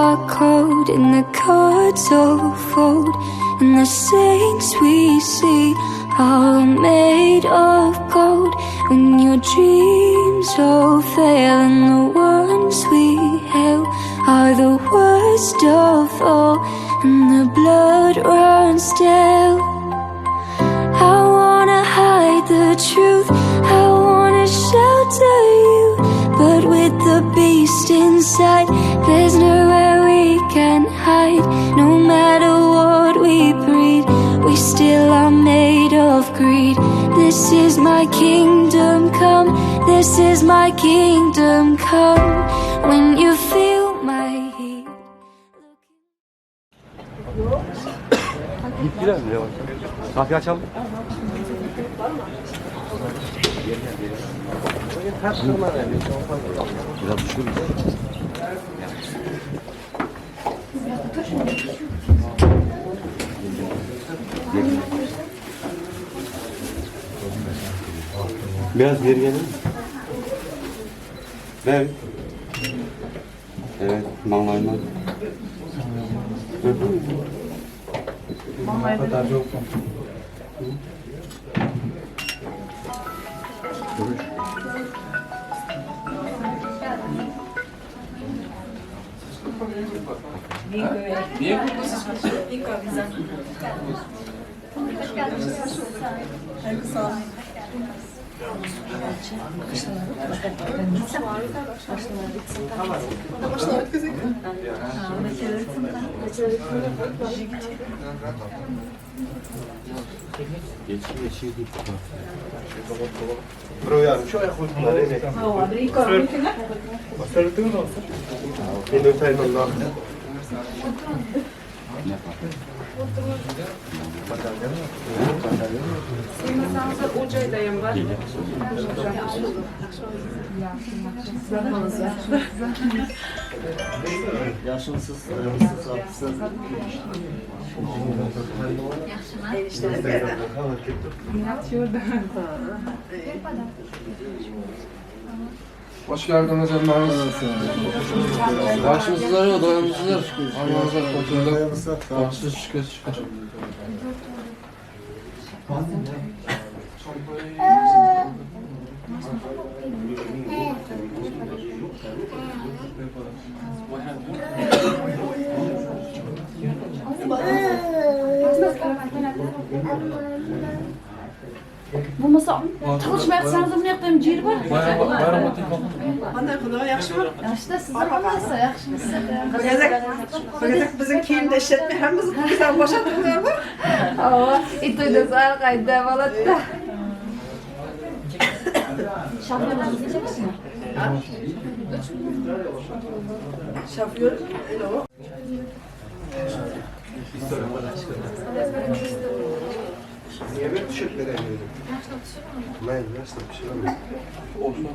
are cold and the cards all fold, and the saints we see are made of gold. When your dreams all fail and the ones we hail are the worst of all, and the blood runs stale. I wanna hide the truth, I wanna shelter you, but with the beast inside, there's nowhere we can hide. No matter what we breed, we still are made of greed. This is my kingdom come, this is my kingdom come. When you feel my heat. Gittiler mi yavaş? Kapıyı açalım. Biraz düşürürüz. Biraz geri gelin. Ver. Evet, manlayma. Kadar yok mu? Niye buradasınız? Yaşımsız, dayanımsız, sağlıksız. Hoş geldiniz emmemiz. Başımızlar, dayanımsızlar. Allah'ınıza kontrolü. Başsız şükür şükür. Bo'lmasa tug'ishmayapsangiz buni yoqda ham jir bor. Qanday xudo yaxshimi? Yaxshida, sizlar qandaysiz? Yaxshimisiz? Birazak bizim kiyimda ishlatmay hammamizni to'ydan bo'shatdinglarmi? Ova, to'yda sal qayda bo'ladi-da. Shofyor, Niye bir düşüp veremiyorum? Ben yaşlı bir şey olmaz. Olsun.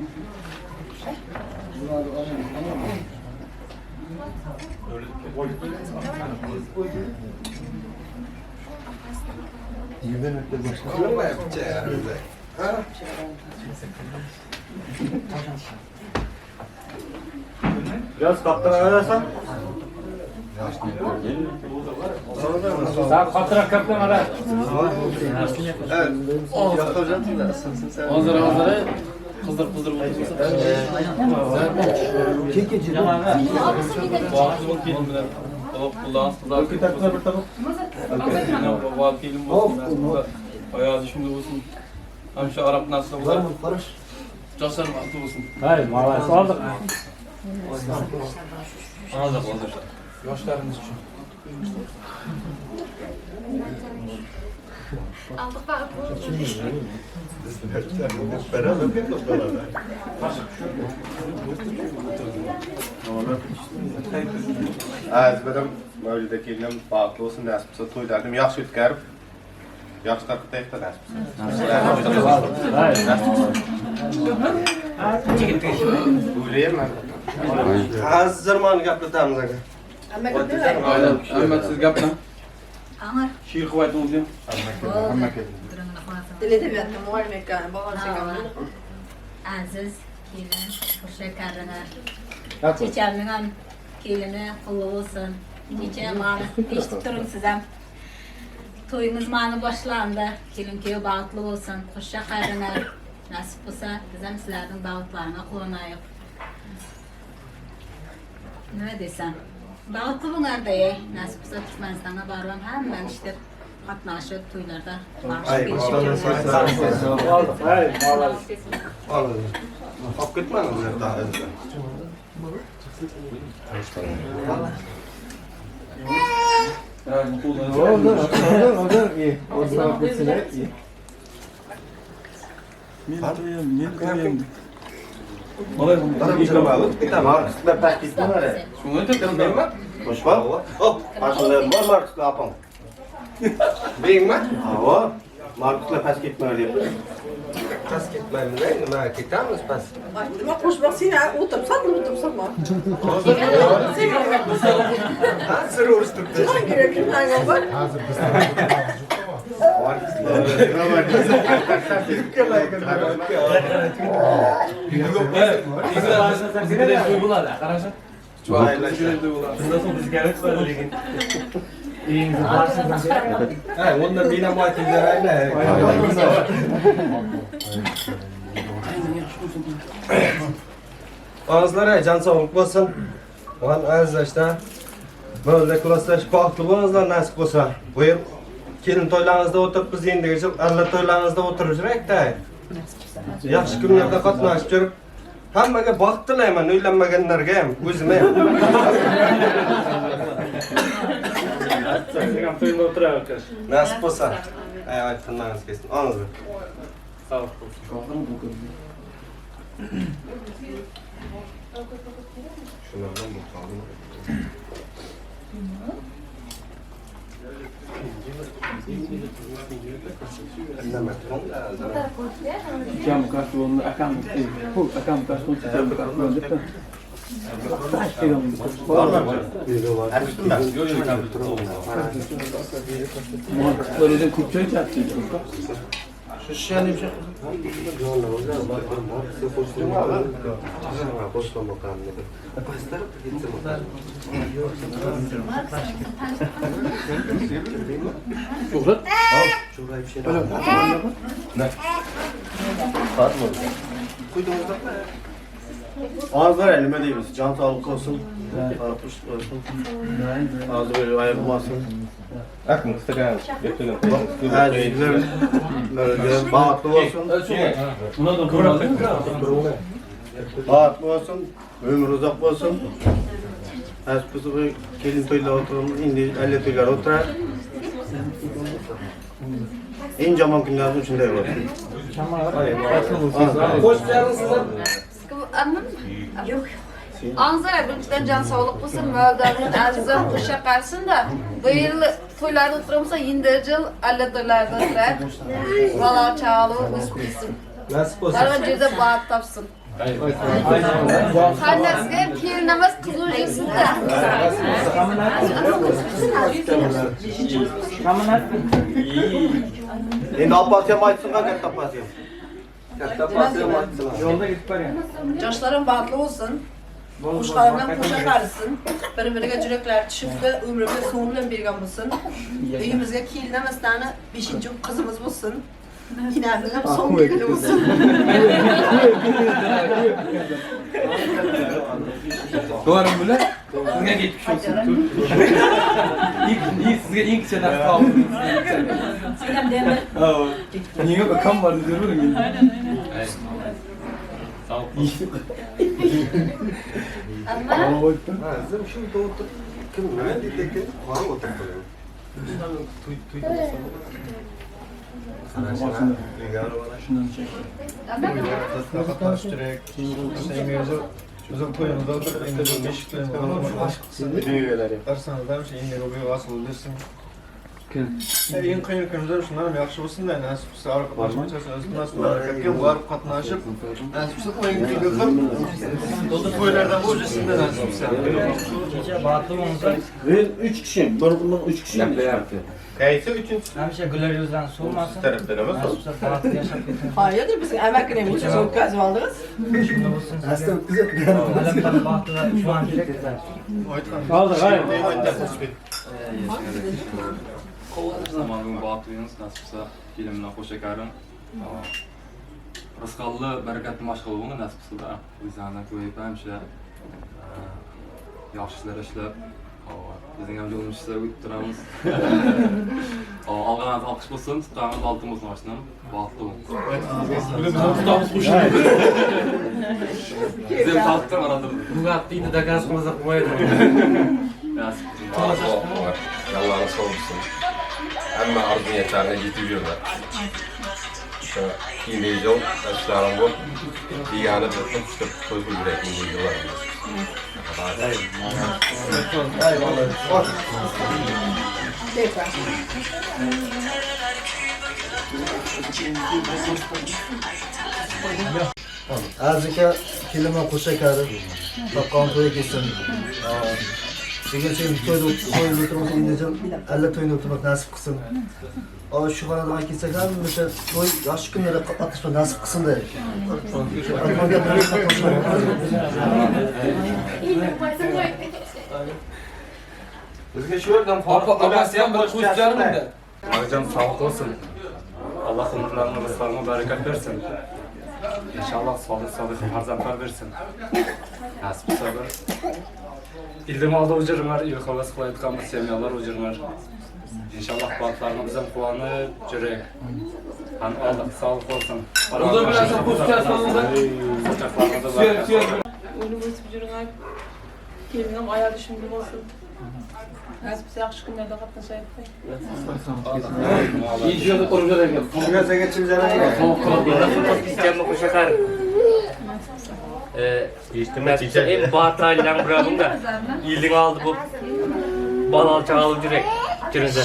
Biraz kaptan ararsan. Sen kaptan kaptan ara. Evet. Hazır hazır. Kızdır kızdır otursa. Hayır, maalesef aldık. Aldık aldık. Yaşlarımız için. Aldık bak. Azberim Mevlüt'e gelinim bağıtlı olsun, nasipse toylardım. Yaxşı ötkərib, yaxşı tarafta da nasipse. Öyleyim ben. Hazır mı gaplatamiz aka? Aynen. Siz gaplan. Şiir kuvvetli olsun. Dil edebiyatda muallim ekan, bog'on ekan. Aziz kelin, qo'sha karina. Chechamning ham Kelini qulluq bo'lsin. Kecha mani eshitib turing siz ham. To'yimiz mani boshlandi. Kelin kuyov baxtli bo'lsin. Qo'sha qayrinar. Nasib bo'lsa, biz ham sizlarning baxtlaringga quvonaylik. Nima desam? Baxtli bo'linglar ey. Nasib bo'lsa Turkmanistonga borib ham hammani ishlab qatnashib to'ylarda barishib. Ay, молодец. Olib ketmanglar. Oldu, oldu, oldu. İyi. Olsa bitsin, iyi. Markuslar past ketmanglar. Menmi? Qo'shma. Hop, başkaları bor Markuslar opam. Beyingmi? Avo, Markuslar past ketmanglar deb. Past ketmaymiz, nima ketamiz past. Nima qo'shmoq sen o'tiribsan, o'tiribsan. Ha, sir urishtiribdi. Kerak kimlarga bor? Ha, onda men ham aytib beraymi? Og'izlar jon sog'lik bo'lsin. Wan azizlar, bo'ldi klassdash baxtli bo'linglar nasib bo'lsa. Bu yil kelin to'ylaringizda o'tirib, biz endigi yil alla to'ylaringizda o'tirib yuraylik-da. Yaxshi kunlarda qatnashib yurib, hammaga baxt tilayman, uylanmaganlarga ham, o'zimga ham. Sen ham to'yda o'tirarkan. Nasib bo'lsa. Ay, aytganlaringiz kelsin. Og'izlar. Sog'lik bo'lsin. Ağızlar elime değmesin, can sağlık olsun, olsun, ağzı böyle ayrılmasın. Bahtlı olsun, bahtlı olsun, ömür uzak olsun. Kelin toylar oturur, indi elle toylar oturar. En jaman günlerin içinde olsun. Hoş geldiniz. Yo'q. Anzara birinchidan can sog'lik bo'lsin, Mavlaning azizim qo'sha qarsin-da. Bu yil to'ylarda o'tirmasa, endi yil alla to'ylarda o'tirar. Bola chaqali o'sib ketsin. Nasib bo'lsin. Barg'an yerda baxt topsin. Qandasiga ham kelin emas, qiz o'lsin-da. Endi opasi ham aytsin, katta opasi ham. Katta opasi ham aytsin. Yo'lda ketib boryapti. Yoshlarim baxtli bo'lsin. Qo'shqalar bilan qo'sha qarisin. Bir-biriga yuraklar tushib, umrimga so'ng bilan bergan bo'lsin. Uyimizga kelin emasdan 5-qizimiz bo'lsin. Inamning ham so'nggi kuni bo'lsin. Doğru mu lan? Sizga geçmiş olsun. İlk sizga eng kichik narsa oldim. Sen demi. Niye bakan vardı diyorum ya. Aynen aynen. Sağ ol. Amma Hazır şimdi otur. Kim nima deydi ekan? Qora o'tirib qo'yadi. Bizim toyumuzda oturup endi beşik toyumuzda Eng qiyin kunlar shundan ham yaxshi bo'lsin-da, nasib qilsa qatnashib, o'zimiz harakatga borib qatnashib, nasib qilsa o'yin qilib, to'ylardan o'zisida nasib qilsa. Kecha baxtli bo'linglar. Ben 3 kişiyim. Ben 3 kişiyim. Qaysi uchinchisi? Hamisha güler yuzdan so'rmasin. Tarafdan emas. Nasib qilsa baxtli yashab keting. Hayırdır bizim emek ne için o'tkazib oldingiz? Shunda bo'lsin. Alam baxtli va quvonch kerak. Oldi, g'ayr. Zamanın baxtlıyız, nasipsa kelinimle qo'sha karim. Rizqalli, barakatli mashg'ul bo'lgan nasib qilsa da. O'zlarini ko'yib hamisha yaxshi ishlar ishlab, bizning ham yo'limiz ishlar o'tib turamiz. Olganimiz olqish bo'lsin, tutganimiz oltin bo'lsin oshnam. Baxtli bo'ling. Tutamiz qo'shildi. Biz ham tortib aradir. Bugatti'ni dokaz qilmasa qo'ymaydi. Nasib qilsin. Yallarına sağ olsun. Hamma arzu niyatlarına yetib yurdi. Keyingi yil ishlarim bor. Degani bir tutib to'y qilib yurak keyingi yillar. Aziz aka, kelinman qo'sha karim. Topgan to'yga kelsin. Degan to'yda o'tirmoq endi alla to'yda o'tirmoq nasib qilsin. Shu xonadonga kelsak ham o'sha to'y yaxshi kunlarda qatnashma nasib qilsin deydi. Bizga shu yerdan Opasi ham bir qo'shib. Onajon sog'lik olsin. Alloh umrlarini, rizqlarini barakat bersin. İnşallah solih solih farzandlar bersin. Nasib qilsa bir ildim oldi o'jirlar, il havas qilayotgan bir semyalar o'jirlar. İnşallah baxtlarını biz ham quvonib yuraylik. Han oldi, sog'lik olsin. O'lib o'sib yurgan kelinim ayağı düşümlü olsun. Nasip qilsa yaxshi kunlarda qatnashaylik. İyi yolda qo'rib ekan. En batayla bırakın da iyiliğini aldı bu balal çağalı yürek. Cürünüze.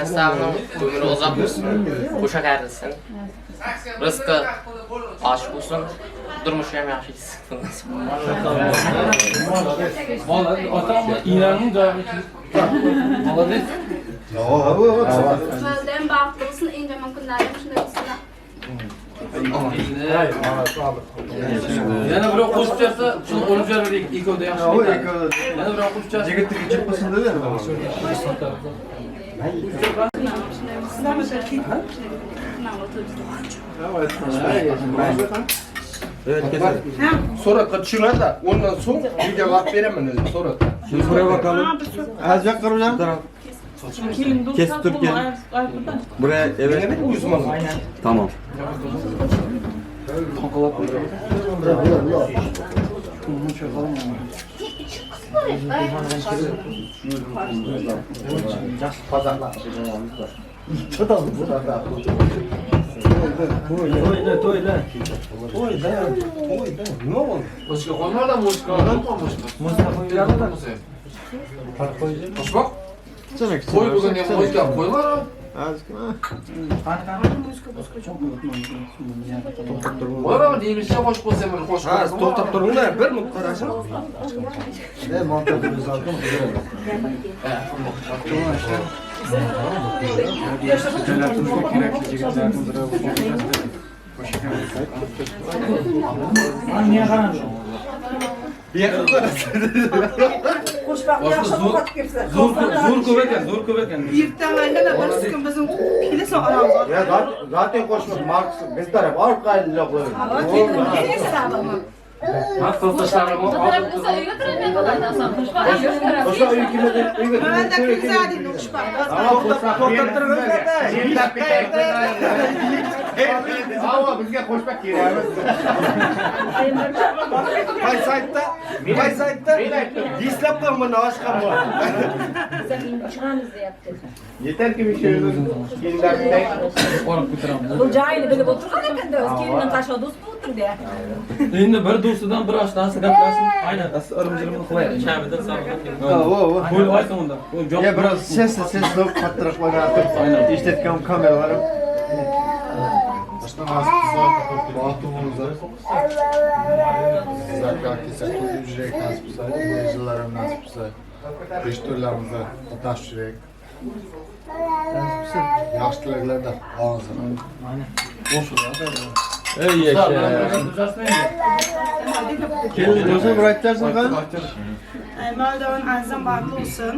Estağfurullah, ömrü uzak olsun, kuşak erilsin, rızkı aşık olsun, durmuşu hem yaxşı gitsin bundan sonra. Vallahi atam İran'ın cevabı. Молодец. Validem baxtli olsun, eng yomon kunlarim shunday bo'lsin. Yana birov qo'shib chiqsa, shuni o'lib yubordik, ikkovda yaxshi. Yana birov qo'shib chiqsa, yigitni ichib qilsin dedi. Evet, keselim. Suratga tushinglar, ondan so'ng videoga olib beraman o'zim suratga. Şimdi buraya bakalım. Azıcık kıracağım. Kesip dur gel. Buraya evet. Tamam. To'yda. Nima bo'ldi? Boshqa qo'ymadim, boshqa. Boshqa qo'ymadim. Qo'shmoq. Qo'y bugun ham qo'yga qo'ymadim. Qo'ymadim, deyilsa qo'shib qo'ysam bir qo'shib. Ha, to'xtab turinglar, bir minut qarashim. Ne mantıklı bir zaten. Zo'r ko'p ekan, zo'r ko'p ekan. Ertaman bir kun bizim kelsa onamiz. Ya zaten qo'shmoq Marks biz taraf orqali qo'yadi. To'xtab turinglar. Ama bizga qo'shma kerak emas. Qaysi aytdi? Qaysi aytdi? Men aytdim. Eslab qol buni, oshqan bu. Chiqamiz deyapti. Yetarki bir şey kelinlarni Borib ko'taramiz. Bu joyini bilib o'tirgan ekanda o'z kelinining qashqa do'st bo'lib o'tirdi. Endi bir do'stidan bir oshnasi gaplashib, aynan ırım-jırımını qilaylik. Shamidan samidan. Qo'yib olsin unda. Ya biraz sesli sesli qattiroq o'ynatib, ishlatgan kameralarim. Başta nasip olsa baxtli bo'linglar. Sizlarga kelsak to'y yuraylik nasip bo'lsa, yillar ham nasip bo'lsa, besh to'ylarimizda qatnashib yuraylik. Yaxshi tilaklarda olingizlar. Ey yaşa. Kelin do'stim bir aytarsan qani? Maldon azizim baxtli bo'lsin.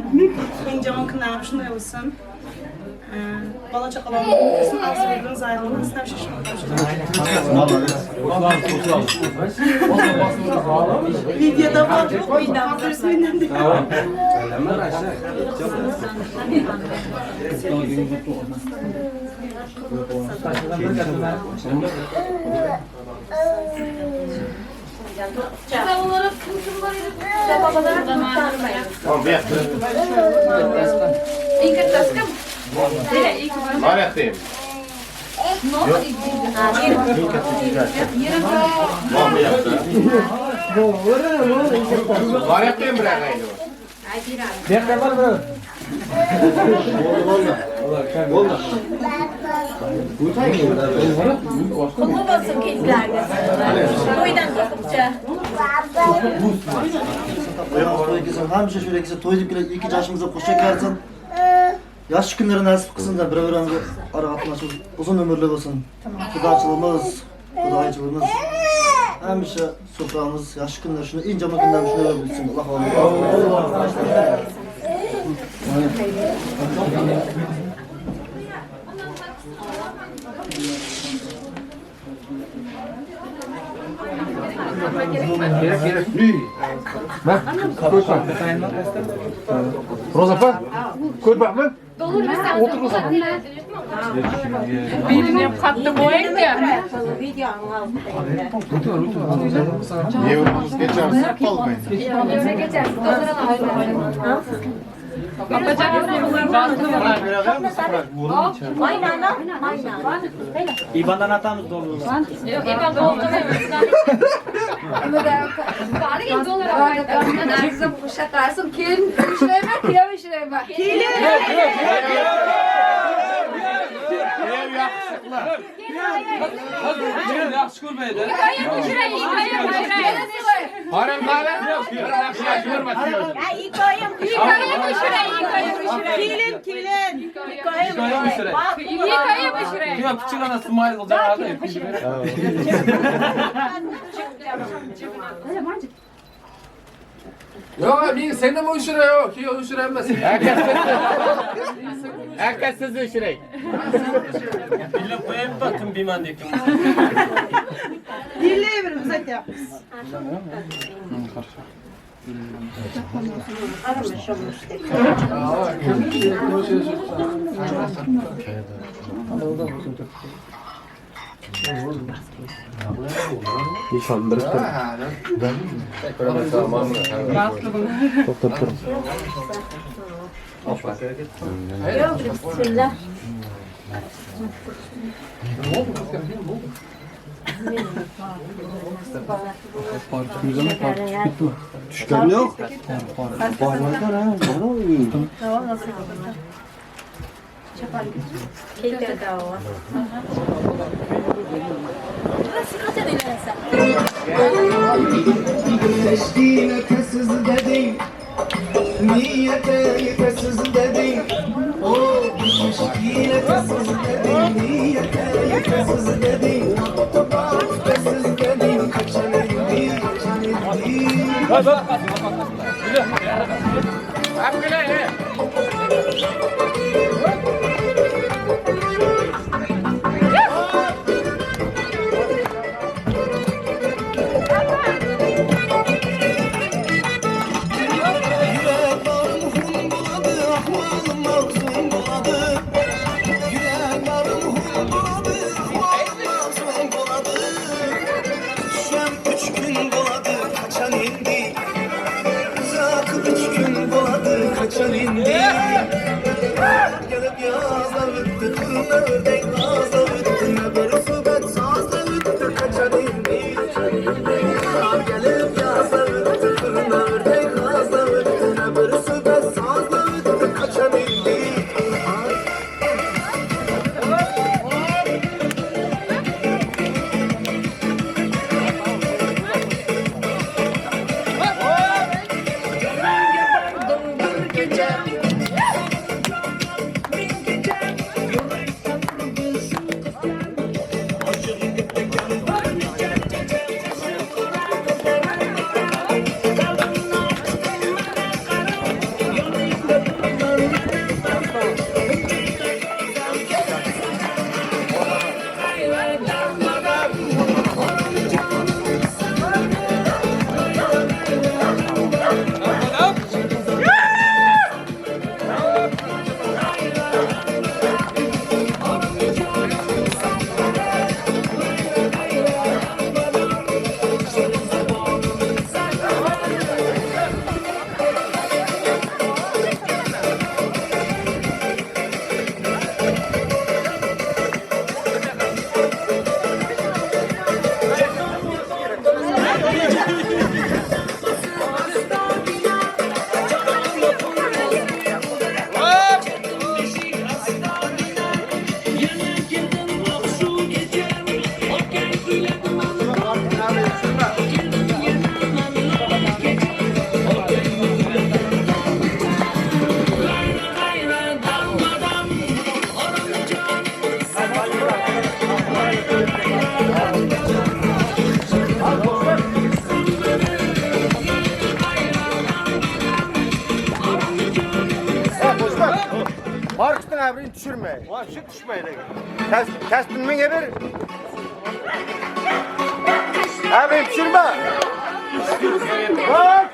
Eng kunlarim shunday bo'lsin. Bola chaqalarim o'zini og'zimizdan ayrılmasın. Hamisha shunday. Videoda bor, yo'q, Onlara kim var idi? Tamam, bu yoqda. Eng kattasi kim? Bor yoqdayim. Bor bu yoqda. Bor yoqdayim bir ag'ayni. Bu yoqda bor birov. Bo'ldi. Qutlu bo'lsin kelinlarga. To'ydan to'qqicha. To'y kelsin, hamisha shunday kelsin, to'y deb keladi, ikki yoshimizda qo'sha kelsin. Yaxshi kunları nasip qilsin da bir-birimizga ora qatnashib uzun umrli bo'lsin. Xudochiligimiz, xudoychiligimiz hamisha soframiz yaxshi kunlar shuni eng yomon kunlar shunday bo'lsin. Alloh xohlasa. Gerek gerek. Bak, ko'rpa. Roza opa, ko'rpami? O'tir Roza opa. Birini ham qattiq qo'ying-da. Yevramiz kechamiz, qolmaydi. İban'dan atamız dolu. Yo'q, IBAN Azizim qo'sha qarsin, kelin ushlayman, kuyov ushlayman. Kelin. Kuyov yaxshiqlar. Kelin yaxshi ko'rmaydi. Qorin qani? Yaxshi ko'rma kuyov. Hikoyam Kelin, kelin. Hikoyam ushray. Hikoyam ushray. Kuyov pichirlana smile qiladi. Yo'q, men seni ushiray, yo'q, kuyov ushiraymas. Aka siz ushiray. Bilib qo'yaymi, kim biyman deb. Dinlayveramiz aytyapmiz. Ishondirib tur. To'xtab tur. Bismillah. Tushgan yo'q. Bormagan ha, bormi? Teşkilete dedin, niyete yetesiz dedin. O teşkiletesiz dedin, niyete yetesiz dedin. Otobüstesiz dedin, kaçan edin, kaçan edin. O'rdek g'ozlab o'tdi, bir suhbat sozlab o'tdi, qachon endi? Bahor kelib yozlab o'tdi, turna o'rdek g'ozlab o'tdi, bir suhbat sozlab o'tdi, qachon endi? Yoningga bordim bir kecha, Markus'un abrini düşürme. Şu düşmeyin. Ters binmeye ver. Abi düşürme. Bak.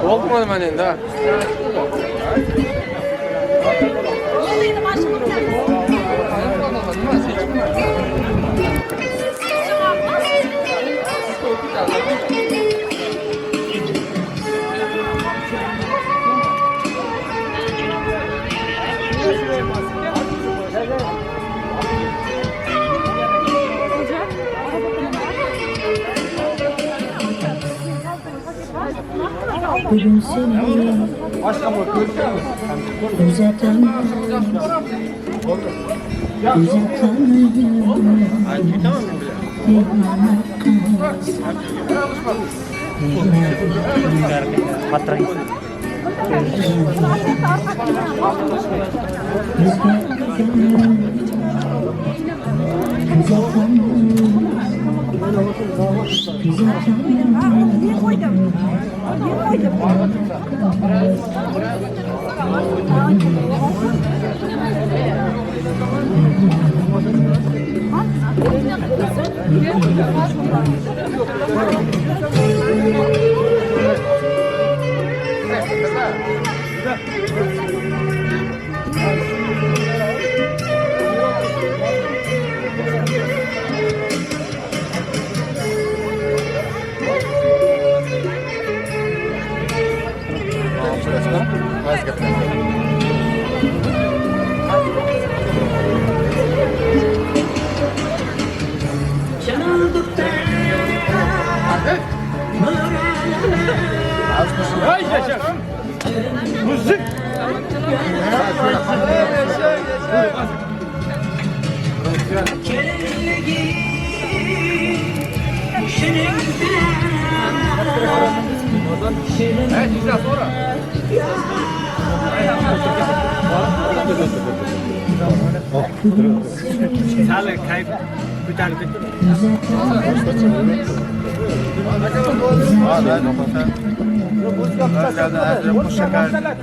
Olmadı ben endi ha. Bugun seni uzatamiz, uzatamiz.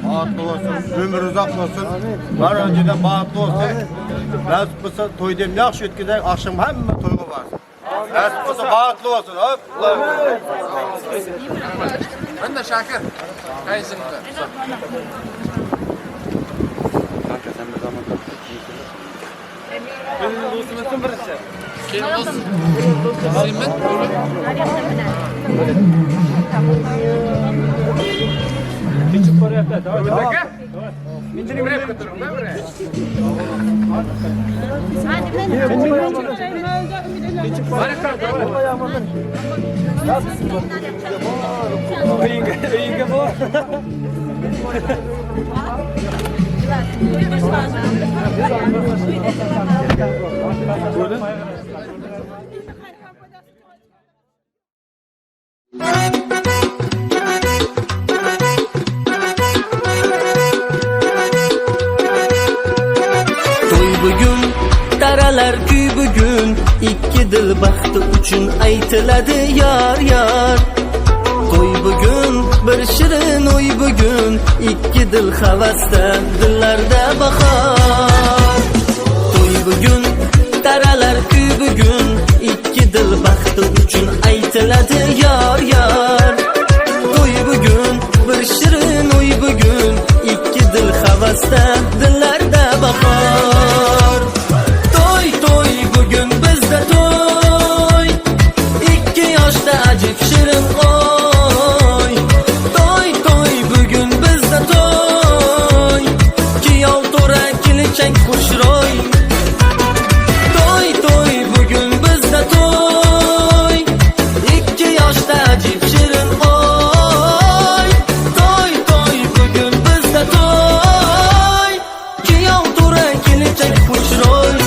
Bahtlı olsun, ömür uzak olsun, var önceden bahtlı olsun. Nasip olsa toy dem yaxshi o'tkazak, akşam hamma to'yga borsin. Nasip olsa bahtlı olsun. Hop. Ben de Şakir. Kayısınızda. Kanka sen bir zaman Benim dostum birinchi. Keyin do'st. Senmi? Kechib boryapti. Aka. Menchini bir turing, bir. Uyingga bor. To'y bugun, taralar kuy bugun, ikki dil baxti uchun aytiladi yor yor. To'y bugun, bir shirin o'y bugun, ikki dil havasda, dillarda bahor. To'y bugun, taralar kuy bugun, ikki dil baxti uchun aytiladi yor yor. To'y bugun, bir shirin o'y bugun, ikki dil havasda, dillarda bahor. To'y to'y bugun bizda to'y, ikki yoshda ajib shirin oy. To'y to'y bugun bizda to'y, kuyov to'ra kelinchak xushro'y. To'y to'y bugun bizda to'y, ikki yoshda ajib shirin oy. To'y to'y bugun bizda to'y, kuyov to'ra kelinchak xushro'y.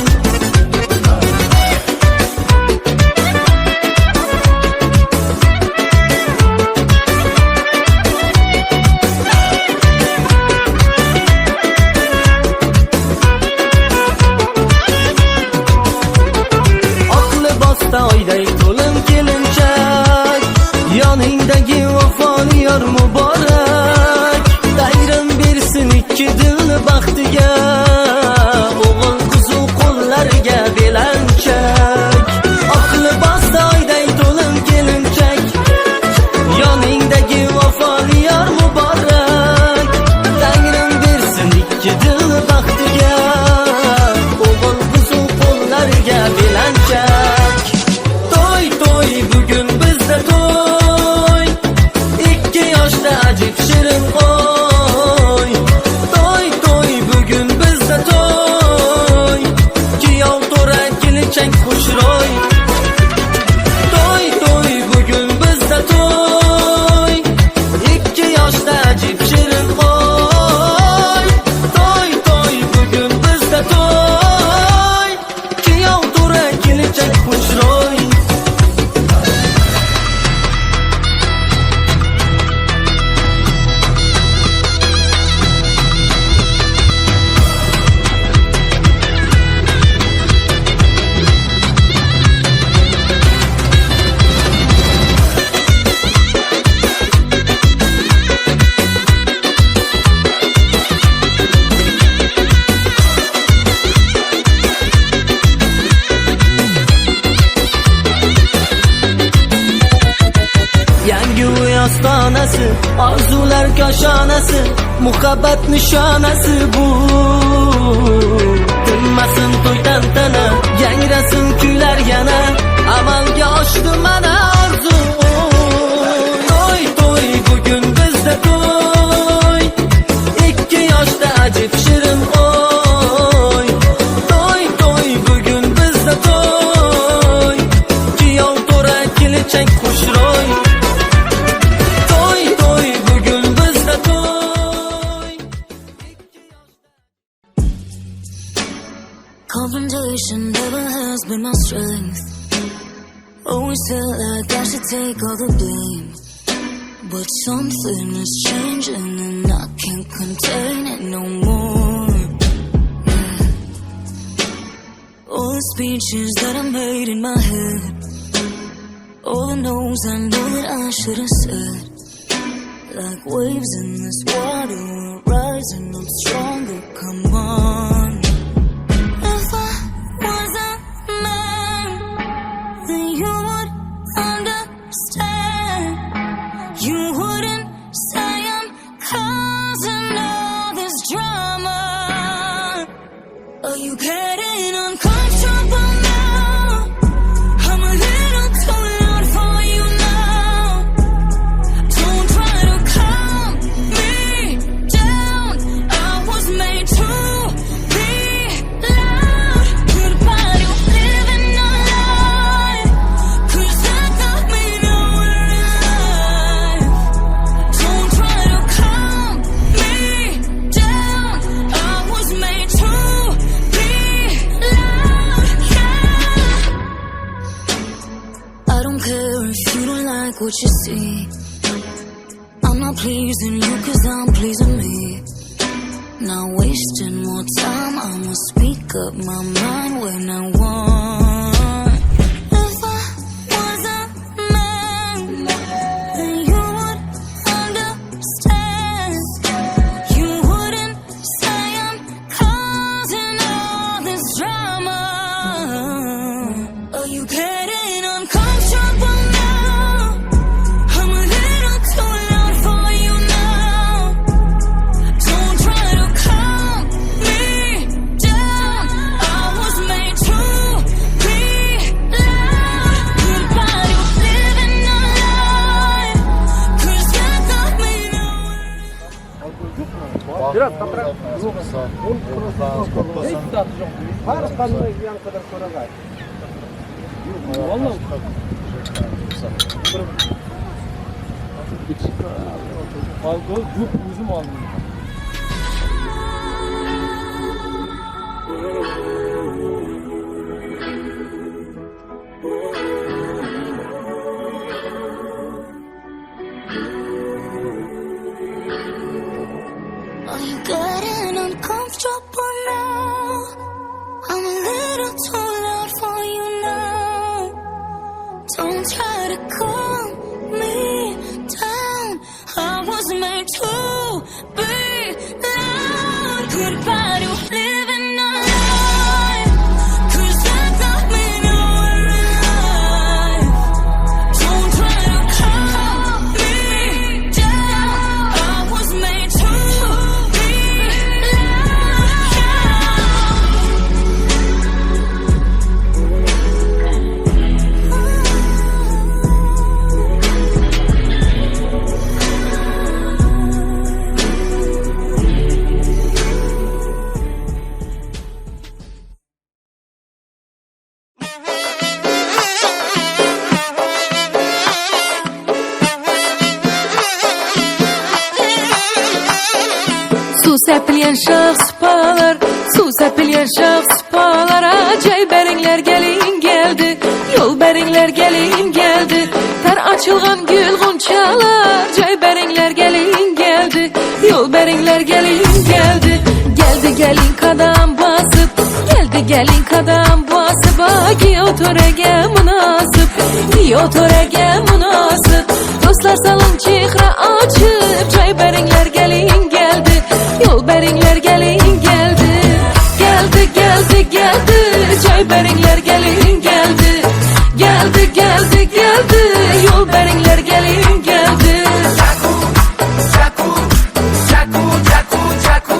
Nishonasi bu. Tinmasin to'y tantana, yangrasin kuylar yana, amalga oshdi mana orzu. To'y to'y bugun bizda to'y, ikki yoshda ajib shirin oy. To'y to'y bugun bizda to'y, kuyov to'ra kelinchak xushro'y. To'y to'y bugun bizda to'y. Confrontation never has been my strength. Always felt like I should take all the blame. But something is changing and I can't contain it no more. Yeah. All the speeches that I made in my head, all the no's I know that I should have said. Like waves in this water, we're rising up stronger, come on. If I was a man, then you would understand. You wouldn't say I'm causing all this drama. Are you getting uncomfortable now? I'm a little too loud for you now. Don't try to calm me down. I was made to be loud. Goodbye to living a lie. 'Cause that got me nowhere in life. Don't try to calm me down. I was made to be loud. Yeah. I don't care if you don't like what you see. I'm not pleasing you 'cause I'm pleasing me. Not wasting more time, I'ma speak up my mind when I want. If I was a man, then you would understand. You wouldn't say I'm causing all this drama. Are you getting uncomfortable now? I'm a little too loud for you now. Don't try to calm me down. I was made to be loud. Goodbye to living a lie. 'Cause that got me nowhere. Biraz qattiqroq. Har qanday ziyon qadar ko'ralar. Vallahi Alkol o'zim oldim. Are you getting uncomfortable now? I'm a little too loud for you now. Don't try to calm me down. I was made to be loud. Goodbye to living a lie. 'Cause that got me nowhere in life. Don't try to calm me down. I was made to be loud. Suv sepilgan shox supalar, suv sepilgan shox supalar, joy beringlar gelin geldi, yo'l beringlar gelin geldi. Ter açılgan gül gonçalar, joy beringlar gelin geldi, yo'l beringlar gelin geldi. Geldi gelin kadam basıp, geldi gelin kadam basıp, giyo törege münasip, giyo törege münasip. Dostlar salın çihra açıp, joy beringlar gelin geldi, yo'l beringlar gelin geldi. Geldi geldi geldi, joy beringlar gelin geldi. Geldi geldi geldi, yo'l beringlar gelin geldi. Chaku, chaku, chaku, chaku, chaku.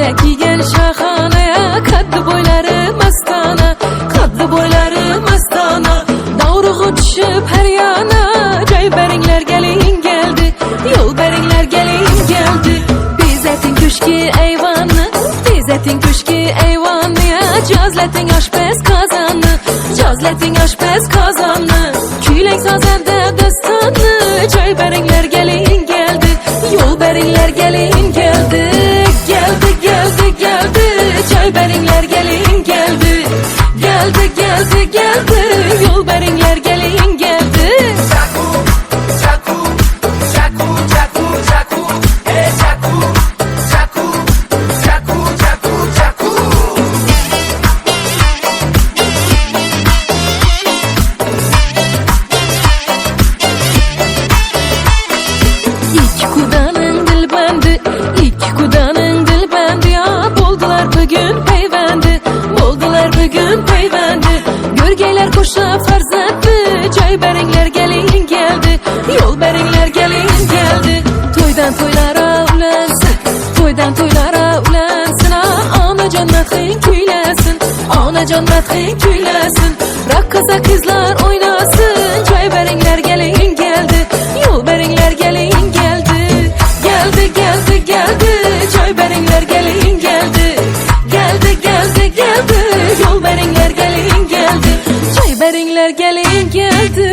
Ko'ylak kiygan shahona, qaddi bo'ylari mastona, qaddi bo'ylari mastona. Davrug'i tushib har yana, joy beringlar gelin geldi, yo'l beringlar gelin geldi. Bezating ko'shki ayvonni, bezating ko'shki ayvonni, jozlating oshpaz qozonni, jozlating oshpaz qozonni. Kuylang sozanda dostonni, joy beringlar gelin geldi, yo'l beringlar gelin geldi. Geldi geldi geldi, joy beringlar gelin geldi. Geldi geldi geldi, yo'l beringlar gelin geldi. Chaku chaku chaku chaku chaku hey chaku chaku chaku chaku chaku. Ikki qudaning dilbandi, ikki qudaning dilbandi, ya bo'ldilar bugun payvandi, bo'ldilar bugun payvandi. Ko'rgaylar qo'sha farzandni, joy beringlar gelin geldi, yo'l beringlar gelin geldi. To'ydan to'ylara ulansin, to'ydan to'ylara ulansin, onajon madhing kuylasin, onajon madhing kuylasin. Raqqosa qizlar o'ynasin, joy beringlar gelin geldi, yo'l beringlar gelin geldi. Geldi geldi geldi, joy beringlar gelin geldi. Geldi geldi geldi, yo'l beringlar gelin geldi. Joy beringlar gelin geldi.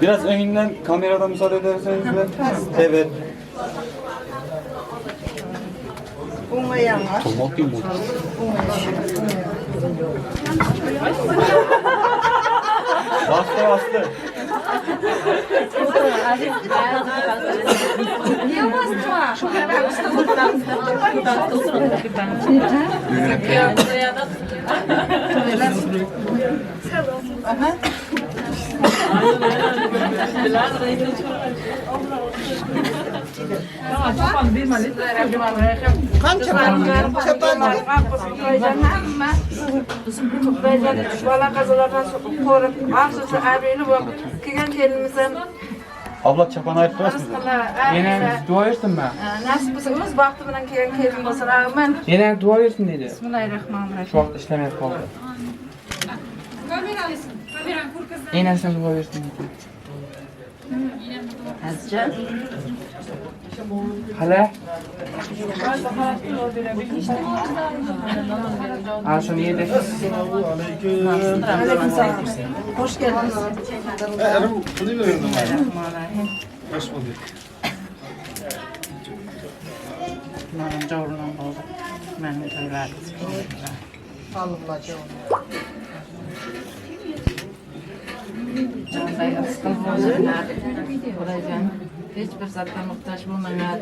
Biraz önünden kamerada müsaade ederseniz de. Evet. Bastı bastı. Niye bastı? Abla çapanı ayıp durasın. Yine dua versin mi? Nasip bo'lsa o'z baxti bilan kelgan kelin bo'lsin. Amin. Yine dua versin dedi. Bismillahirrahmanirrahim. Şu vaqt ishlamay qoldi. Enasini dua versin dedi. Azizjon. Hala. Ha şunu yedi. Hoş geldiniz. Bunu veriyorum ben. Hoş bulduk. Benim cavrulam oldu. Benim toylarım. Allah cavrulam. Hiç bir zatga muhtoj bo'lmanglar.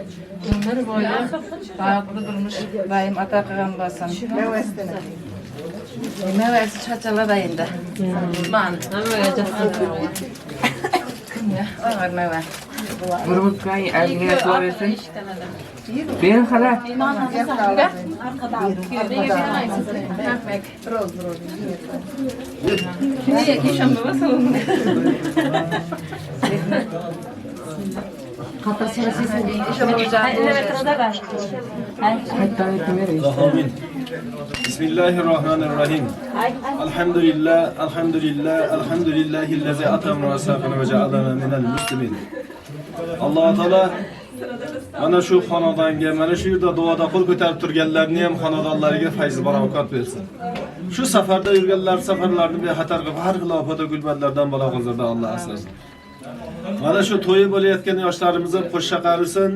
Umr bo'yi baxtli turmush doim ato qilgan bo'lsin. Mevasi chachalar endi. Man, og'ir meva. Burmutgan erga dua bersin. Berin hala. Amin. Bismillahirrahmanirrahim. Elhamdülillah, elhamdülillah, elhamdülillahillezî atamna ve sâfena ve cealena minel muslimin. Alloh taolo mana shu xonadonga, mana shu yerda duoda qo'l ko'tarib turganlarni ham xonadonlariga fayz barokat bersin. Shu safarda yurganlar safarlarini bexatar qilib, har xil ofat va kulbatlardan balo qazordan Alloh asrasin. Mana shu to'yi bo'layotgan yoshlarimiz ham qo'sha qarisin,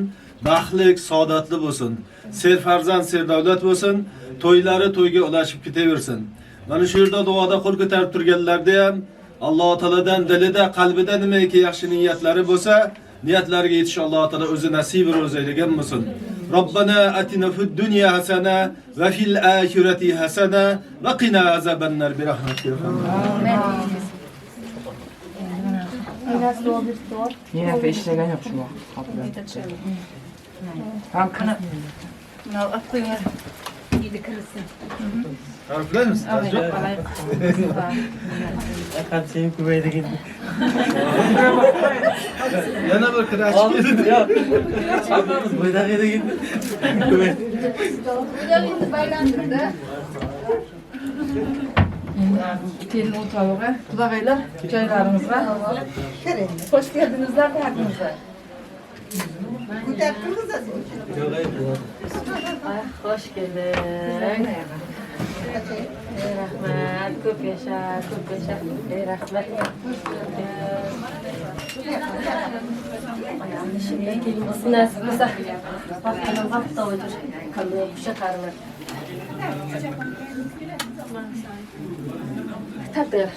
baxtli, saodatli bo'lsin. Serfarzand, serdavlat bo'lsin, to'ylari to'yga ulashib ketaversin. Mana shu yerda duoda qo'l ko'tarib turganlarda ham Alloh taoladan dilida, qalbida nimaiki yaxshi niyatlari bo'lsa, niyatlariga yetish Alloh taolo o'zi nasib ro'zi aylagan bo'lsin. Robbana atina fid dunya hasana va fil axirati hasana va qina azabannar bi rahmatika. Yine ishlagan yo'q shu vaqt. Ham qana. Harflermiz? Hepsini kuvvete gitti. Yana bir kıraç geldi. Yok. Buydak'a da gitti. Kuvvet. Buydak'ı baylandırdı. Gelin ortalığa, qudag'aylar joylarimizga. Hoş geldinizler hepinize. Hoş geldin. Ey rahmat, ko'p yasha, ko'p yasha. Ey rahmat. Şimdi olsun nasip olsa. Vaqtini vaqtda o'tir. Qanday qo'sha qarlar. Tabii.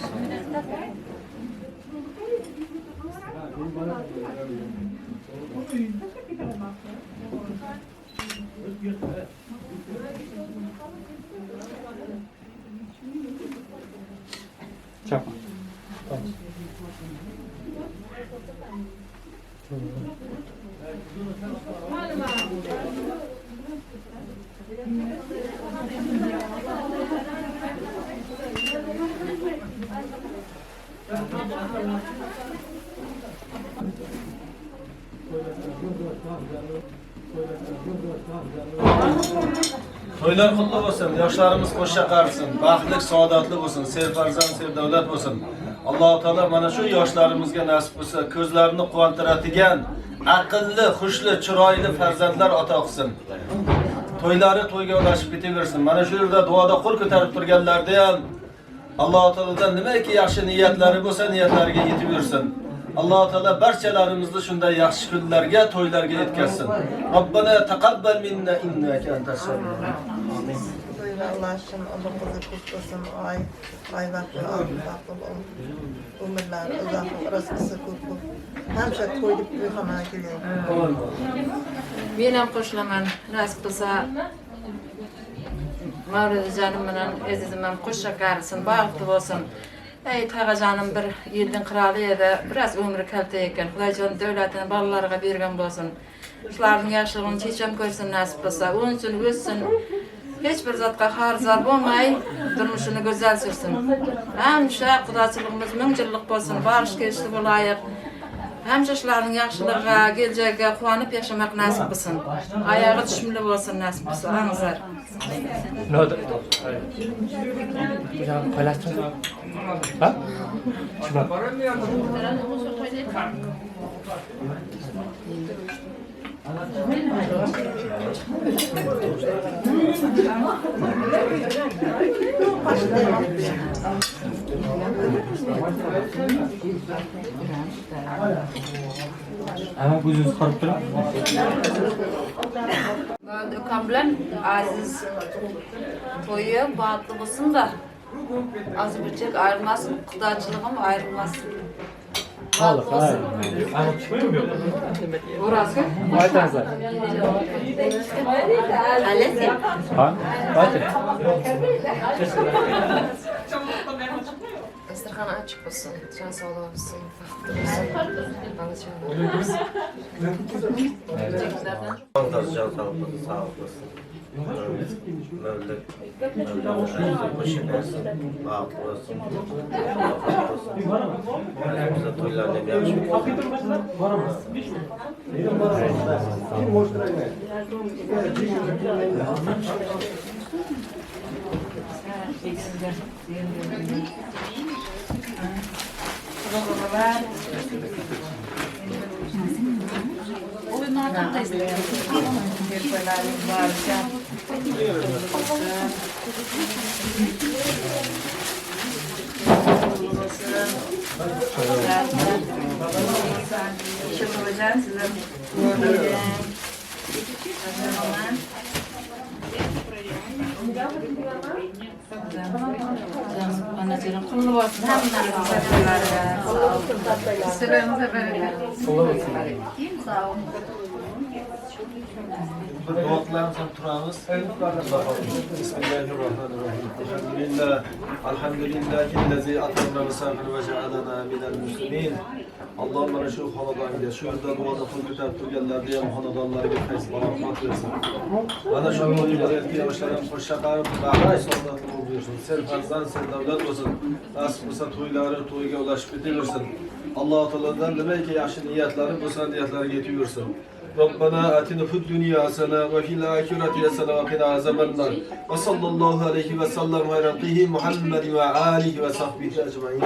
Çakma. To'ylar qutlu bo'lsin, yoshlarimiz qo'sha qarisin, baxtli, saodatli bo'lsin, serfarzand, serdavlat bo'lsin. Alloh taolo mana shu yoshlarimizga nasib qilsa, ko'zlarini quvontiradigan Aqlli, xushli, chiroyli farzandlar ato qilsin. To'ylari to'yga ulashib ketaversin. Mana shu yerda duoda qo'l ko'tarib turganlarda ham Alloh taolodan nimaki yaxshi niyatlari bo'lsa, niyatlariga yetib yursin. Alloh taolo barchalarimizni shunday yaxshi kunlarga, to'ylarga yetkazsin. Robbana taqabbal minna innaka antas samiul alim. Allah'ın umurları kutlasın, ay ay vaqti, vaqti umurlar uzaq, rızqısı ko'p. Həmişə toy deb to'yxonaga keling. Men ham qo'shilaman. Nasib qilsa Mavlidajonim bilan azizim ham qo'sha qarisin, baxtli bo'lsin. Ey tog'ajonim bir elning qiroli edi, biroz umri kalta ekan. Xudojon davlatini bolalarga bergan bo'lsin. Shularning yaxshiligini checham ko'rsin nasib qilsa. O'nsin, o'ssin. Hech bir zotga xor-zor bo'lmay, turmushini go'zal sursin. Hamisha qudachiligimiz ming yillik bo'lsin, borish kelishli bo'laylik. Hamisha shularning yaxshiligiga, kelajagiga quvonib yashamoq nasib qilsin. Oyog'i tushumli bo'lsin nasib qilsa, angizlar. Ha? Şuna. Hemen gözünüzü karıp durun. Ökan bilan aziz to'yi baxtli bo'lsin da, az birchak ayrilmasin, qudachiligim ayrilmasin. Sağlık, hayır. Orası? Aytangizlar. Ha? Ayting. Dasturxon ochiq bo'lsin, jon sog'lik bo'lsin, baxtli bo'lsin. Bola chaqali bo'lsin. Jon sog'lik bo'lsin, sog'lik bo'lsin. Mavlid, qo'shiq bo'lsin, baxtli bo'lsin, bo'lsin. Biza to'ylarni ham yaxshi Bir dua qilamiz ham turamiz. Bismillahirrohmanirrohim. Elhamdülillah. Elhamdülillahillazi at'amana ve saqana ve ja'alana minal muslimin. Alloh mana shu xonadonga, shu yerda duoda qo'l ko'tarib turganlarga ham xonadonlariga fayz barokat bersin. Mana shu to'yga yoshlar ham qo'sha qarib, baxtli saodatli bo'lib yursin. Sel farzand, sel davlat bo'lsin. Nasib qilsa to'ylari to'yga ulashib ketaversin. Alloh taolodan nimaki yaxshi niyatlari bo'lsa, niyatlariga yetib yursin. ربنا آتنا في الدنيا حسنة وفي الآخرة حسنة وقنا عذاب النار وصلى الله عليه وسلم على نبيه محمد وآله وصحبه أجمعين.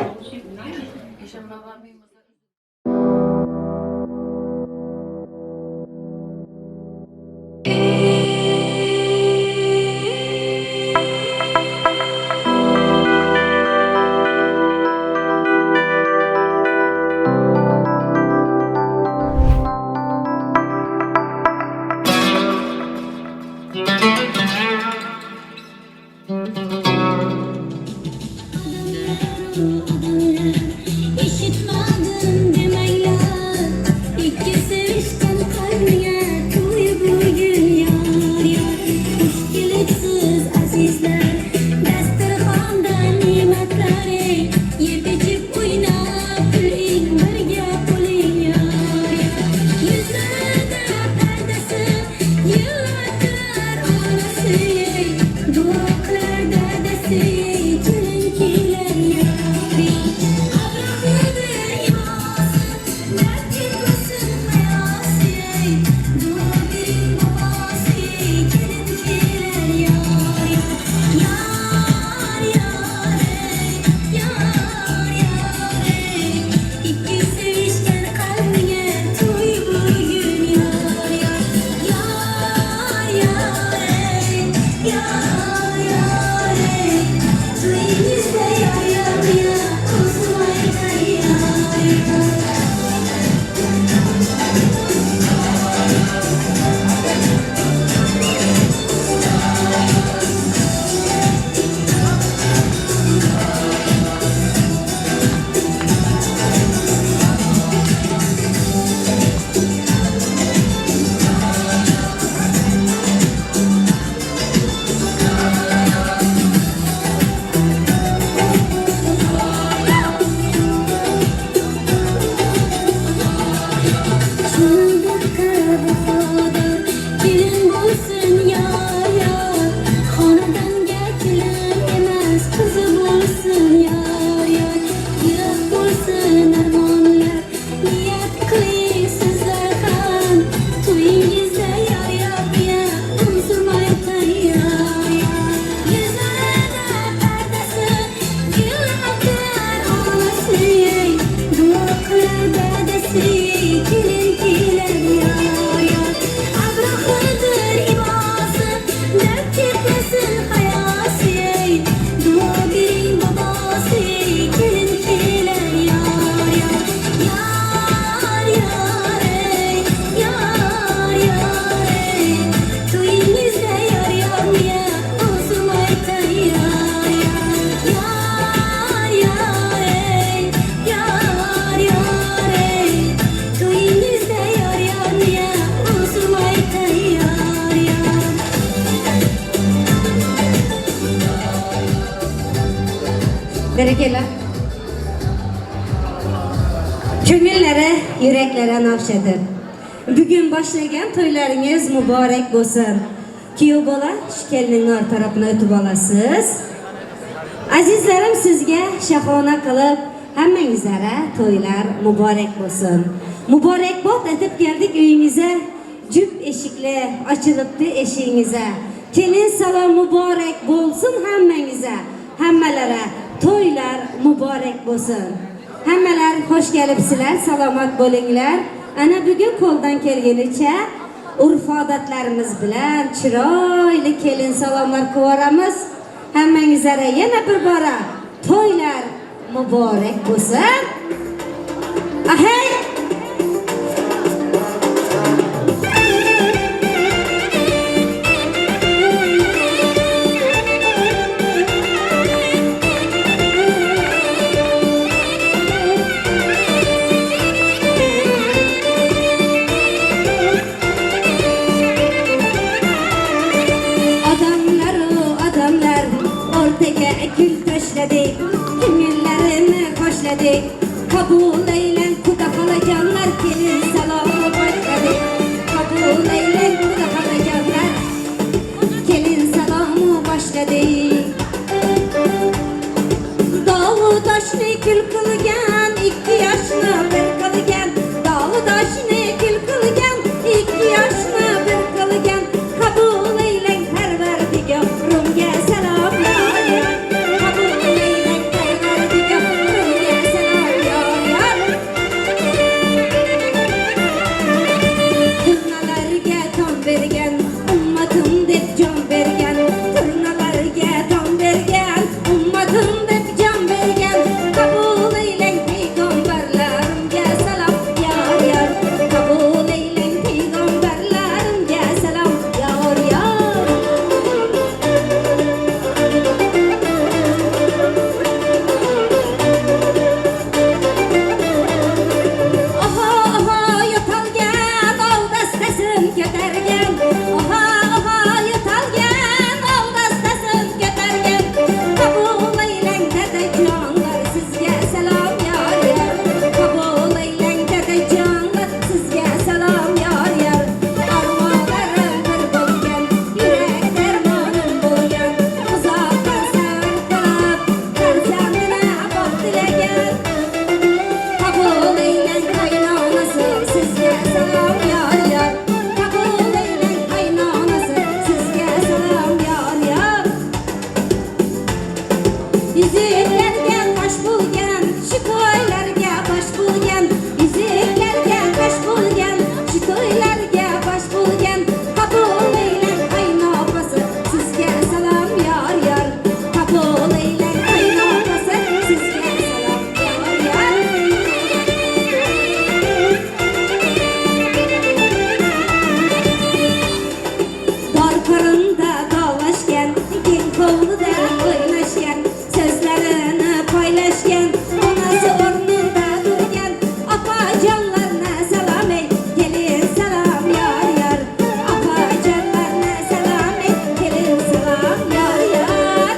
Eshitmadim demanglar, ikki sevishgan qalbga to'y bugun yor yor. Xush kelibsiz azizlar, dasturxonda ne'matlar, yeb ichib o'ynab kuling, birga bo'ling yor yor. Yuzlarida pardasi, yig'lab turar onasi. Berekella. Ko'ngillari, yuraklari nafshadir. Bugun boshlagan to'ylaringiz muborak bo'lsin. Kuyov bola shu kelinning or tarafini o'tib olasiz. Azizlarim, sizga shahona qilib hammangizlara to'ylar muborak bo'lsin. Muborakbod etib keldik uyingizga. Jup eshikli ochilibdi eshigingizga. Kelin salom muborak bo'lsin hammangizga. Hammalara to'ylar muborak bo'lsin. Hammalar xush kelibsizlar, salomat bo'linglar. Ana bugun qo'ldan kelganicha urf odatlarimiz bilan chiroyli kelin salomlar qilib. Hammangizlara yana bir bora to'ylar muborak bo'lsin. Ahey! Odamlar odamlar o'rtaga gul tashladik, ko'ngillarini xoshladik. Qabul aylang xudo xolajonlar, kelin salomi boshladik. Qabul aylang xudo xolajonlar, kelin salomi boshladik. Dog'u toshni kul qilgan, ikki yoshni bir qilgan. Dog'u toshni kul qilgan, ikki yoshni bir qilgan. Qabul aylang Parvardigorimga salom yor yor. Qabul aylang Parvardigorimga salom yor yor. Turnalarga ton bergan, ummatim deb jon bergan. Turnalarga ton bergan, ummatim deb jon bergan. Qabul aylang payg'ambarlarimga salom yor yor. Qabul aylang payg'ambarlarimga salom yor yor. Oho oho yo'talgan, ov dastasin ko'targan. Oho oho yo'talgan, ov dastasin ko'targan. Qabul aylang dadajonlar, sizga salom yor yor. Qabul aylang dadajonlar, sizga salom yor yor. Armonlarim bir bo'lgan, yurak darmonim bo'lgan. Uzoqdan sar qilib, farzandini baxt tilagan. Qabul aylang qaynonasi, sizga salom yor yor. Qabul aylang qaynonasi, sizga salom yor yor. Yuziklarga qash bo'lgan, shu to'ylarga bosh bo'lgan. Yuziklarga qash bo'lgan, shu to'ylarga bosh bo'lgan. Qabul aylang qaynopasi, sizga salom yor yor. Qabul aylang qaynopasi, sizga salom yor yor. Dorqorinda dolashgan, keng hovlida o'ynashgan, so'zlarini poylashgan, onasi o'rnida turgan. Opajonlarni salom ey, kelin salom yor yor. Opajonlarni salom ey, kelin salom yor yor.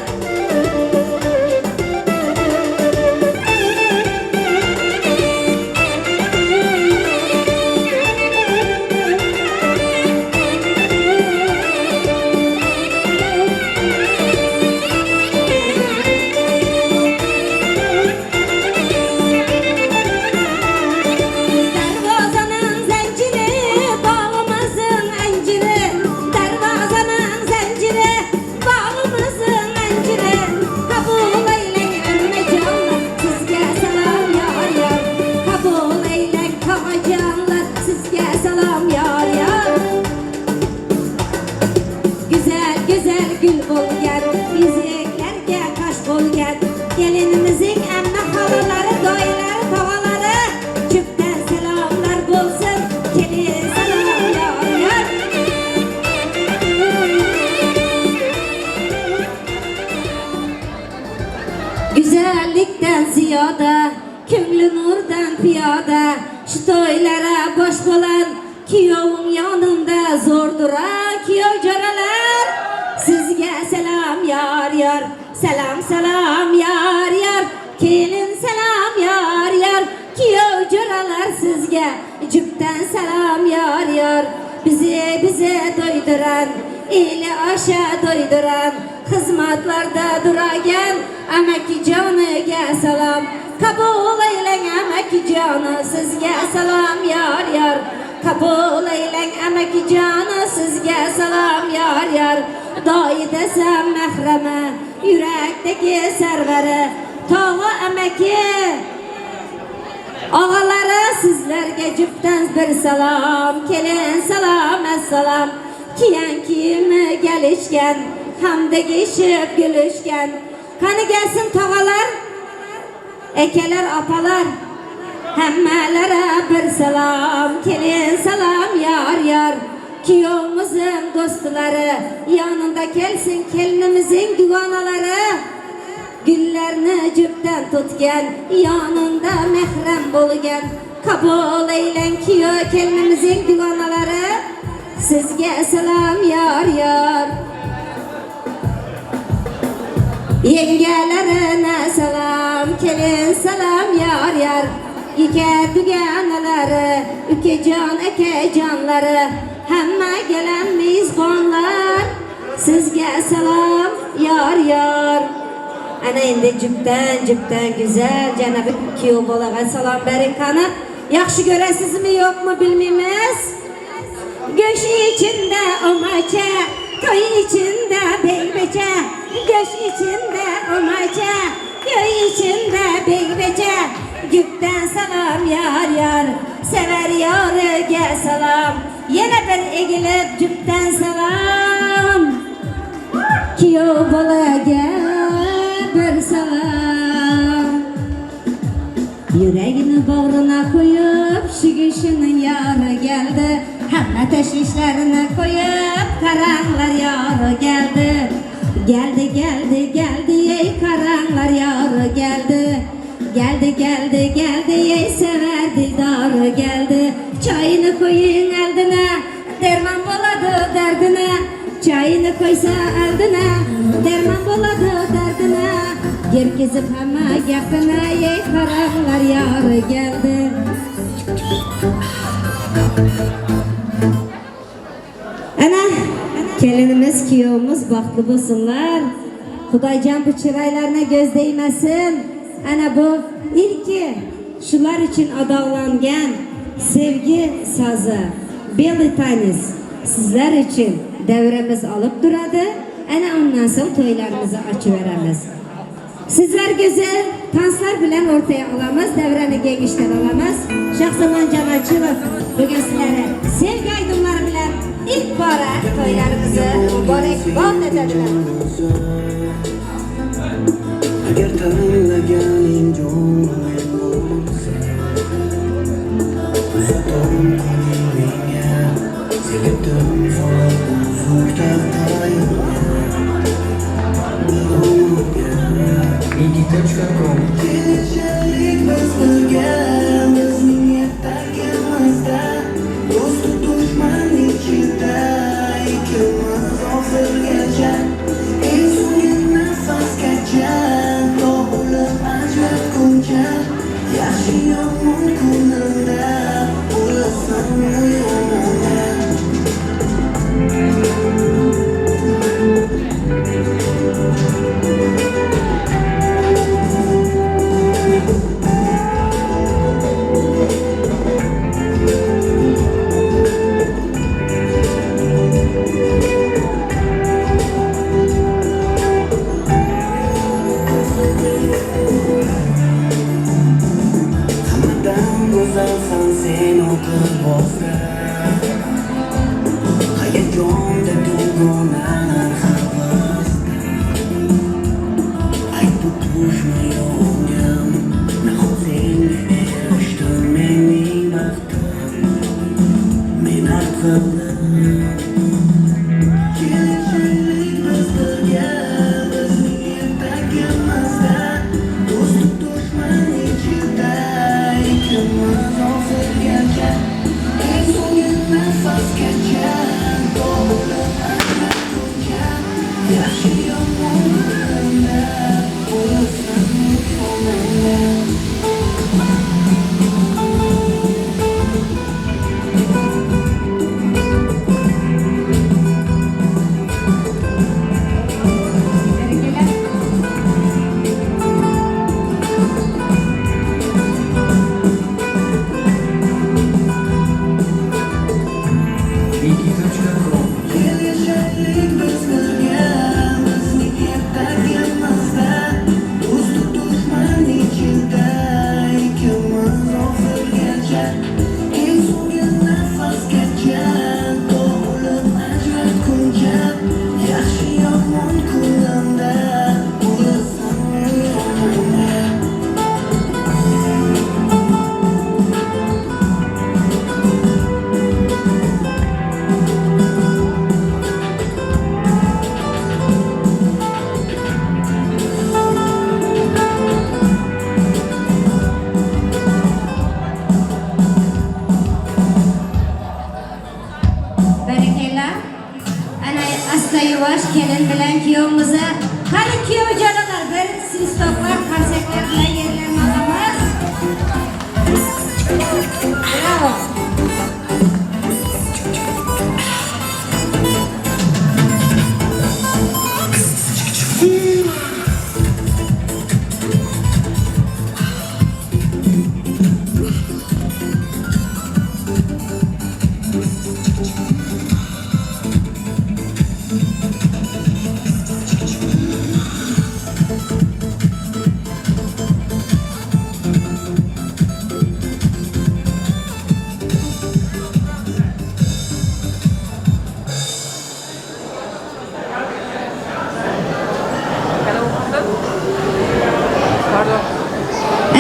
Darvozaning zanjiri, bog'imizning anjiri. Darvozaning zanjiri, bog'imizning anjiri. Qabul aylang ammajonlar, sizga salom yor yor. Qabul aylang tog'ajonlar, sizga salom yor yor. Güzel güzel gül bo'lgan, yuziklarga qash bo'lgan. Kelinimizning amma xalalari, doyilari, tog'alari, ko'pdan salomlar bo'lsin. Kelin salom yor yor. Güzellikten ziyoda, ko'ngli nurdan piyoda. Shu to'ylara bosh bo'lan kuyoving yonida zo'r duran kuyov jo'ralar. Sizga salom yor yor, salom salom yor yor. yar. Bizi bize doyduran, ili aşa doyduran, xizmatlarda duragan amaki joniga salom. Qabul eylang amaki joni, sizga salom yor yor. Qabul eylang amaki joni, sizga salom yor yor. Doi desam mahrama, yurakdagi sarvari, tog'a amaki ağaları sizlerge cüpten bir salam, kelin salam esselam. Kiyen kiyimi gelişken, hamda geçip gülüşken. Kanı gelsin tağalar, ekeler apalar, hemmelere bir salam, kelin salam yar yar. Kiyomuzun dostları, yanında gelsin kelinimizin güvanaları. Güllerini cüpten tutgen, yanında mehrem bolgen. Kabul eylen kiyo kelinimizin güvanaları, sizge selam yar yar. Yengelerine selam, kelin selam yar yar. İke dügeneleri, üke can eke canları, hemme gelen mizbanlar, sizge selam yar yar. Ana endi cüpten cüpten güzel Cenab-ı kuyov bolaga salom bering qani. Yaxshi ko'rasizmi yo'qmi bilmaymiz. Göş içinde omacha, toy içinde beybeçe. Göş içinde omacha, toy içinde beybeçe. Güpten salam yar yar, sever yarıga salam. Yine bir egilip cüpten salam, kuyov bolaga bir salam. Yüreğini bağrına koyup şu kişinin yarı geldi. Hamma teşvişlerini koyup karanlar yarı geldi. Geldi geldi geldi ey karanlar yarı geldi. Geldi geldi geldi ey sever dildarı geldi. Çayını koyun eldine, derman boladı derdine. Çayını koysa eldine, derman boladı derdine. Gerkezip hamma gapına ey karanlar yarı geldi. Ana kelinimiz kuyovimiz baxtli bo'lsinlar. Xudoyjon bu chiroylarına göz değmesin. Ana bu ilki shular uchun adog'langan sevgi sozi Белый танец sizlar uchun davramiz olib turadi. Ana undan so'ng to'ylarimizni ochib beramiz. Sizlar güzel tanslar bilan ortaya olamiz, davrani kengishdan olamiz. Shahzomon Janachilov bugun sizlarga sevgi aydınları bilan ilk bora to'ylarimizni muborakbod etadilar. Agar tanlaganing jonim bo'lsa, uzatom qo'ling menga, sevdim solib uzuk taqdirimga. Linki.com. Kelishaylik biz birga, bizning ertagimizda, do'st-u dushman ichida, ikkimiz oxirgacha, eng so'nggi nafasgacha, tug'ilib ajratguncha, yaxshi yomon kunimda, bo'lasan yonimda. Go'zalsan sen o'qib bosda, hayajonda dugonalar havasda. Aytib tushma yongim, nahot senga erishdim mening baxtim, men ard qildim. Kelishaylik biz birga, bizning ertagimizda, do'st-u dushman ichida, ikkimiz oxirgacha, eng so'nggi nafasgacha, tug'ilib ajratguncha, yaxshi yomon kunimda, bo'lasan yonimda. Asta yuvosh kelin bilan kuyovimizni. Qani kuyov jo'ralar, bir свисток lar, qarsaklar bilan yerlarni olamiz. Bravo.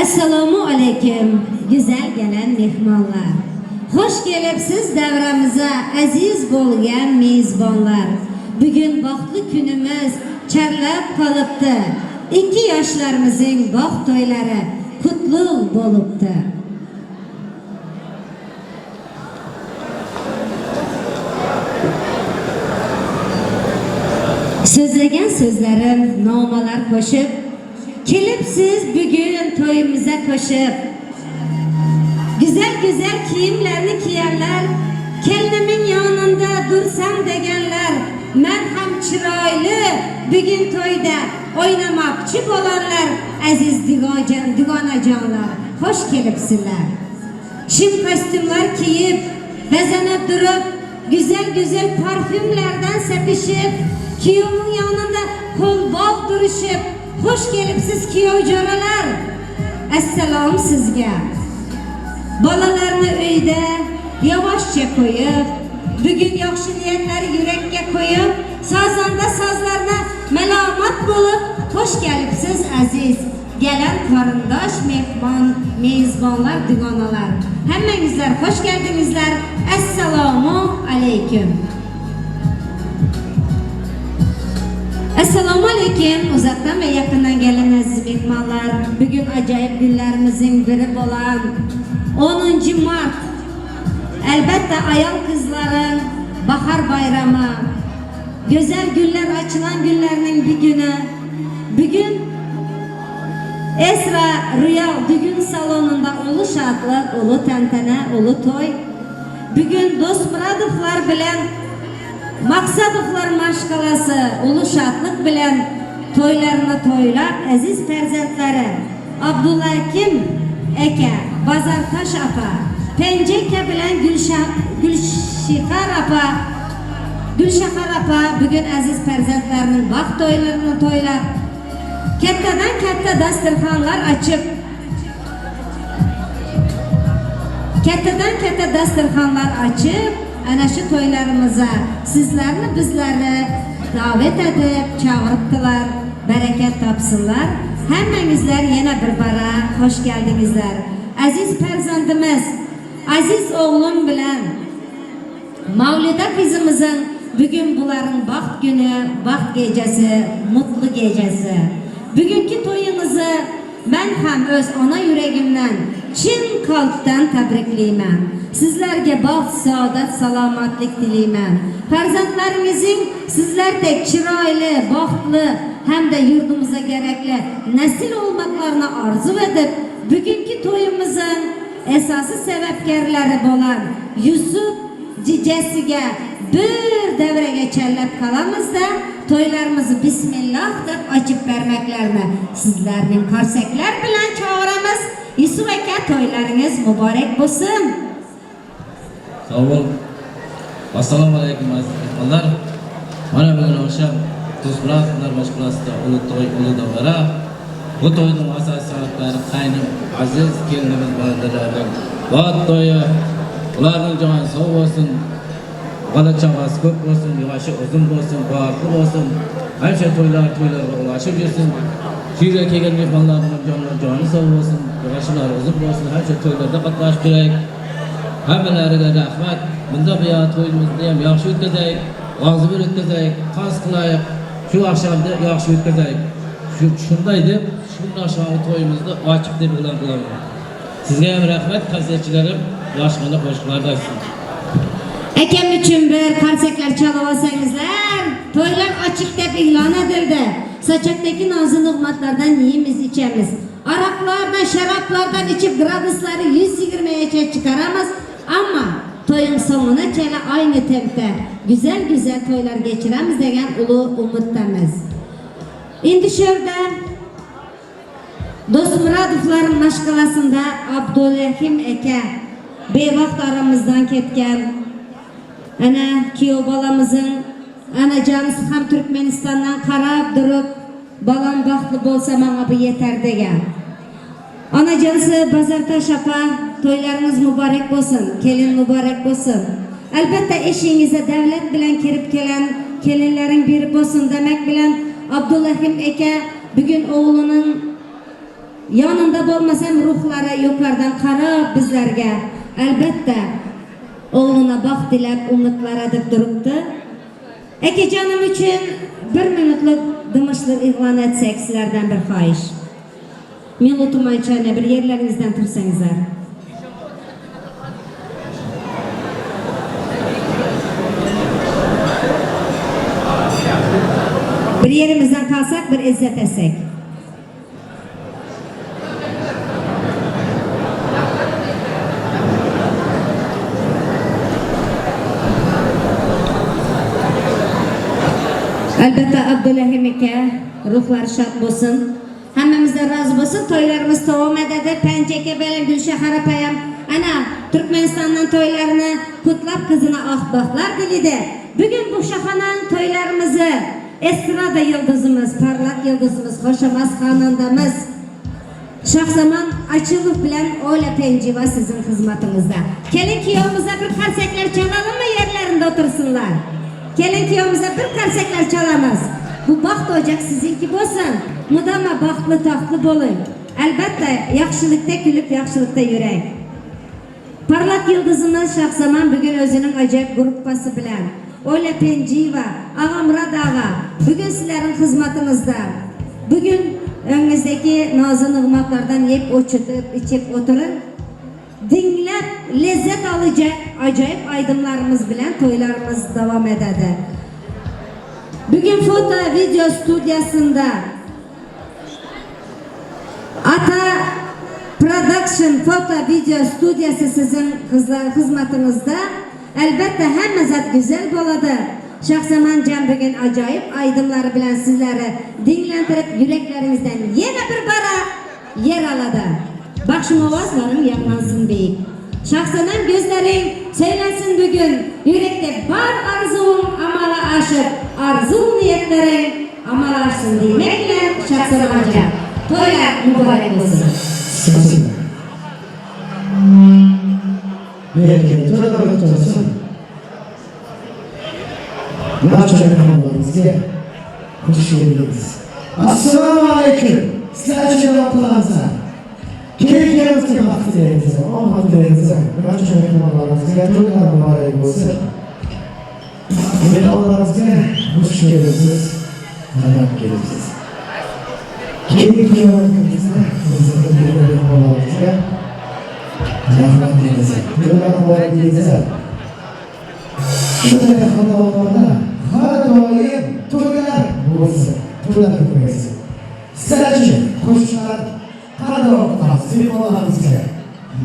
Esselamu aleyküm güzel gelen mehmonlar. Hoş gelipsiz davramiza aziz bo'lgan mezbonlar. Bugun baxtli kunimiz charlab qolibdi. Ikki yoshlarimizning baxt to'ylari qutlug' bo'libdi. So'zlagan so'zlarim nomalar qo'shib, kelibsiz bugun to'yimiza qo'shib. Güzel güzel kiyimlerini giyenler, kelinimin yanında dursam deganlar, men ham chiroyli bugun to'yda o'ynamoqchi bo'lanlar, aziz dugonajonlar, xoş kelibsizlar. Shim kostyumlar kiyib, bezanib durib, güzel güzel parfümlerden sepişib, kuyovning yanında qo'lbob durishib, xoş kelibsiz kuyov jo'ralar. Assalom sizga. Bolalarni uyda yavaşça qo'yib, bugun yaxshi niyatları yurakka qo'yib, sozanda sozlarına malomat bo'lib, xoş kelibsiz aziz gelen qarindosh, mehmon, mezbonlar, dugonalar. Hammangizlar xoş geldingizlar. Esselamu aleyküm. Esselamu aleyküm. Uzaktan ve yakından gelen aziz mehmonlar. Bugün acayip günlerimizin biri olan 10. Mart. Elbette ayal kızların bahar bayramı. Güzel güller açılan günlerinin bir günü. Bugün Esra Rüya düğün salonunda ulu şadlık, ulu tentene, ulu toy. Bugün Dostmuradovlar bilen Maksadovlar maşkalası ulu şadlık bilen toylarını toylap aziz perzentleri Abdullah Kim eke, Bazartaş apa, Penceke bilen Gülşahar apa bugün aziz perzentlerinin baxt toylarını toylap kattadan katta dasturxonlar açıp kattadan katta dasturxonlar açıp ana shu to'ylarimiza sizlarni bizlarni davet edip chaqiribdilar. Barakat topsinlar. Hammangizlar yana bir bora hoş geldingizlar. Aziz farzandimiz, aziz o'g'lim bilan Mavlida qizimizin bugün buların baxt günü, baxt gecesi, mutlu gecesi. Bugünkü to'yimizni men ham o'z ona yuragimdan chin qalbdan tabriklayman. Sizlarga baxt, saodat, salomatlik tilayman. Farzandlaringizning sizlardek chiroyli, baxtli hamda yurtimizga kerakli nasil olmoqlarini orzu edib, bugungi to'yimizning asosiy sababkorlari bo'lgan Yusuf jijasiga bir davraga challab qolamizda to'ylarimizni bismillah deb ochib bermoqlarini sizlarning qarsaklar bilan chaqiramiz. Yusuf aka, to'ylaringiz muborak bo'lsin. Sog' bo'l. Assalomu alaykum aziz mehmonlar. Mana bugun oqshom Do'stmurodovlar mashg'ulotida ulu to'y, ulu davra. Bu to'yning asosiy sabablari qaynim aziz kelinimiz bolalaring baxt to'yi. Ularning joni sog' bo'lsin, bola chaqasi ko'p bo'lsin, yoshi uzun bo'lsin, baxtli bo'lsin. Hamisha to'ylar to'ylarga ulashib yursin. Shu yerga kelgan mehmonlarning joni sog' bo'lsin, yoshlari uzun bo'lsin. Hamisha to'ylarda qatnashib turaylik. Hammalariga rahmat. Bunda buyoq to'yimizni ham yaxshi o'tkazaylik, og'zibir o'tkazaylik, qas qilaylik. Shu oqshomni yaxshi o'tkazaylik. Shunday deb shunday oqshomgi to'yimizni ochiq deb e'lon qilaman. Sizga ham rahmat, konsertchilarim yaxshigina qo'shiqlarni aytsin. Akam uchun bir qarsaklar chalib olsangizlar, e'lon edildi. Saçakdagi nozi nig'matlardan yeymiz, ichamiz. Aroqlardan, sharoblardan ichib gradusları 120gacha chiqaramiz. Ammo to'ying so'ngina ayni tempda güzel güzel to'ylar geçiramiz degan ulug' umiddamiz. Endi shu yerda Do'stmurodovlar mashg'alasida Abdulrahim aka bevaqt aramizdan ketgan. Ana kuyov bolamizning anajonisi ham Turkmanistondan qarab turib, balam baxtli bo'lsa menga bu yetar degan. Anajonisi Bazartash opa, to'ylaringiz muborak bo'lsin, kelin muborak bo'lsin. Albatta eshigingizga davlat bilan kirib kelgan kelinlaring biri bo'lsin demak bilan Abdulrahim aka bugun o'g'lining yanında bo'lmasam ruhlari yuqoridan qarab bizlarga albatta o'g'lina baxt tilab umidlar edib turibdi. Akajonim uchun bir minutlik dimishlik e'lon etsak sizlardan bir xohish. Men o'tirmaychani bir yerlaringizdan tursangizlar. Bir yerimizdan qalsak, bir izzat etsak. Albatta Abdulahim aka ruhlari shod bo'lsin. Hammamizdan rozi bo'lsin. To'ylarimiz davom etadi. Pancha aka bilan Gulshahar opa ham ana Turkmanistondan to'ylarini qutlab qizini oq baxtlar tilaydi. Bugun bu shahanan to'ylarimizni estrada yıldızımız, parlak yıldızımız, xoşamaz xanandamız Şahzaman Açılov bilan Ola Penjiva sizin xizmatingizda. Kelin kuyovimize bir qarsaklar çalalım mı, yerlerinde otursunlar? Kelin kuyovimize bir qarsaklar çalamız. Bu baxt ocak sizinki bo'lsin. Mudama baxtli taxtli bo'ling. Albatta yaxshilikda kulib, yaxshilikda yuring. Parlak yıldızımız Şahzaman bugün özünün acayip gruppası bilan Ola Penjiva, Ağa Murad ağa bugün sizlerin xizmatingizda. Bugün önünüzdeki nazı nig'matlardan yeb o'chitib, ichib o'tirin. Dinlab lezzet alacak acayip aydınlarımız bilan to'ylarimiz davom etadi. Bugün foto video studiyasında Ata Production foto video studiyası sizin xizmatingizda. Elbette hamma zat güzel bo'ladi. Şahzaman Can bugün acayip aydınları bilan sizleri dinlendirip yüreklerinizden yine bir bara yer aladı. Baxşım ovozlaring yanglansın beyik. Şahzaman gözlerin söylensin bugün. Yürekte bar arzun amala aşıp, arzu niyetlerin amala aşsın demekle Şahzaman Can. Toylar mübarek olsun. Bereket olsun. Barcha mehmonlarimizga xush keldingiz. Assalomu alaykum. Sizlar qilamiz. Kelganimizga baxt tilaymiz, omad tilaymiz. Barcha mehmonlarimizga to'ylar muborak bo'lsin. Mehmonlarimizga xush kelibsiz, qadam kelibsiz. Kelganimizga mehmonlarimizga rahmat deymiz. To'ylar muborak deymiz. Shunday xonadonlarda har doim to'ylar bo'lsin, to'ylar ko'paysin. Sizlarchi qo'shiqlar qanday davom qilamiz mehmonlarimizga?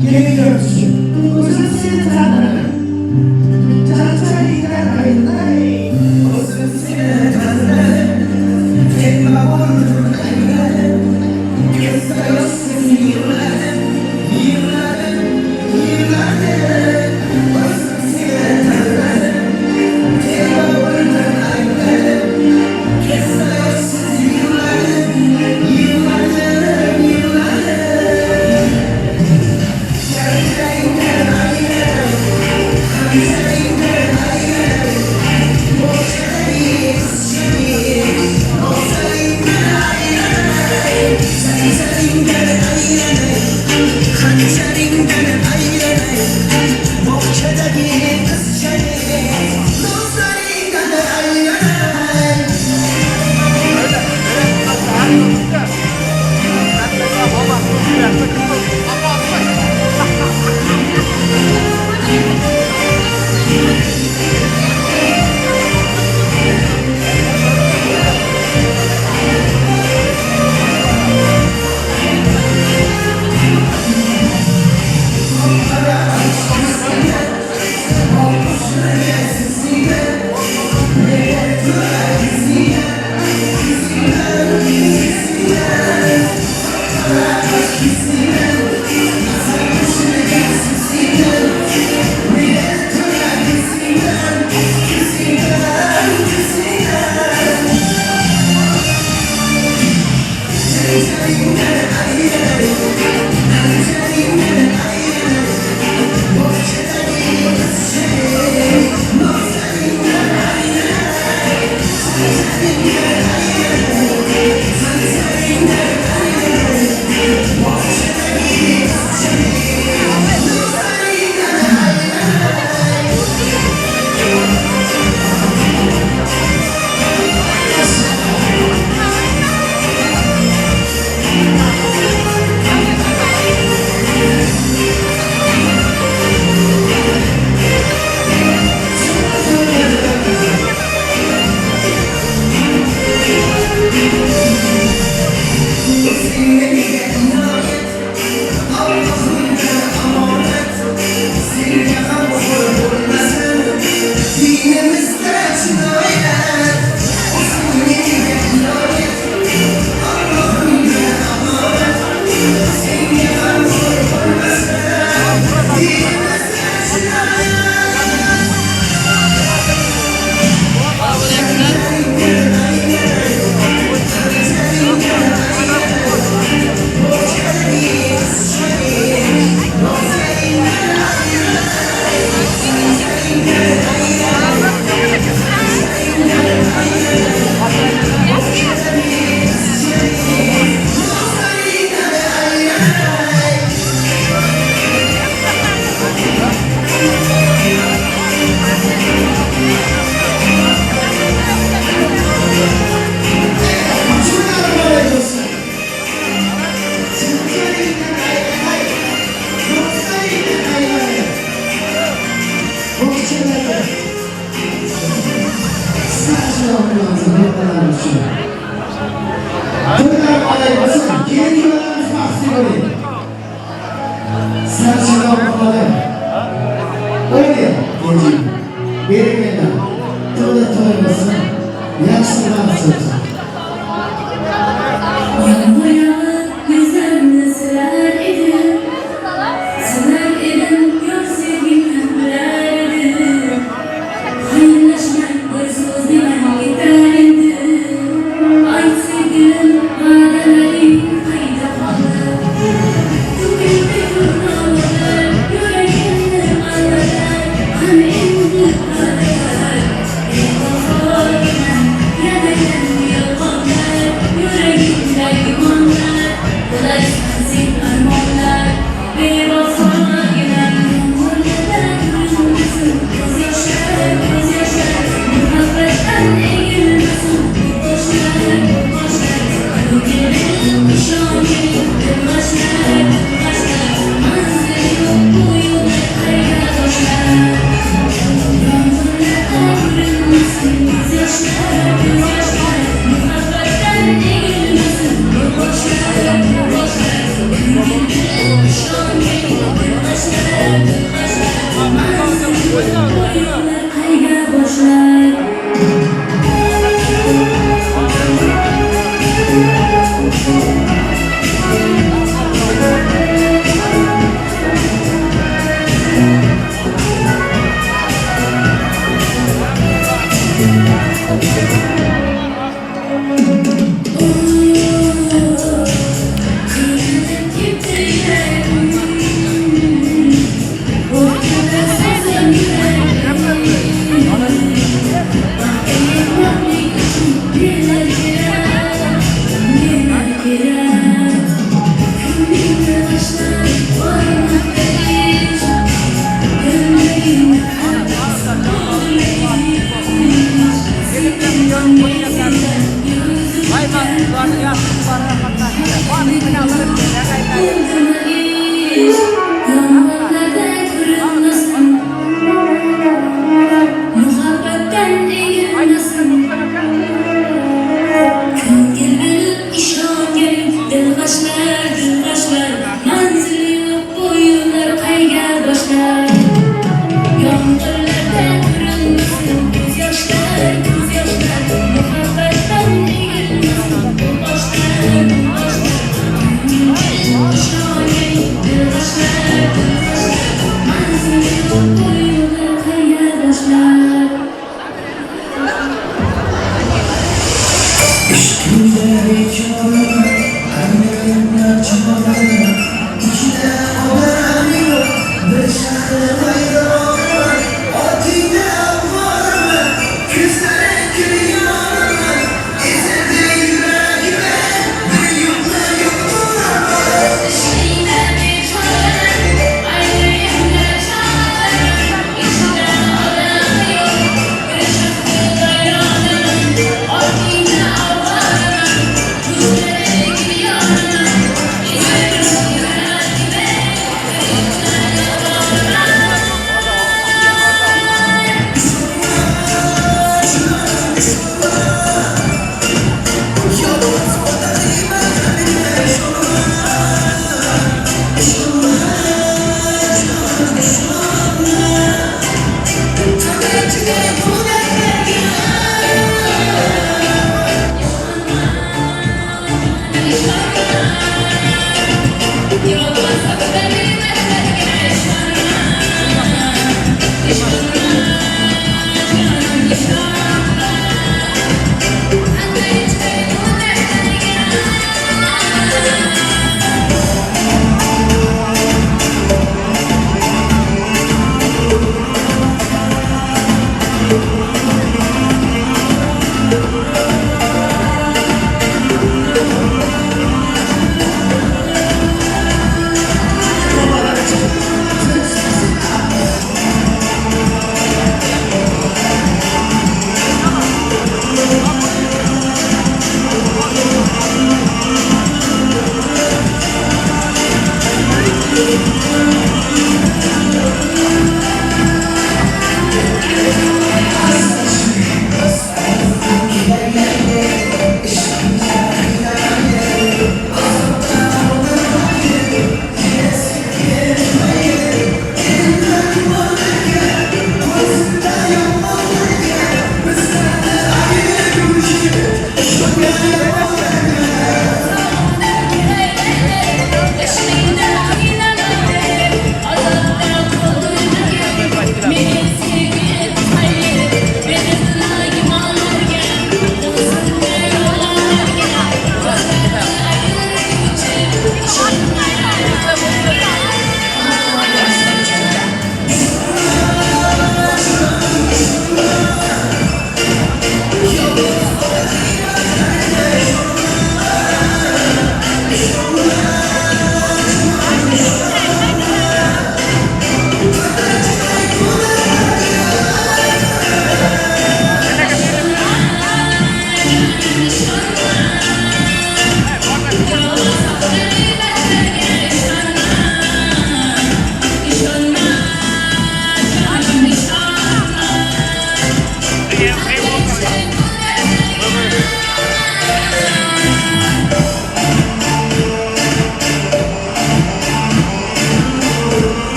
Kelin uchun o'zim seni tanirim, charcharingdan aylay, o'zim seni tanirim, telba bo'ldim aylarim, ketsa yozsin yig'ladim, yig'ladim, yig'ladim, o'zim seni tanirim, telba bo'ldim aylarim, ketsa yozsin yig'ladim, yig'ladim, yig'ladim, charcharingdan aylarim, charcharingdan aylarim,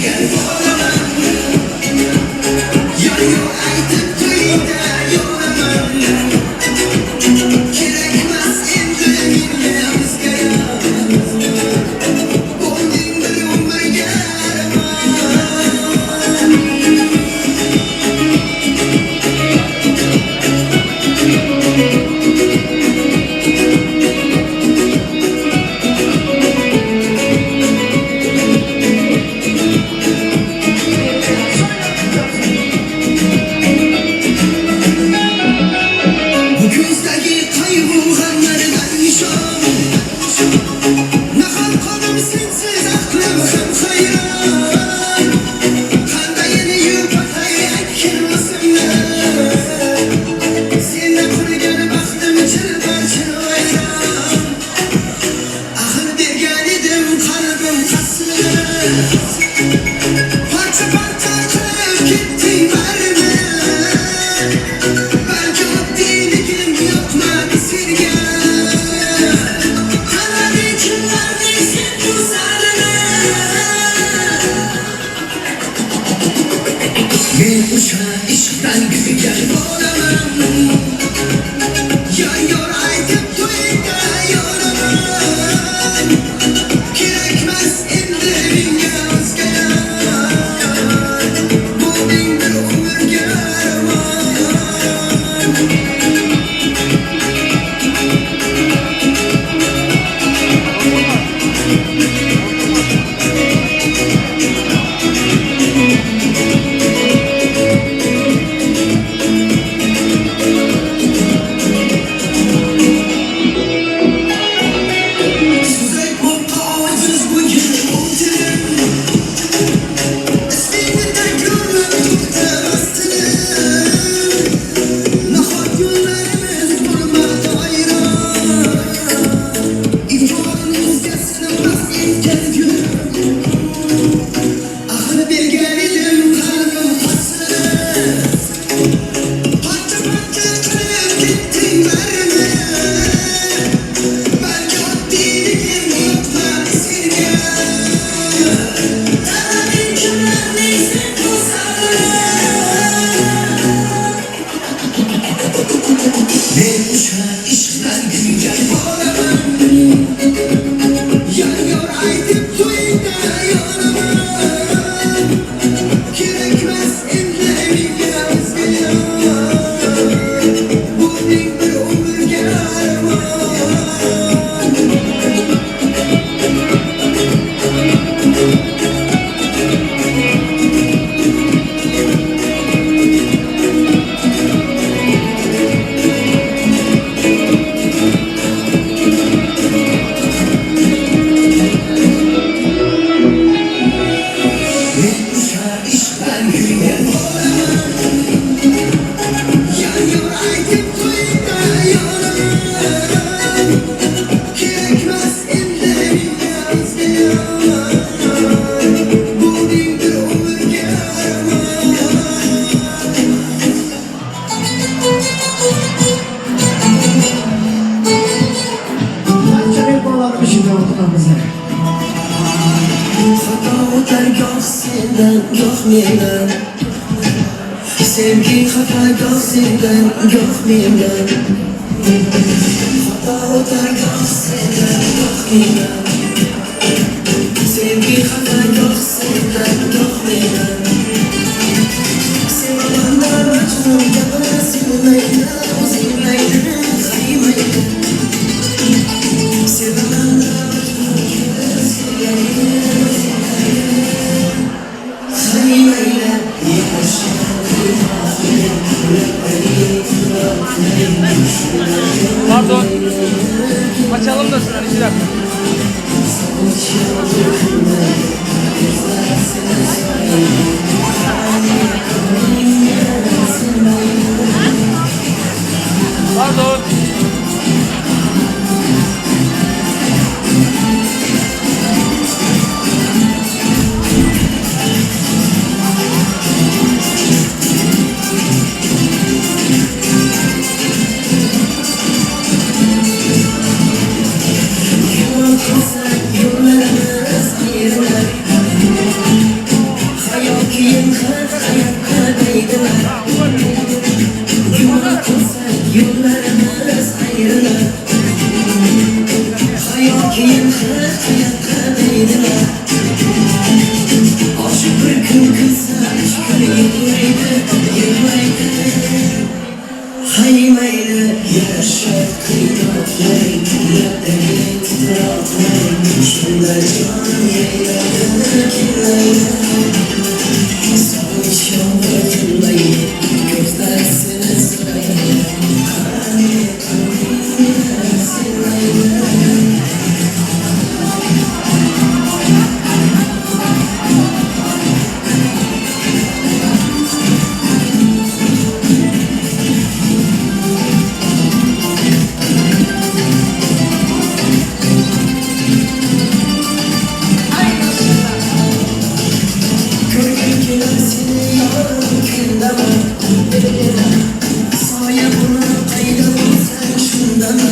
kuygan bo'laman. Yor yor aytib to'yda yonaman. Kerakmas endi menga o'zga yor. Bo'lding bir umrga armon. Bu ko'zdagi qayg'u g'amlardan nishon. Nahot qolim sensiz, aqlim ham hayron. Qandayin yupatay aytgin o'zimni. Seni qurgan baxtim chilparchin vayron. Axir bergan edim qalbim qasmini. Parcha parcha qilib ketding barini. Balki oddiyligim yoqmadi senga. Qanday kunlarni sen ko'zlarini. Men o'sha ishqdan kuygan bo'laman. Yor yor aytib to'yda yonaman. Kerakmas endi menga o'zga yor. Bo'lding bir umrga armon. Suzak bo'pti ojiz bugun o'tirim. Ismingni takrorlab to'xtamas tilim. Nahot yo'llarimiz bo'lmadi ayro. Ifodani o'zgasini mast etgan kun. Axir bergan edim qalbim qasrini. Parcha parcha qilib ketding barini. Balki oddiyligim yoqmadi senga. Tanlading kimlarni sen ko'zlarini. Men o'sha ishqdan kuygan bo'laman. Yor yor aytib to'yda yonaman. Kerakmas endi menga o'zga yor. Bo'lding bir umrga armon. Men o'sha ishqdan kuygan bo'laman. Yor yor aytib to'yda yonaman. Kerakmas endi menga o'zga yor. Bo'lding bir umrga armon. Barcha mehmonlarimiz shunday o'tiramiz. Xato o'tar goh sendan, goh mendan. Sevgi xafa goh sendan, goh mendan. Xato o'tar goh sendan, goh mendan. Sevgi xafa goh sendan, goh mendan. Sevaman-da Majnun kabi sevmaydi, o'zing ayt, haymaydi. Sevaman-da Majnun kabi sevmaydi, o'zing ayt, haymaydi. Pardon. Açalım da şunları 2 dakika. Pardon. Yollarımız ayrılar. mayli. Sog'inch yomg'iri tinmaydi, ko'zlar seni so'raydi. Qara ne qilding meni sen mayli. Ko'rgim kelar seni yorim kundami, soya bo'lib qayda bo'lsang shundami.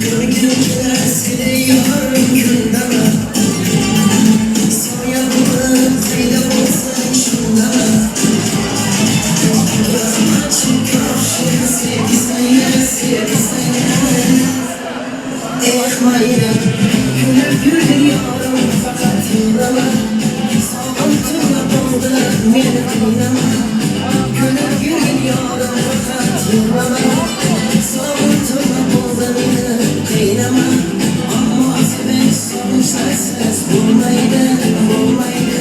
Ko'rgim kelar seni yorim kundami, soya bo'lib qayda bo'lsang shundami. Eh mayli, kulib yurgin yorim, faqat yig'lama. Sog'intirma bo'ldi meni qiynama. Kulib yurgin yorim, faqat yig'lama. Sog'intirma bo'ldi meni qiynama. Ammo sevinch sog'inchlarsiz bo'lmaydi, bo'lmaydi.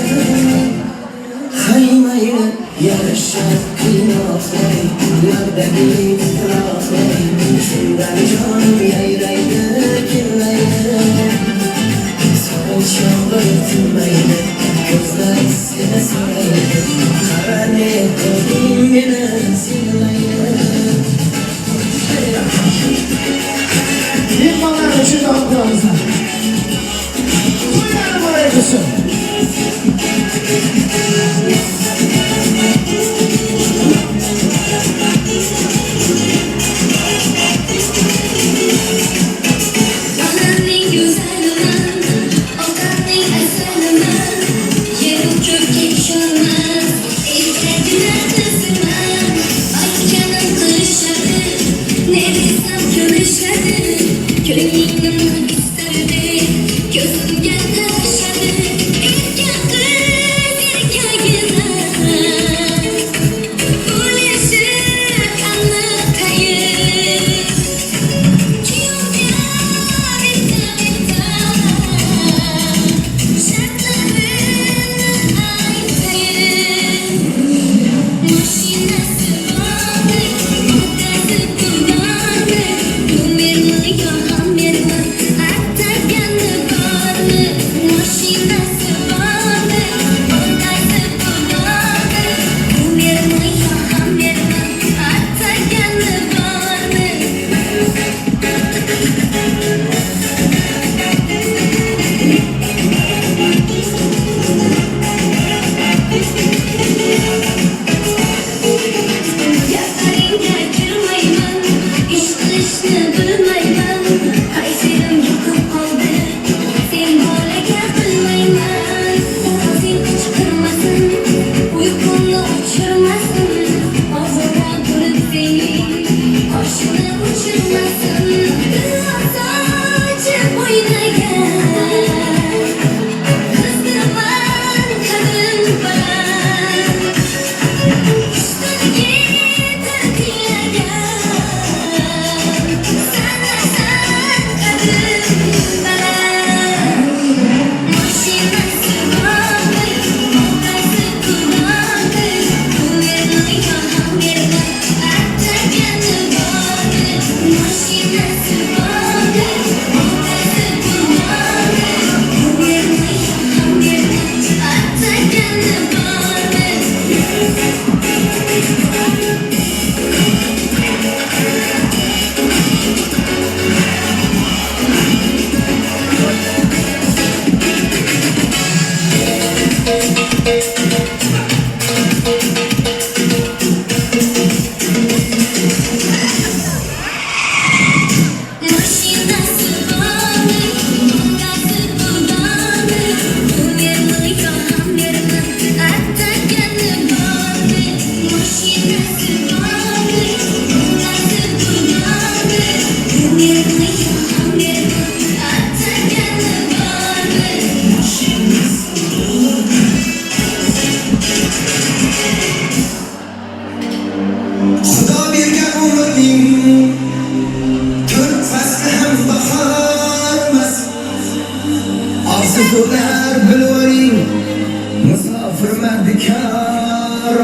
Hay mayli, yarashar qiynoqday, lardagi titroqday. Shundan jonim yayraydi, kelmaydi. Sog'inch yomg'iri tinmaydi, ko'zlar seni so'raydi. Qara ne qilding meni sen mayli. Mehmonlar uchun olqishlarimizni. To'ylar muborak bo'lsin.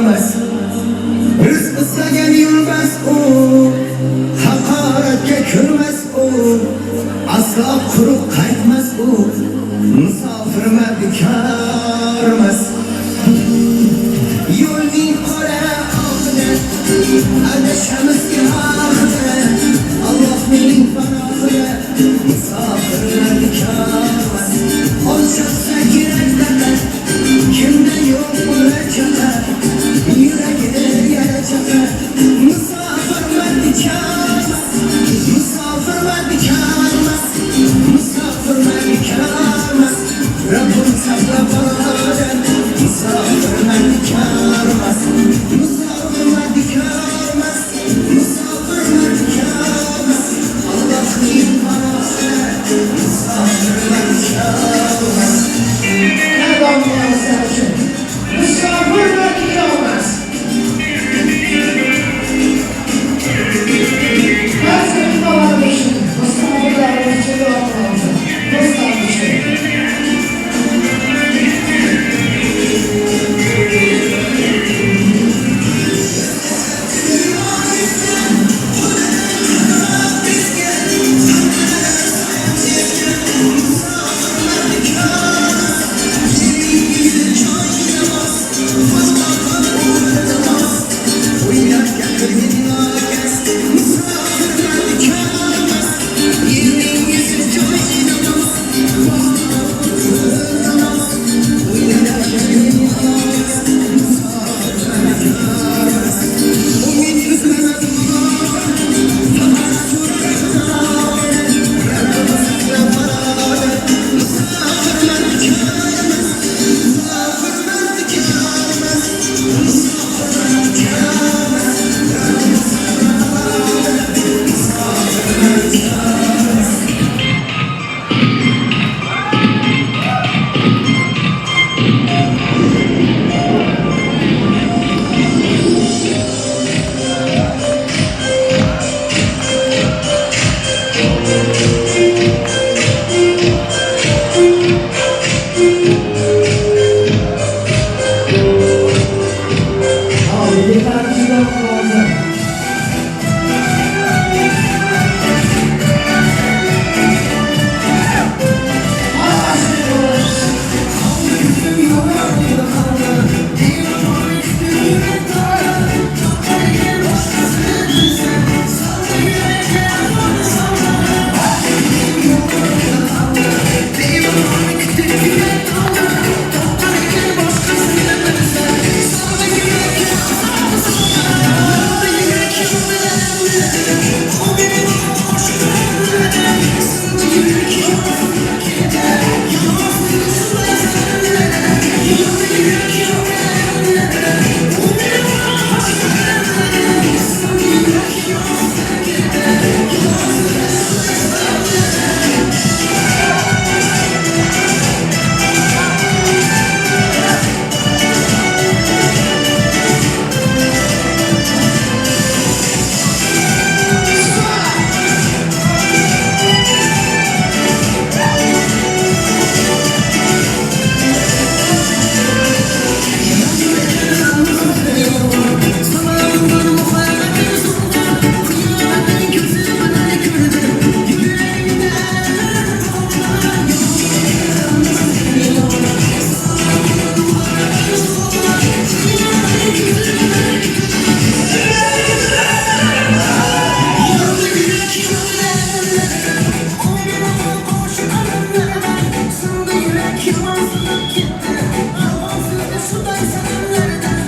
Emas, rizq istagan yurmas u, haqoratga kirmas u, aslo quruq qaytmas u, musofir mardikormas. Yo'lning qora oqida adashamiz gohida, Allohning panohida musofir mardikormas. Olchaqsa kerak faqat, kimda yo'q bola chaqa, yuragi yara chaqa, musofir mardikormas, musofir mardikormas, musofir mardikormas. Rabbim saqla balodan, musofir mardikormas, musofir mardikormas, musofir mardikormas. Allohning panohida musofir mardikormas. Musofir mardikormas.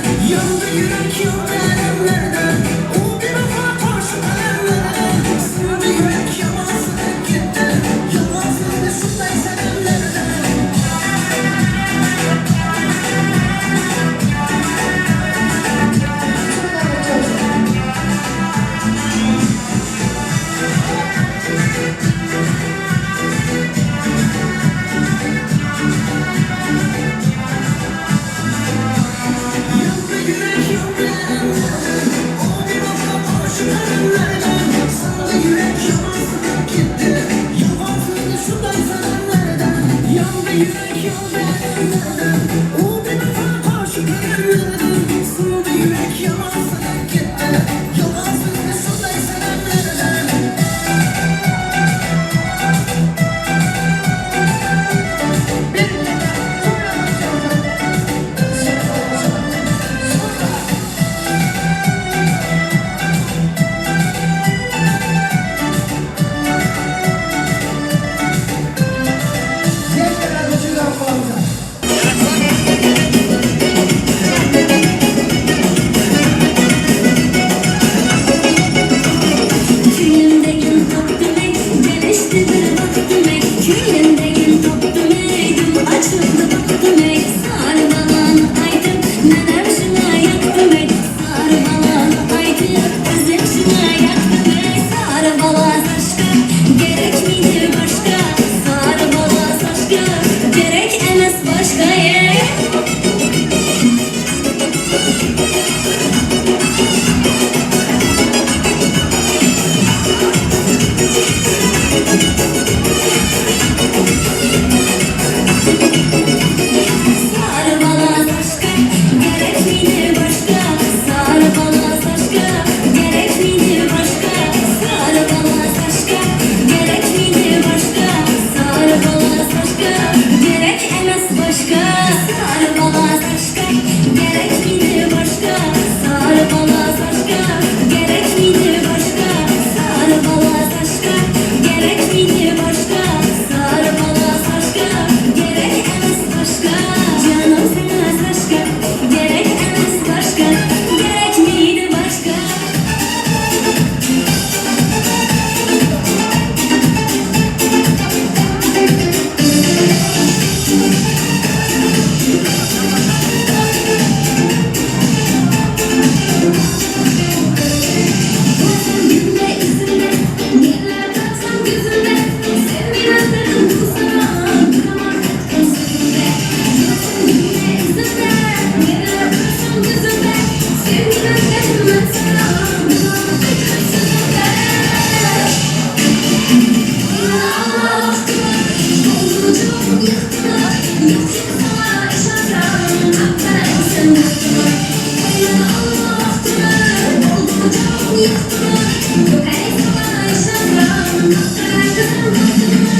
Yandı yürek yandı ellerden, o bir vefa karşı kaderlerden. Yürek yaman sanıp gitti. Yalan sözünü şunday senemlerden. Kuyumdagin topdim ey, kelishdi bir vaqtim ey. Kuyumdagin topdim ey, gul ochildi baxtim ey. Sari balani aytib, men ham shunga yoqdim ey. Sari balani aytib, o'zim shunga yoqdim ey. Sari bala sashka, kerakmidi boshqa? Sari bala sashka, kerak emas boshqa ey. Sarı bala saçka, gerek miydi başka? Sarı bala saçka, gerek miydi başka? Sarı bala saçka, gerek miydi başka? Sarı bala saçka, gerek emas başka. Sarı bala saçka, gerek miydi başka? Sarı bala saçka, gerek miydi başka? Sarı bala saçka, gerek miydi başka? Sarı bala saçka, gerek emas başka. Canım sana saçka, gerek emas başka. Gerek miydi başka? Gözümde izinde, neler katsam gözümde. Sen inandırdın bu sana, duramam sözünde. Gözümde izinde, neler katsam gözümde. Sen inandırdın ben sana, duramam sözünde. Allah aşkına, doldurucum yıktı. Yok yok sana işarsam, kapkaransan yıktı. Allah aşkına, doldurucum yıktı. Yok ey sana işarsam, kapkaransan yıktı.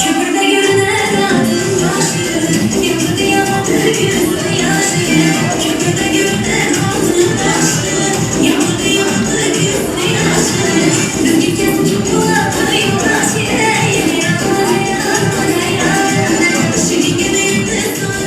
Köprüde görünen adın başı, yıldızı yaladı gözü yaşı. Köprüde görünen adın başı, yıldızı yaladı gözü yaşı. Düzgün kesip buladı yoldaşı, yine yaladı yaladı yaladı. Şimdi gibi yıldız.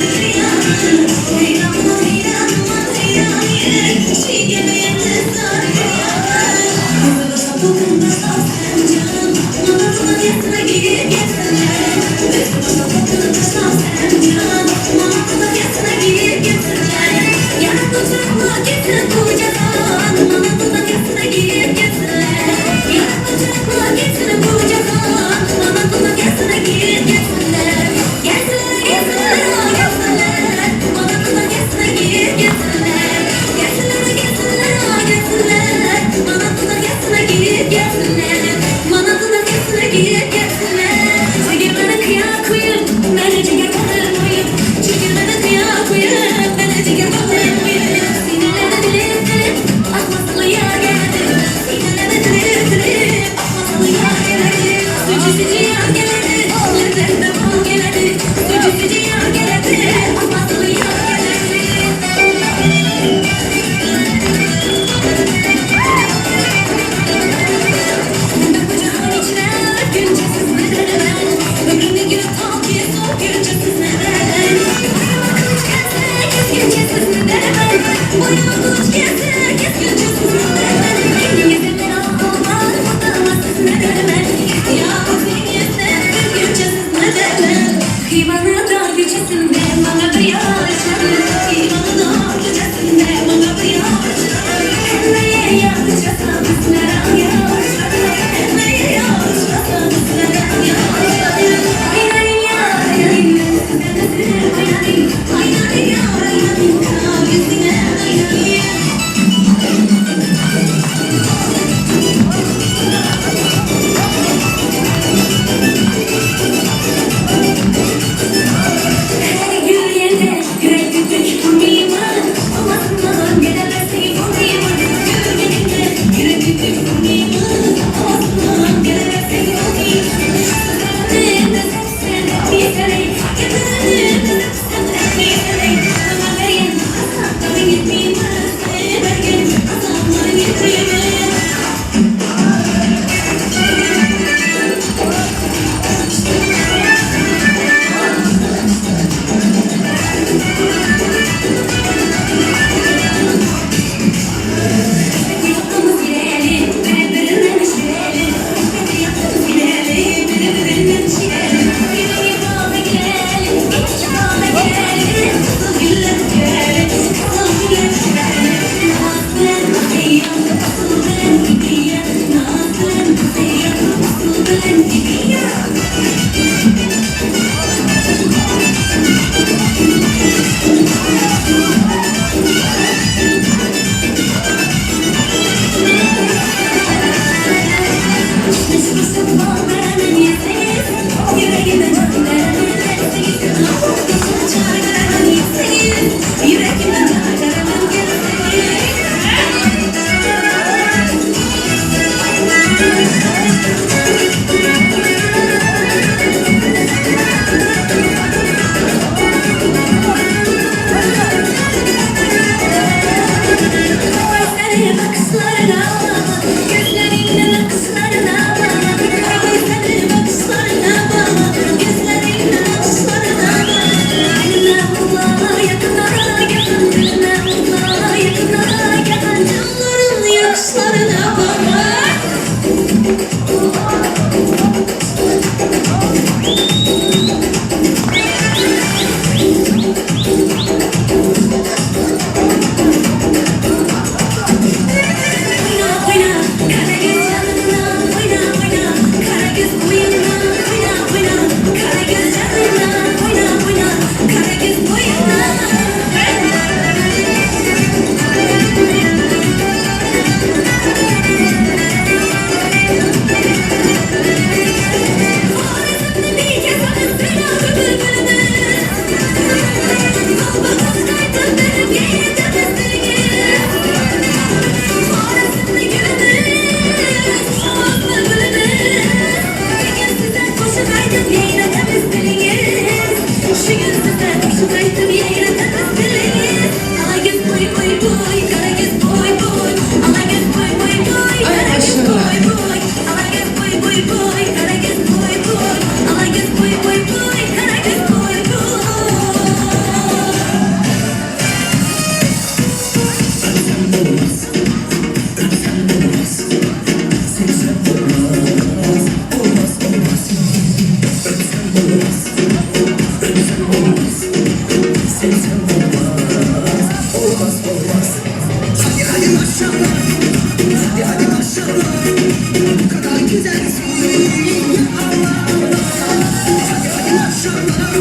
maşallah.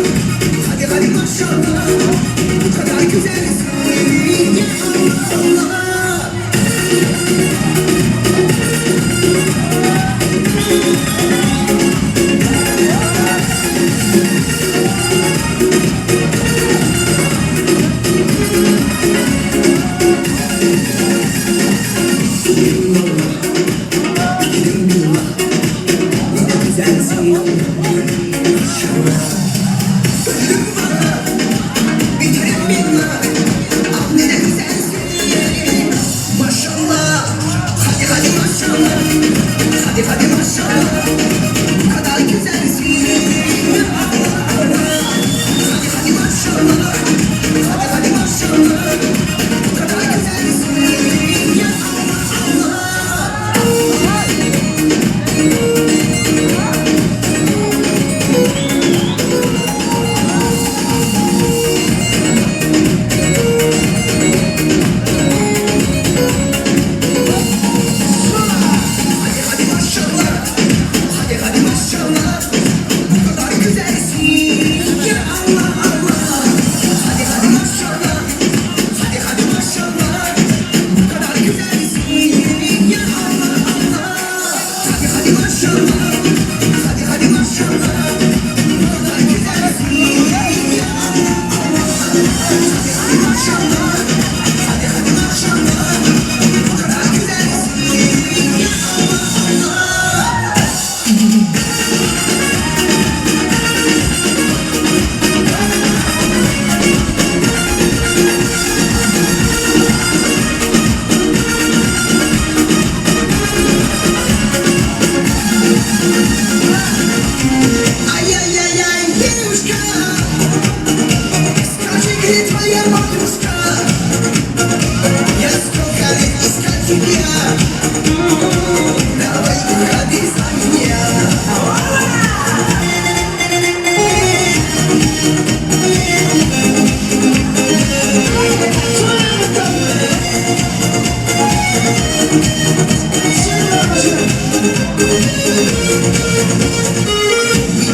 Hadi hadi maşallah. Bu kadar güzelsin ya Allah Allah. Maşallah, hadi hadi maşallah, hadi hadi maşallah, bu kadar güzelsin. Hadi hadi maşallah, hadi hadi maşallah, bu kadar güzelsin. Ya Allah Allah. Hadi hadi maşallah, hadi hadi maşallah, bu kadar güzelsin ya Allah Allah. Hadi hadi maşallah, hadi hadi maşallah, bu kadar güzelsin ya Allah Allah. Hadi hadi maşallah, hadi hadi maşallah, bu kadar güzelsin ya Allah Allah. Hadi hadi maşallah, hadi hadi maşallah, bu kadar güzelsin ya Allah Allah. Ай-яй-яй-яй, девушка, скажи, где твоя подружка? Я сколько лет искал тебя, давай уходи за меня.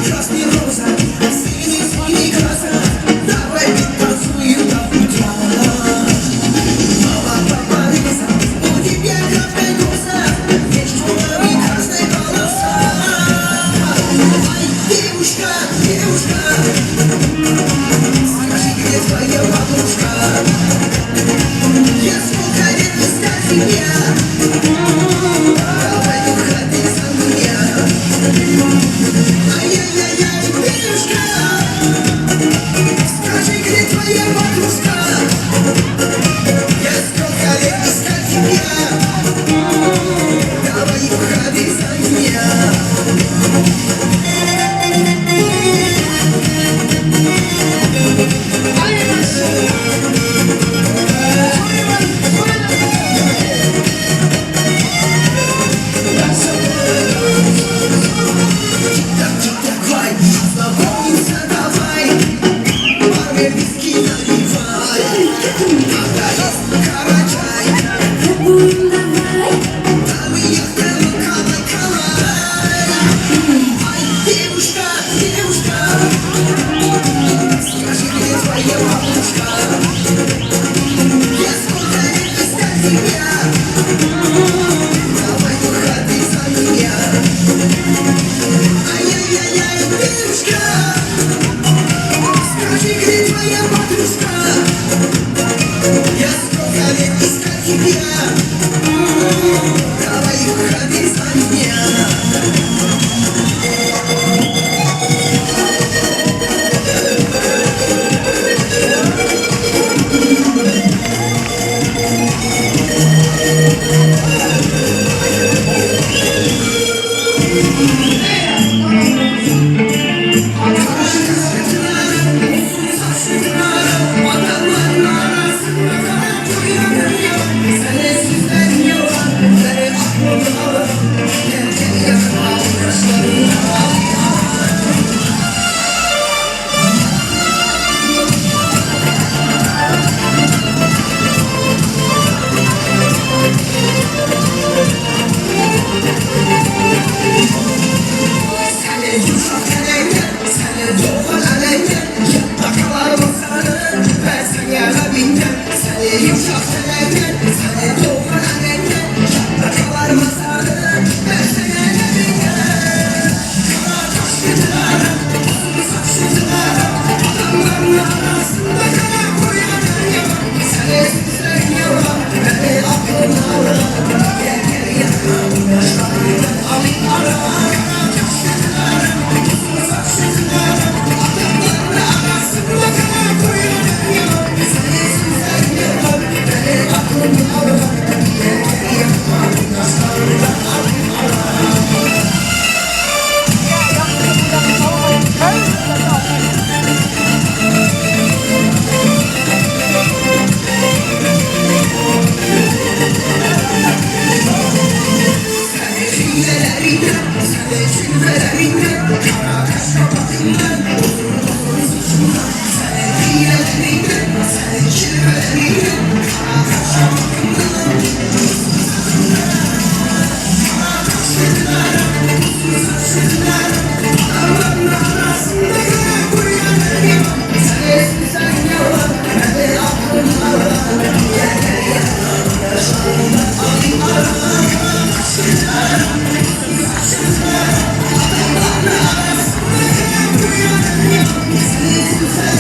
Красный роза, синий-синий краса, давай танцуем до утра. Мама, папа, рыса, у тебя красная коса, между нами красная полоса. Ай, девушка, девушка, скажи, где твоя подружка? Я сколько лет искал тебя, давай уходи за меня. Ай-яй-яй-яй, девушка, скажи, где твоя подружка? Я сколько лет искал тебя, давай уходи за меня. Thank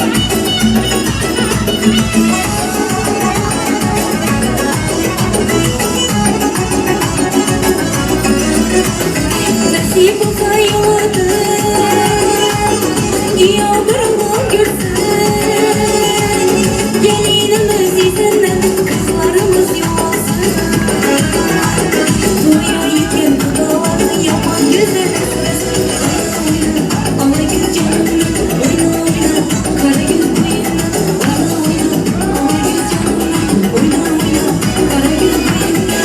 you. Nasip olsa yoldu, Yağdırımı görsün. Gelinimiz izinden kızlarımız yolsun. Toya yetken kudaların yaman güzel esmesin. Oyna oyna, ala gül canım, oyna oyna, kara gül boyuna. Oyna oyna, ala gül canım, oyna oyna, kara gül boyuna.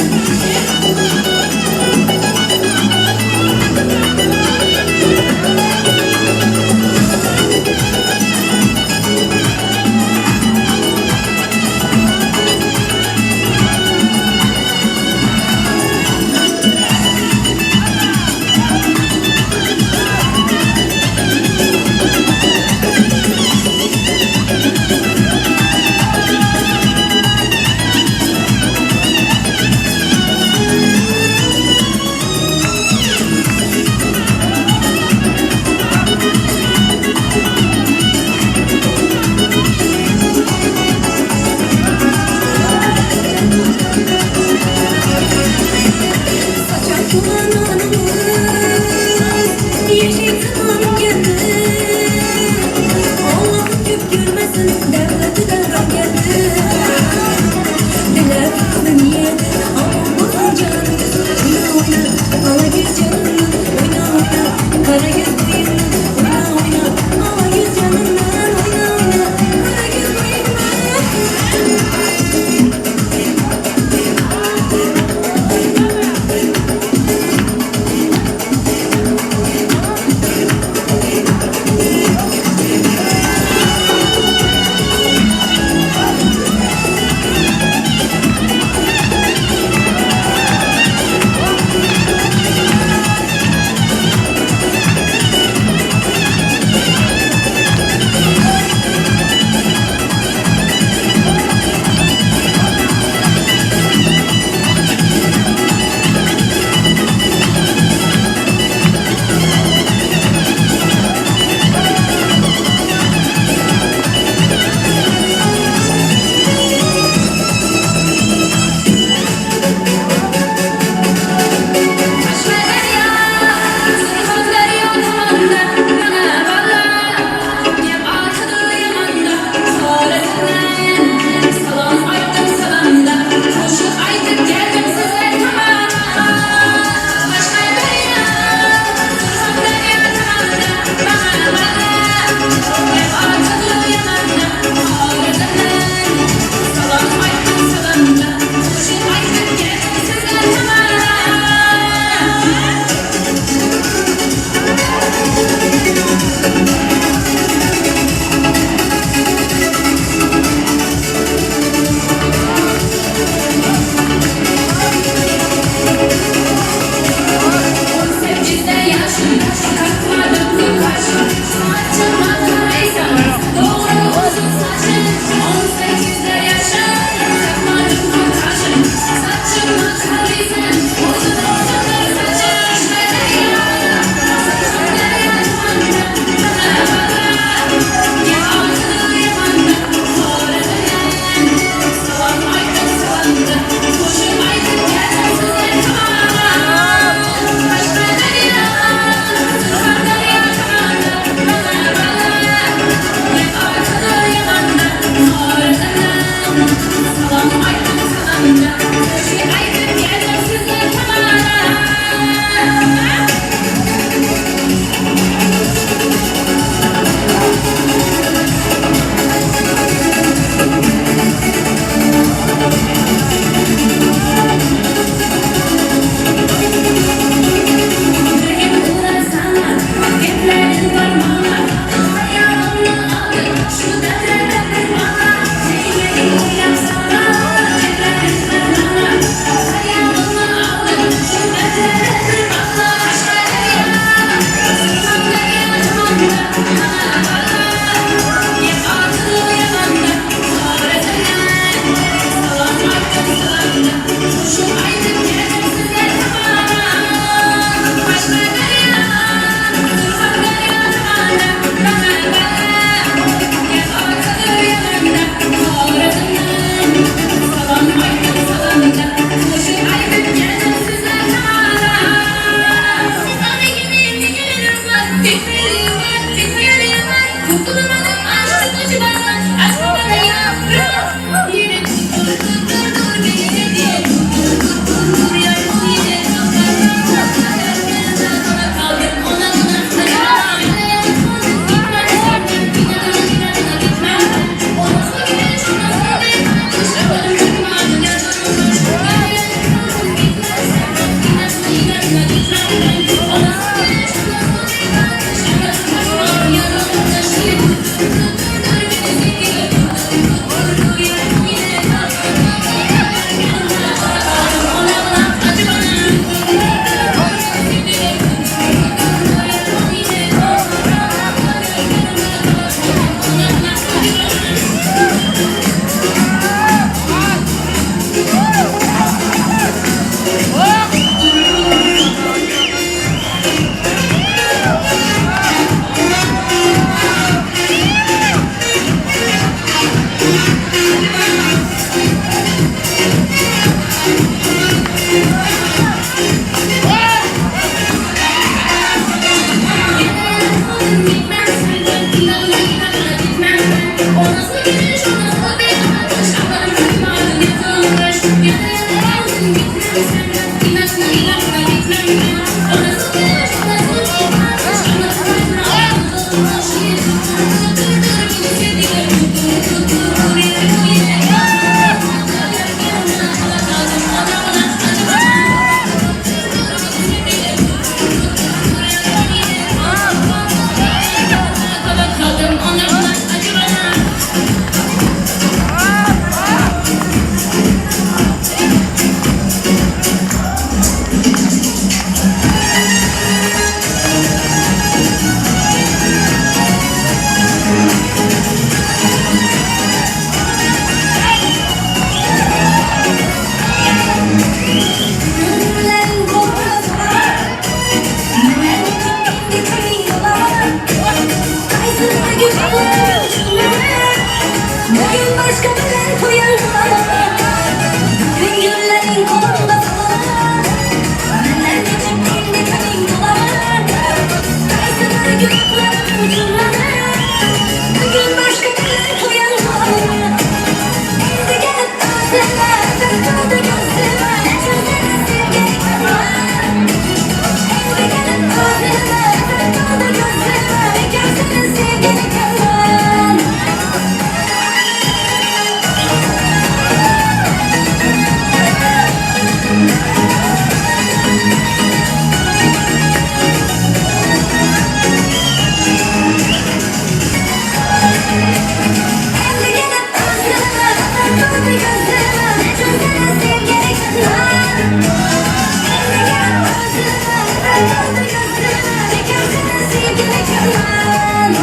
Sevgili kelin.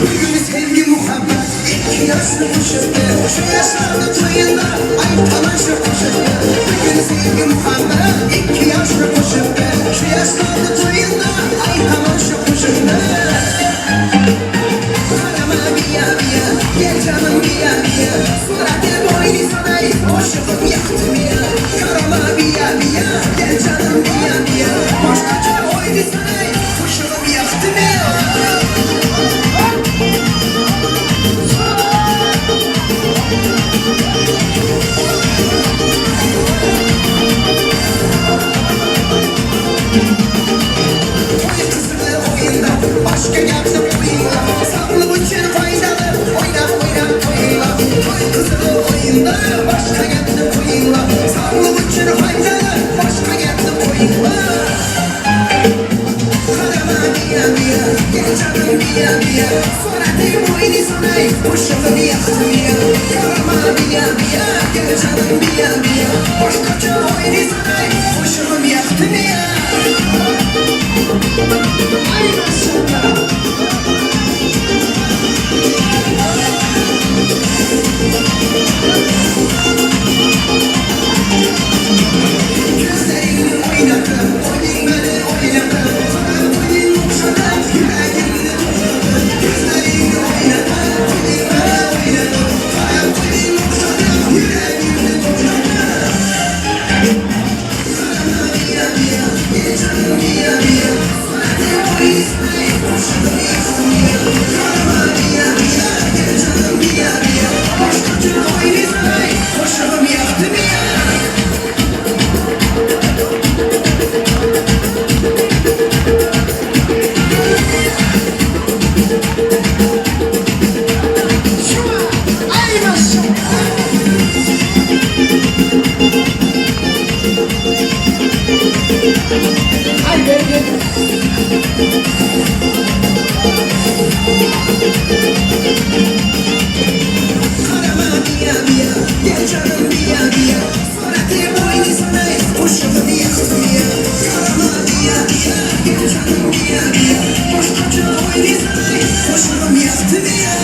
Bugün sevgi muhabbet iki yaşlı kuşustu. Şu yaşlarda toyunda ay talaşı kuşustu. Bugün sevgi muhabbet iki yaşlı kuşustu. Şu yaşlarda toyunda ay talaşı kuşustu. Karama biya biya, gel canım biya biya. Suratı boyni sanay, boşluğum yaktı biya. Karama biya biya, gel canım biya biya. Başkaca oyni sanay, boşluğum yaktı biya. Başka gapni qo'yinglar, sog'liq uchun foydali, o'ynab o'ynab qo'yinglar. To'y qizig'i o'yinda, boshqa gapni qo'yinglar, sog'liq uchun foydali, boshqa gapni qo'yinglar. Qarama biya biya, gel canım biya biya. Surati bo'yni sanay, qo'shig'ini yoqdi biya. Qarama biya biya, gel canım biya biya. Boshqacha o'yni sanay, qo'shig'im yoqdi biya. Ay maşallah. Gözlerini oynatıp, oyun beni oynatıp, karar oyun okşatıp, yüreğimni toplatıp. Gözlerini oynatıp, oyun beni oynatıp, karar oyun okşatıp, yüreğimni toplatıp. Karama biya biya, gel canım biya biya. Suratı boyu sanay, boşluğunu yaktım ya. Karama biya biya, gel canım biya biya. Başkaca oyunu sanay, boşluğumu yaktım ya. Karama biya biya, gel canım biya biya. Suratı boyni sanay, boşluğunu yaktım ya. Karama biya biya, gel canım biya biya. Başkaca oyni sanay, boşluğumu yaktım ya.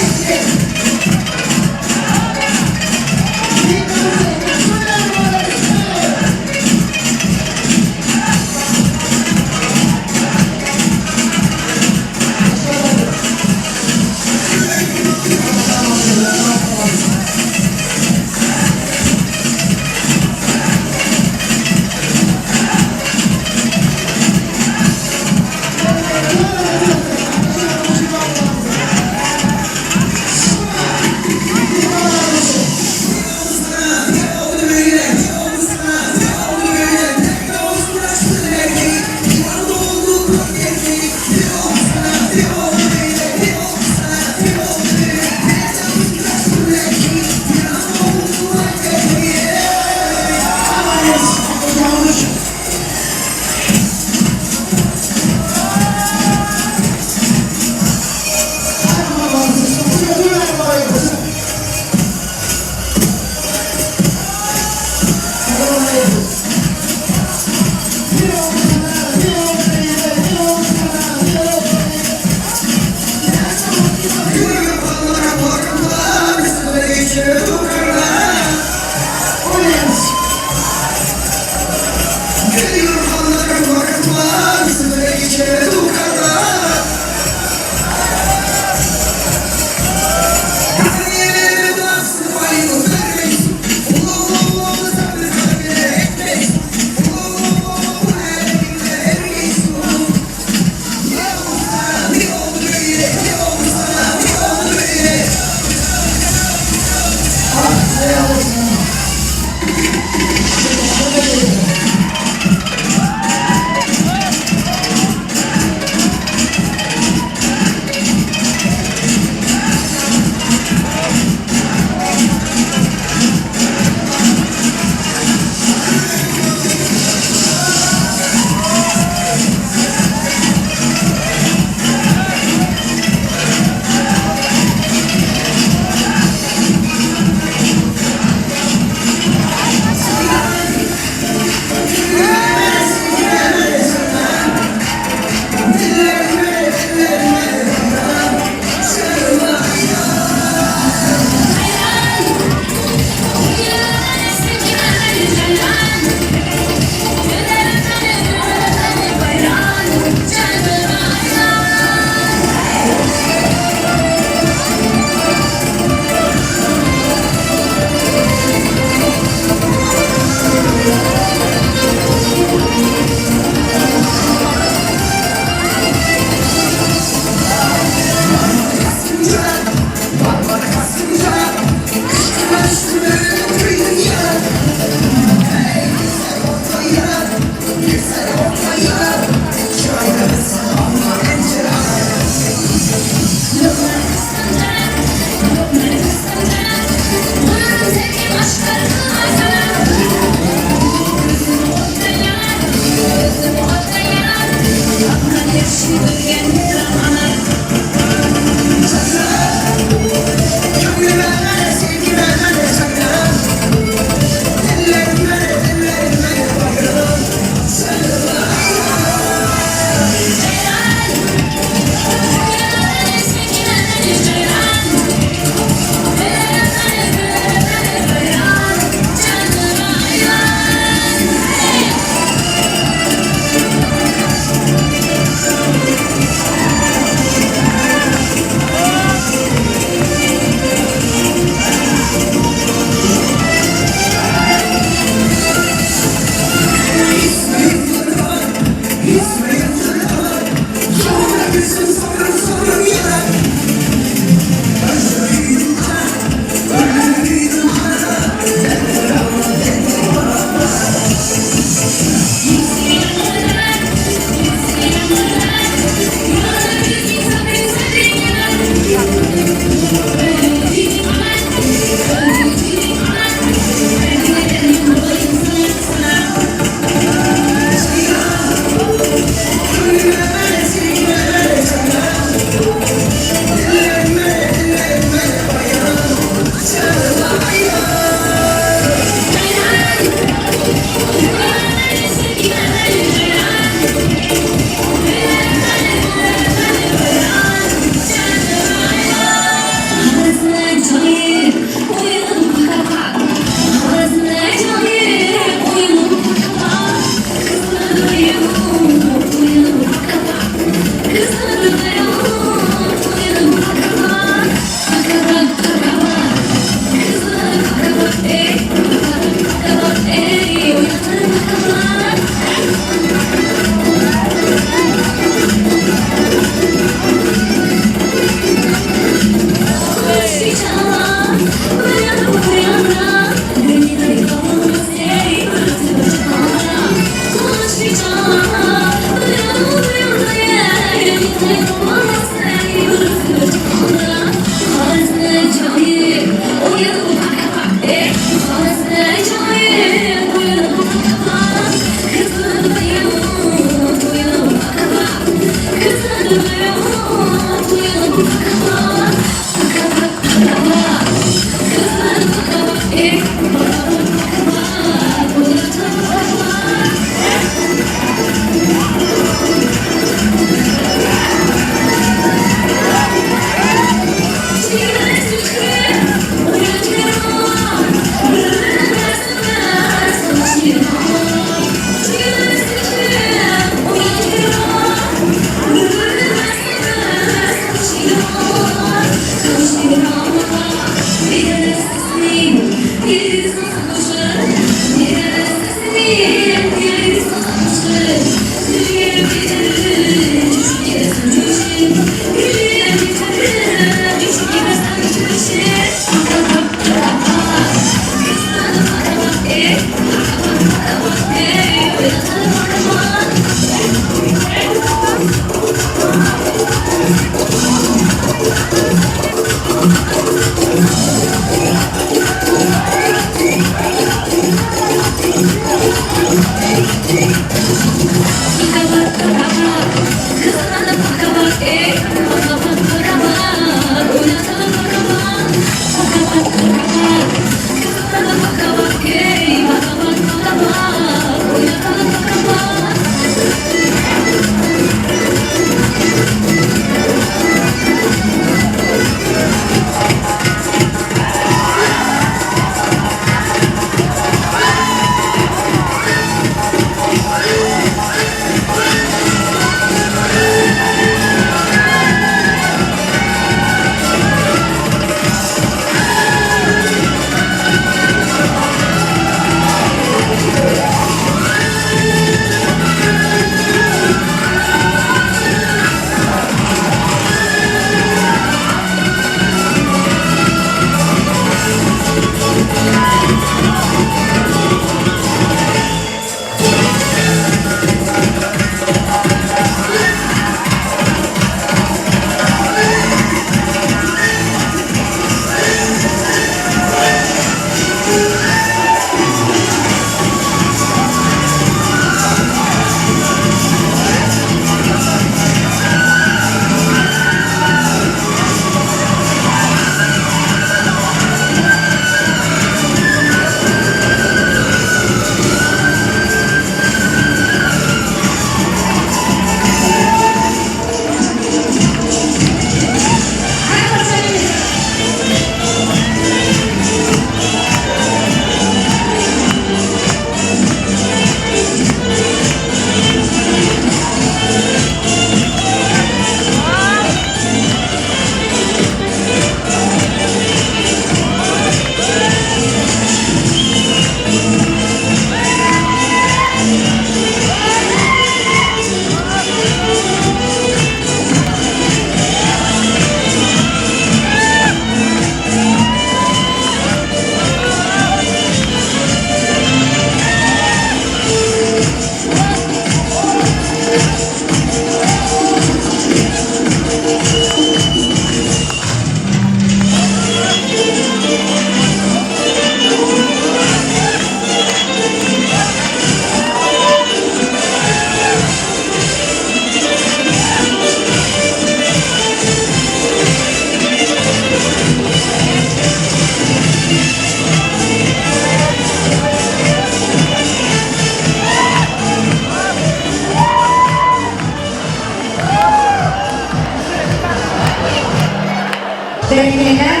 Bereketler.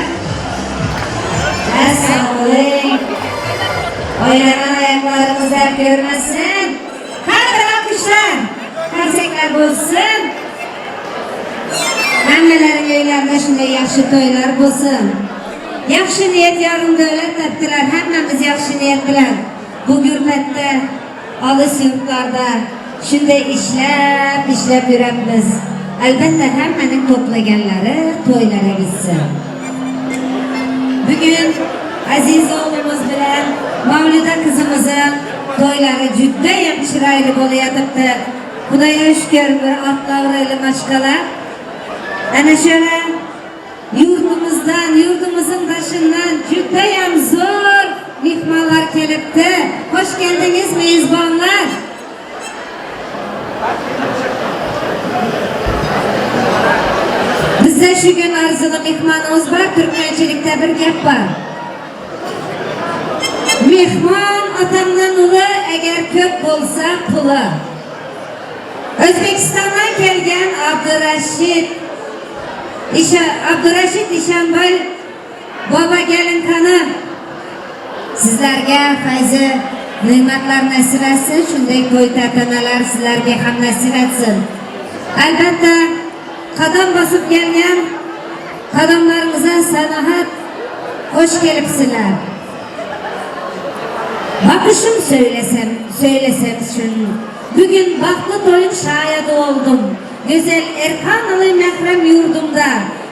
Sağ olun. Oynanan ayaklarımız dert görmesin. Her bir alkışlar. Qarsak bo'lsin. Hammalaring uylarida shunday yaxshi to'ylar bo'lsin. Yaxshi niyat yarim davlat topdilar. Hammamiz yaxshi niyat bilan bu gurbatda, olis yurtlarda shunday ishlab, ishlab yuramiz. Albatta hammaning to'plaganlari to'ylarga gitsin. Bugun aziz o'g'limiz bilan Mavluda qizimizning to'ylari judayam chiroyli bo'layotibdi. Xudoga shukr, bir otlar mashqala. Ana şöyle yurtimizdan, yurtimizin tashidan judayam zo'r mehmonlar kelibdi. Hoş geldiniz mezbonlar. Bizda shu kun arzili mehmonimiz bor. Turkmanchilikda bir gap bor. Mehmon otamdan uli, agar ko'p bo'lsa puli. O'zbekistondan kelgan Abdurashid Ishanboy baba gelinkani sizlarga fayzi ne'matlar nasib etsin, shunday to'y tantanalar sizlarga ham nasib etsin. Albatta qadam bosib kelgan qadamlarimizga sanoat, hoş kelibsizlar. Bakışım söylesem şunu. Bugün bahtlı toyun şahidi oldum. Güzel Erkanalı mehrem yurdumda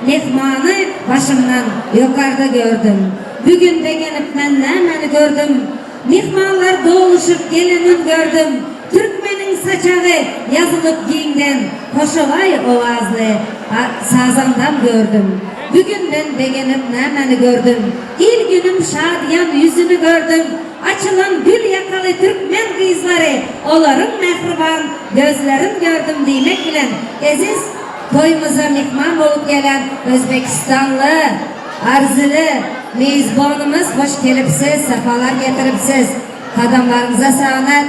mehmanı başımdan yukarıda gördüm. Bugün beğenip ben nemeni gördüm. Mehmanlar doluşup gelinim gördüm. Türkmenin saçağı yazılıp giyimden koşulay ovazlı sazandan gördüm. Bugün ben beğenip nemeni gördüm. İl günüm şadiyan yüzünü gördüm. Açılan gül yakalı Türkmen kızları, onların mehriban gözlerin gördüm demek bilen aziz toyumuza mehmon bo'lib gelen O'zbekistonli arzili mezbonimiz, hoş kelibsiz, safalar getiribsiz. Qadamlarimizga salomat.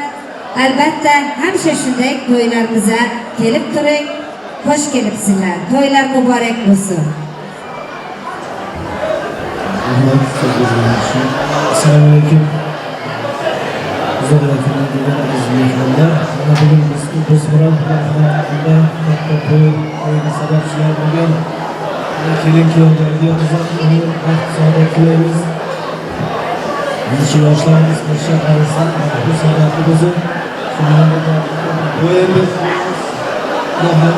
Albatta hamisha shunday to'ylarimizga kelib turing. Hoş kelibsizlar. To'ylar muborak bo'lsin. Assalomu alaykum. Uzoq yaqindan kelgan aziz mehmonlar. Mana bugun biz Do'stmurod xonadonida katta to'y to'yga sababchilar bo'lgan kelin kuyovlarga uzoq umr, baxt, saodat tilaymiz. Mana shu yoshlarimiz qo'sha qarisin, baxtli saodatli bo'lsin. To'yimiz Alloh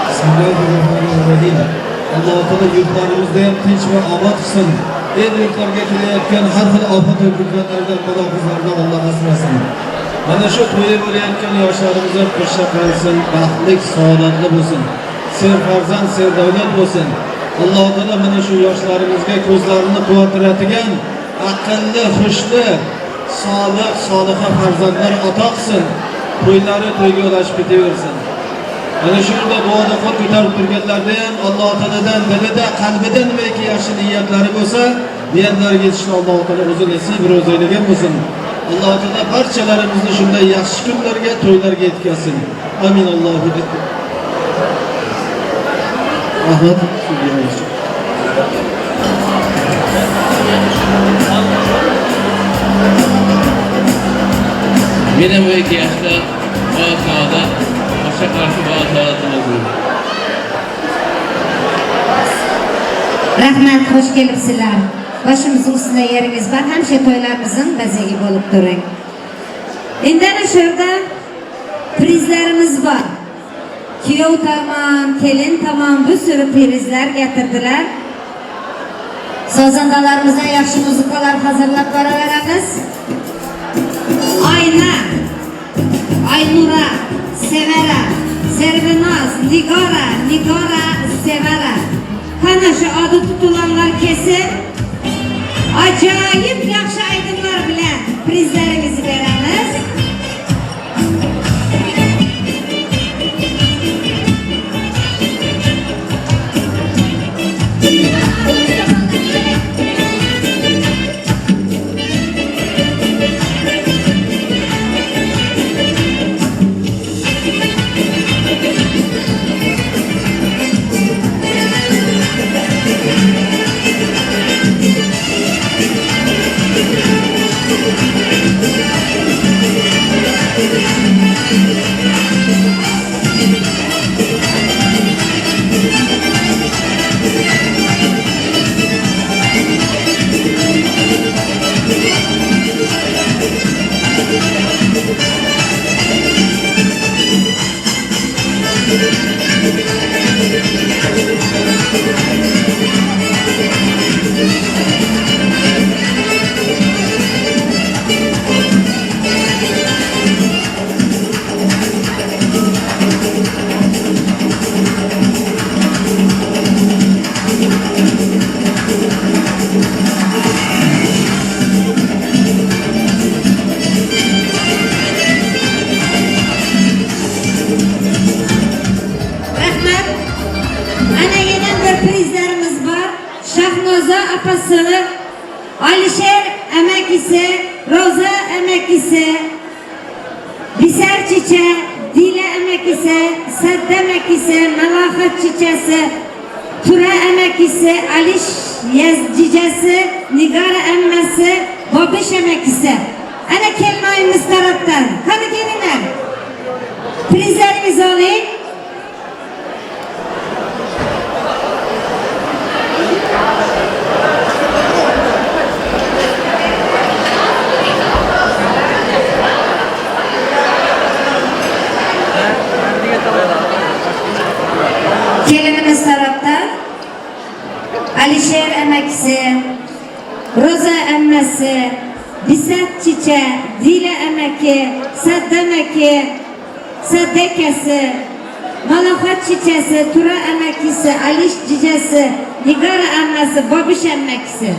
Bismillahirrohmanirrohim. Alloh taolo yurtlarimizda ham tinch va obod qilsin. El yurtlarga kelayotgan har xil ofat va kulfatlardan, balo qazlardan Alloh asrasin. Mana shu to'yi bo'layotgan yoshlarimiz ham qo'sha qilsin, baxtli, saodatli bo'lsin. Serfarzand, serdavlat bo'lsin. Alloh taolo mana shu yoshlarimizga ko'zlarini quvontiradigan aqlli, hushli, solih, soliha farzandlar ato qilsin. To'ylari to'yga ulashib ketaversin. Mana shu yerda duoda qo'l ko'tarib turganlarda ham Alloh taolodan dilida, qalbida nimaki yaxshi niyatlari bo'lsa, niyatlariga yetishni Alloh taolo o'zi nasib ro'zi aylagan bo'lsin. Alloh taolo barchalarimizni shunday yaxshi kunlarga, to'ylarga yetkazsin. Amin. Allohu Rahmat. Benim bu iki yaşta bola saodat, boshqa qarshi bola saodatli bo'lsin. Rahmat, hoş kelibsizlar. Boshimizning ustida yeringiz bor, hamisha to'ylarimizning bezagi bo'lib turing. Endi ana shu yerda prizlarimiz bor. Kuyov tomon, kelin tomon bir sürü prizlar getirdilar. Sozandalarimizdan yaxshi muzikalar hazırlab boraveramiz. Ayna, Aynura, Sevara, Servinoz, Nigora, Nigora, Sevara. Qana shu odi tutilanlar kelsin. Ajoyib yaxshi aydınlar bilan prizlaringizni beramiz. Rahmat. Ana yana bir prizlarimiz bor. Shahnoza opasi, Alisher amakisi, Roza amakisi, Bisar chicha, Dila amakisi, Sadda amakisi, Malohat chichasi, Tura amakisi, Alish jijasi, Nigora ammasi, Bobish amakisi. Ana kelinoyimiz tarafdan. Qani kelinglar. Prizlaringizni oling. Kelinimiz tarafdan Alisher amakisi, Roza ammasi, Bisat chicha, Dila amaki, Sadda amaki, Sadda akasi, Malohat chichasi, Tura amakisi, Alish jijasi, Nigora ammasi, Bobish amakisi.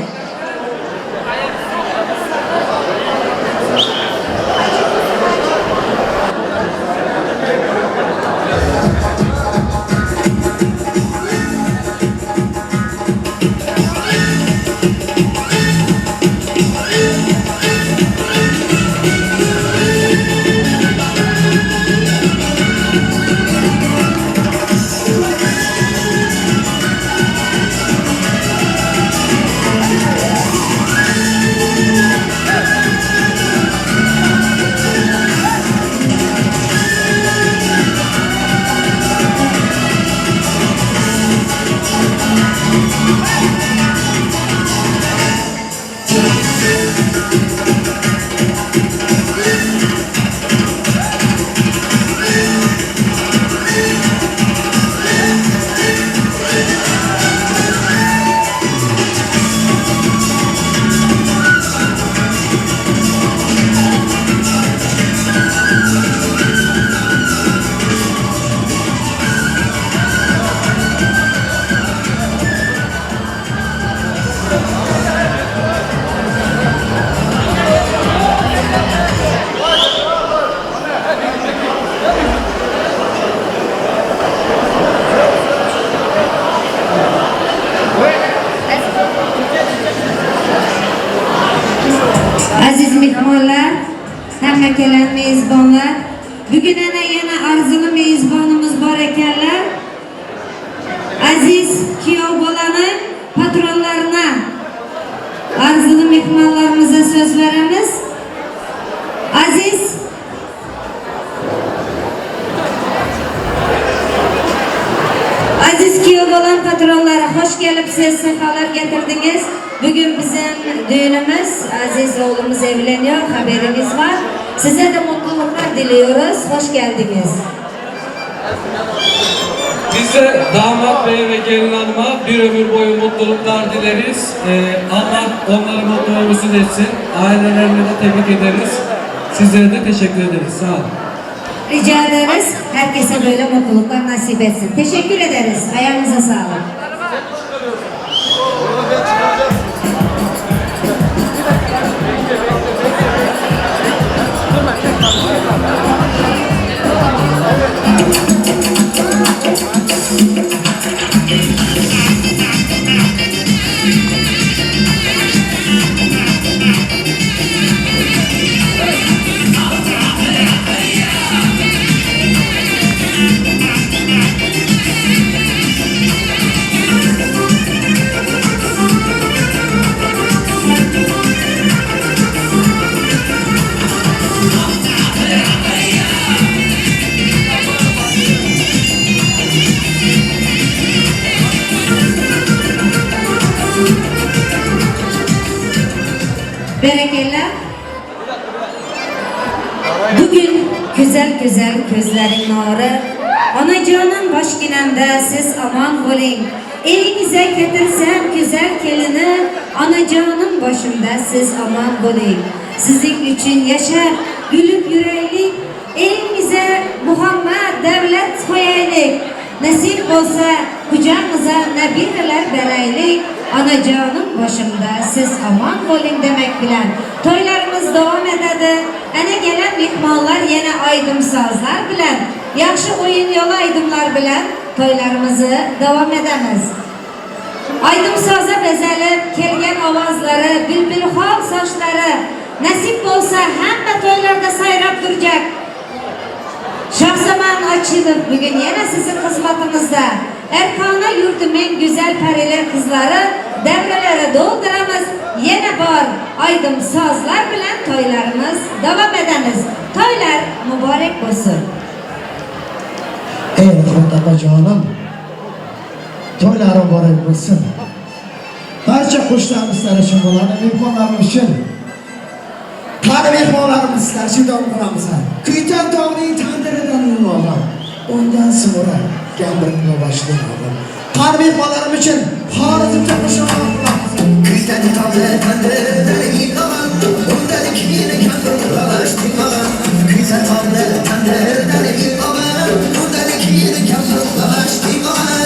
Aziz mehmonlar, hamma kelgan mezbonlar, bugun ana yana arzili mezbonimiz bor ekanlar. Aziz kuyov bolani patronlarına arzili mehmonlarimizga so'z beramiz. Aziz kuyov bolan patronlari, hoş kelibsiz, safalar getirdiniz. Bugün bizim düğünümüz, aziz oğlumuz evleniyor, haberiniz var. Size de mutluluklar diliyoruz, hoş geldiniz. Biz de damat bey ve gelin hanıma bir ömür boyu mutluluklar dileriz. Allah onları mutlu mesut etsin. Ailelerini de tebrik ederiz. Sizlere de teşekkür ederiz. Sağ olun. Rica ederiz. Herkese böyle mutluluklar nasip etsin. Teşekkür ederiz. Ayağınıza sağlık. Berekella. Bugün güzel güzel gözlerin nuru, Onajonim boshginamda siz omon bo'ling. Elingize getirsem güzel kelini, onajonim boshimda siz omon bo'ling. Sizning uchun yashab, gülüp yuraylik. Elingize Muhammad davlat qo'yaylik. Nasib bo'lsa quchog'imizga nabiralar beraylik. Onajonim boshimda siz omon bo'ling demak bilan to'ylarimiz davom etadi. Ana gelen mehmonlar yana aydım sazlar bilan, yaxshi o'yin yo'li aydımlar bilan to'ylarimizni davom etamiz. Aydım saza bezalib kelgan ovozlari, bilbilxon sochlari nasib bo'lsa hamma to'ylarda sayrab turacak. Şahzaman Açılov bugün yana sizin xizmatingizda. Erkana yurdumun güzel periler kızları devrelere dolduramiz. Yana bor aydım sazlar bilan to'ylarimiz davom etamiz. To'ylar mübarek bo'lsin. Ey Rahmat opajonim, to'ylar muborak bo'lsin. Barcha qo'shnilarimiz sizlar uchun bo'ladi, mehmonlarimiz uchun. Qani mehmonlarimiz sizlar uchun davom qilamiz. Kuytan tog'ning tandiridan ulug'im, undan so'ra gambirni boshidan og'im. Qani mehmonlarimiz uchun Xorazmcha qo'shiq qilamiz. Kuytan tog'ning tandiridan ulug'im, undan keyin gambirni boshidan og'im. Kuytan tog'ning tandiridan ulug'im, undan keyin gambirni boshidan og'im.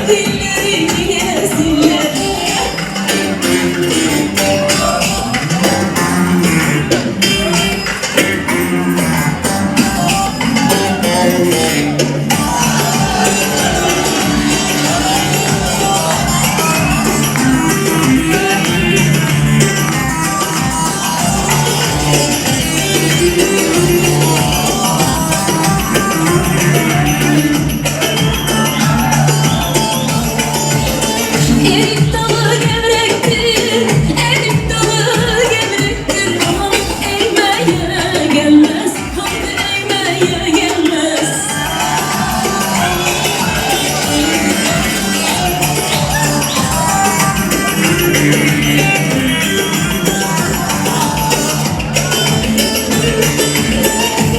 Dillerini yesinler. Erik dalı gevrektir, erik dalı gevrektir. Aman eğmeye gelmez, haydi eğmeye gelmez.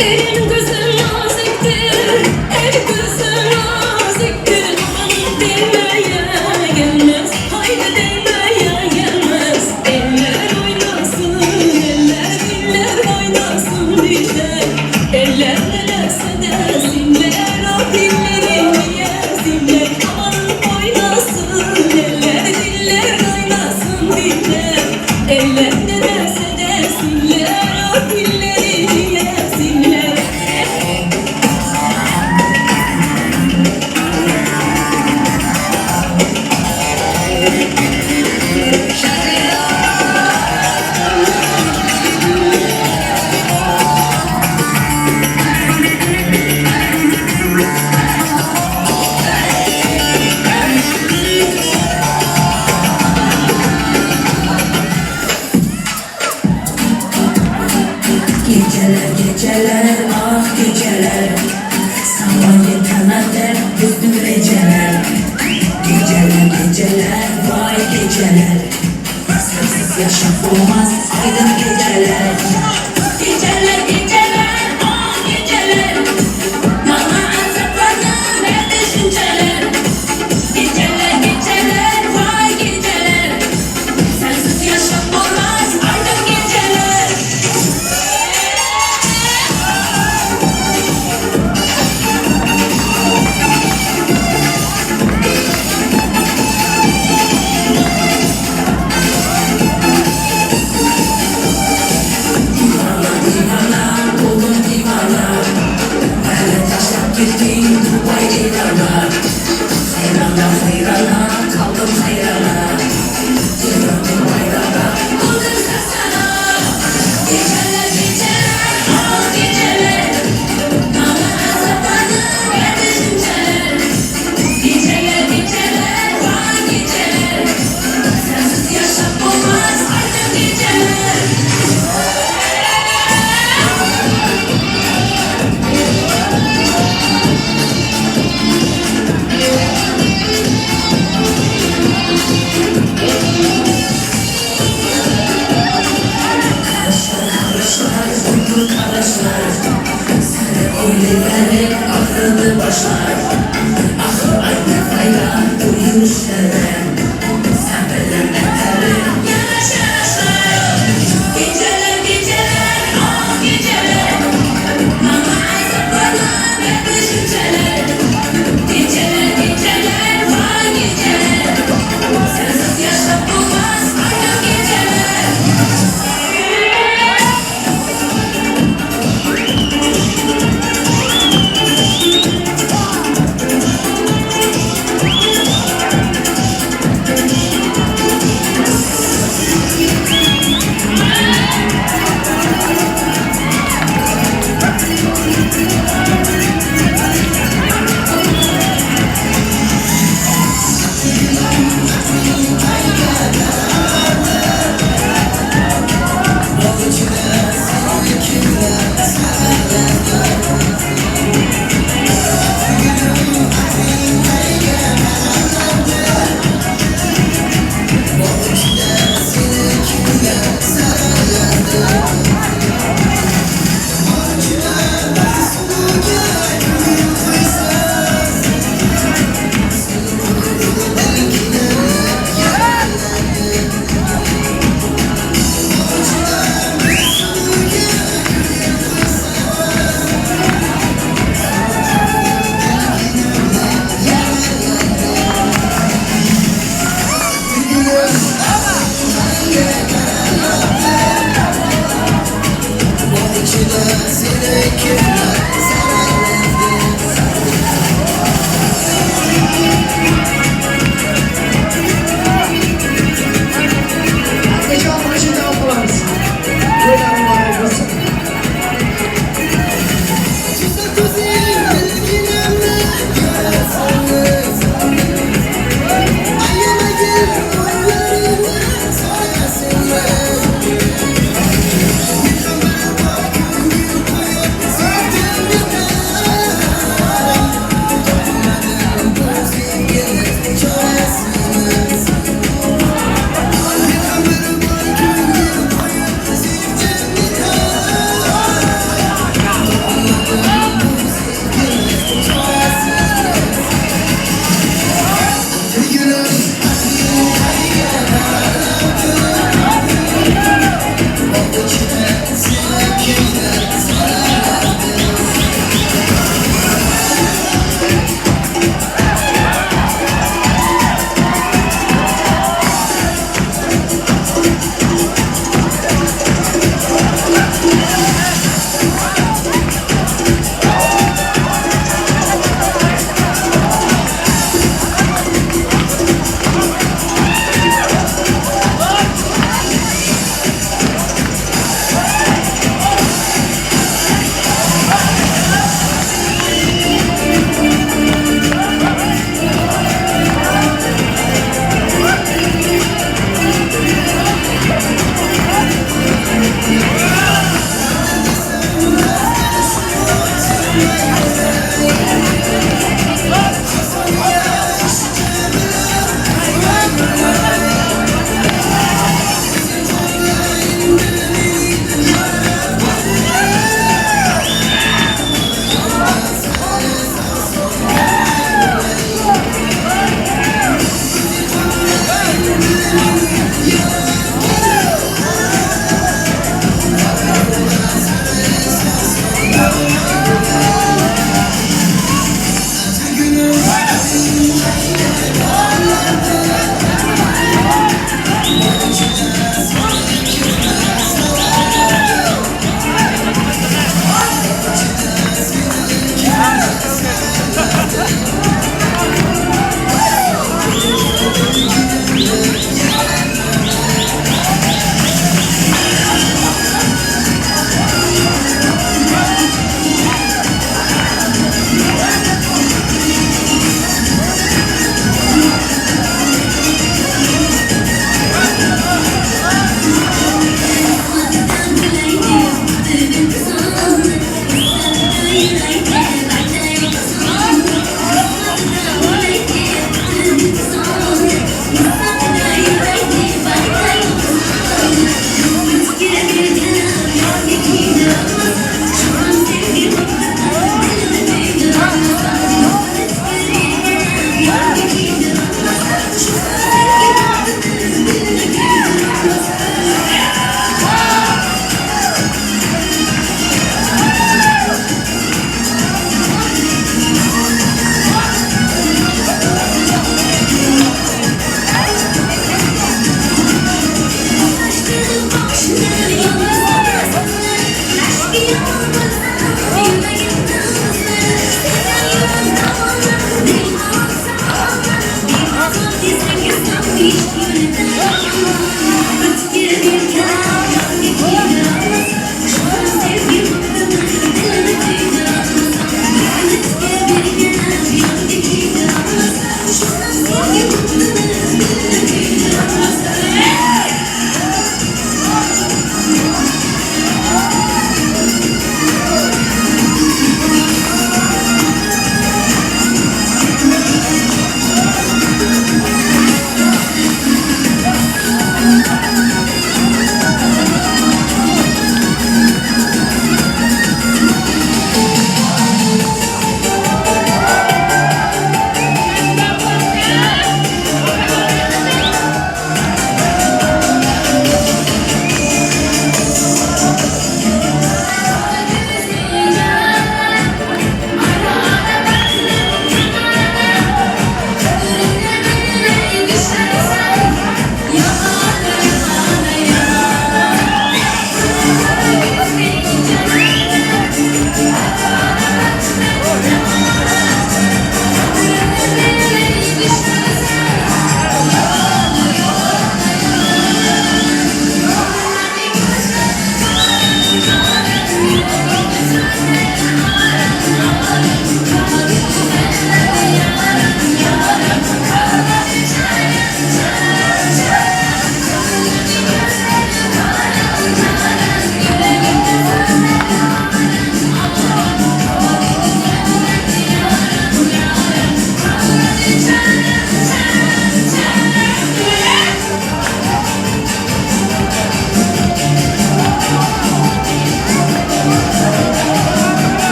El gözü naziktir, el gözü naziktir. Aman değmeye gelmez, haydi değmeye gelmez. Eller oynasın, eller diller oynasın diller. Eller nelerse desinler, o dillerini yesinler. Aman oynasın, eller diller oynasın diller. Eller nelerse desinler, o dillerini yesinler. Geceler geceler ah geceler, sana yetemeden üzdüm eceler. Geceler geceler vay geceler, sensiz yaşam olmaz aydın geceler. Geceler geceler ah geceler, bana azaplarını ver düşünceler. Geceler geceler vay geceler, sensiz yaşam olmaz aydın geceler.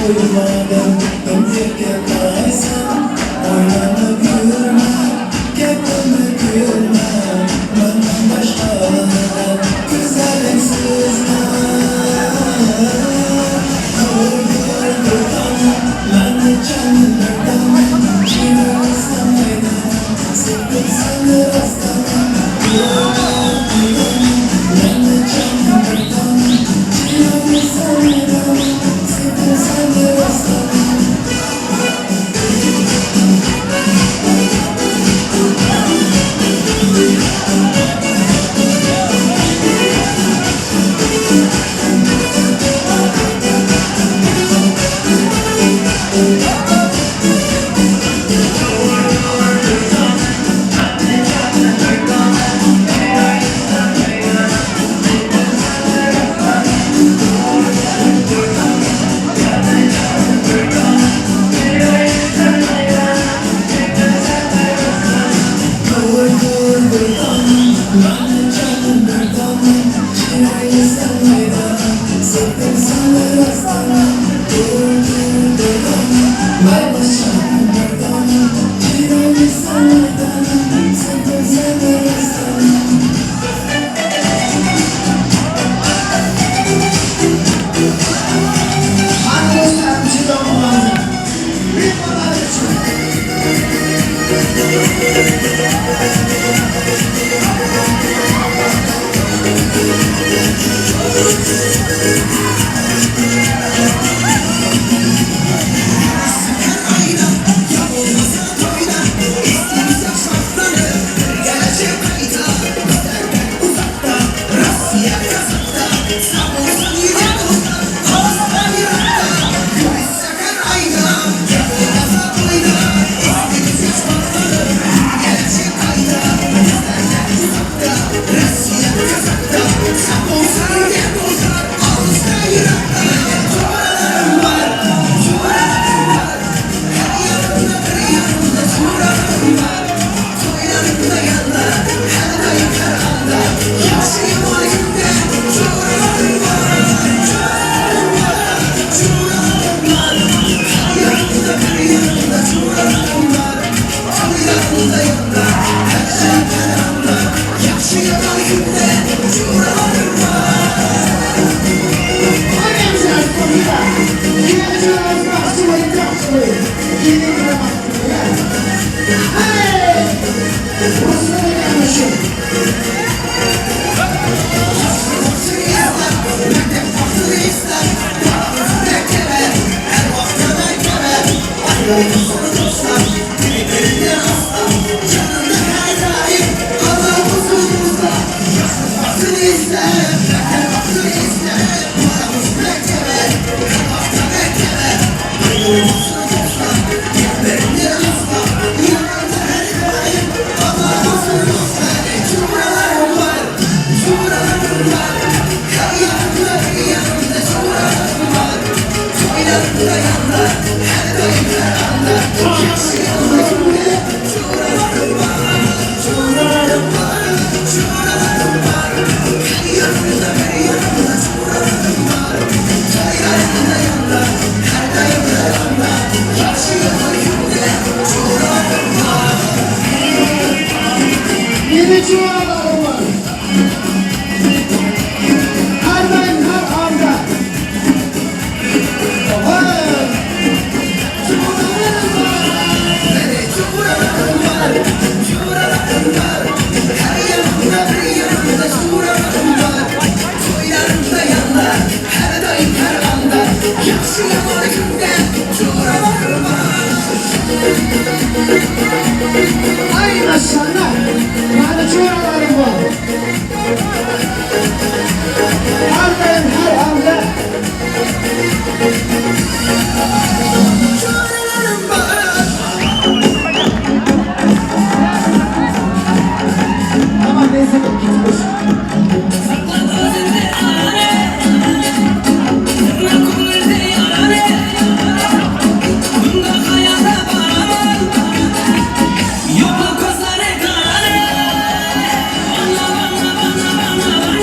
Ko'rmadim kim erka qaysin, o'ylanib yurma, gapimni ko'rma, mendan boshqalardan go'zallik sezma. Dur dur tanem, meni canım bir tanem, jirosan aydanem, sevdim seni rostdanem. Dur dur tanem, meni canım bir tanem, jirosan aydanem, sevdim seni rostdanem. Dur dur bir tanem, meni canım bir tanem, chiroylisan aydanem, sevdim seni rostdanem. Dur dur bir tanem, meni canım bir tanem, chiroylisan aydanem, sevdim seni rostdanem. Qani do'stlarim, chidam oladi. Mehmonlar uchun. Meni jo'ralarim bor. Har doim, har onda. Ay maşallah. Mani jo'ralarim bor. Har doim, har onda. Tamam neyse gitmiş. Yokluk gözlere kare. Anla bana bana bana.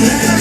We're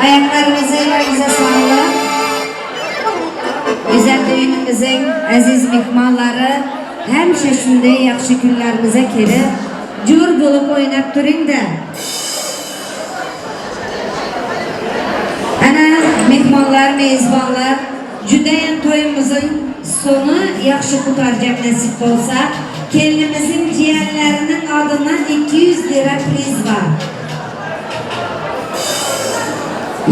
Ayaklarımıza, ellerimize sağlık. Güzel düğünümüzün aziz mehmonlari həmişə shunday yaxshi kunlarimizga kelib, jo'r bo'lib o'ynab turing-da. Ana mehmonlar, mezbonlar, judayam to'yimizning soni yaxshi qutarjak nasib bo'lsa, kelinimizning jiyanlarining adından 200 lira priz var.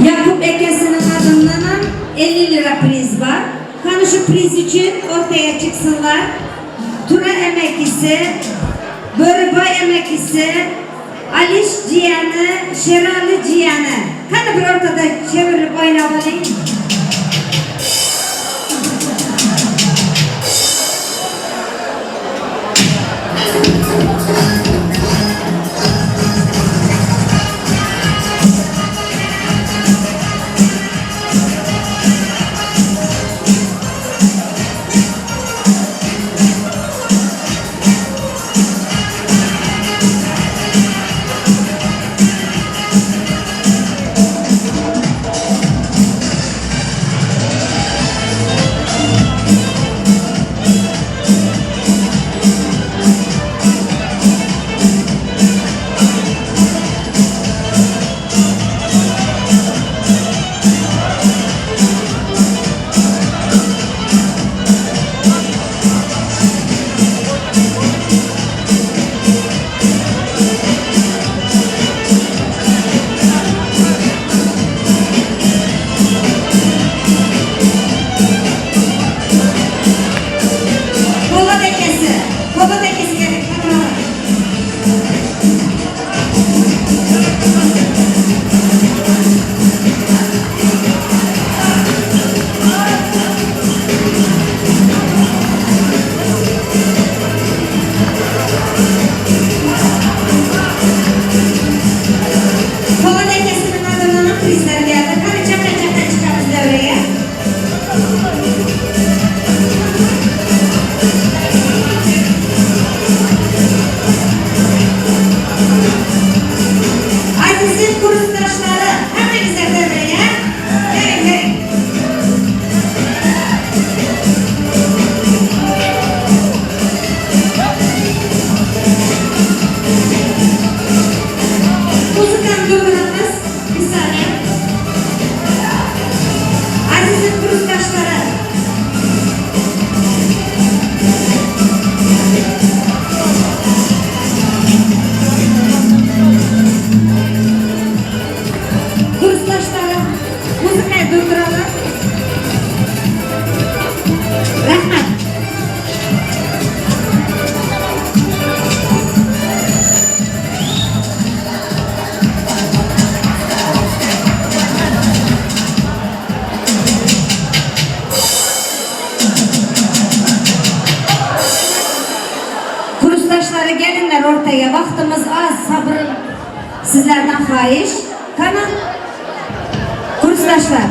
Yakup akasının adından 50 lira priz var. Qani shu priz uchun ortaya chiqsinlar. Tura emeklisi, Börüboy emeklisi, Alish jiyani, Sherali jiyani. Qani bir ortada chevirib o'ynab oling. Gelinler ortaya, vaktimiz az, sabır sizlerden xahiş. Qani kursdaşlar.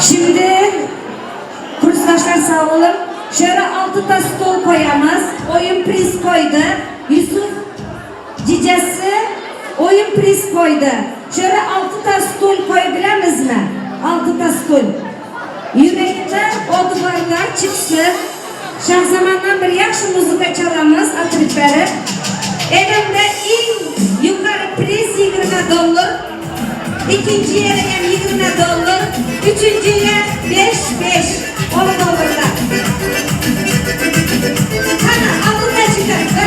Şimdi kursdaşlar sağ olun. Şöyle 6 stol koyamız. Oyun priz koydu. Yusuf cicesi oyun priz koydu. Şöyle 6 stol koyabiliriz mi? 6 stol. Yürekte o duvarlar çıksın. Şahzamandan bir yaxshi muzika çalamız, atırıp berip. Elimde en yukarı priz $20. İkinci yere hem $20. Üçüncüye 5, 5, $10. Kana, 6 çıkar.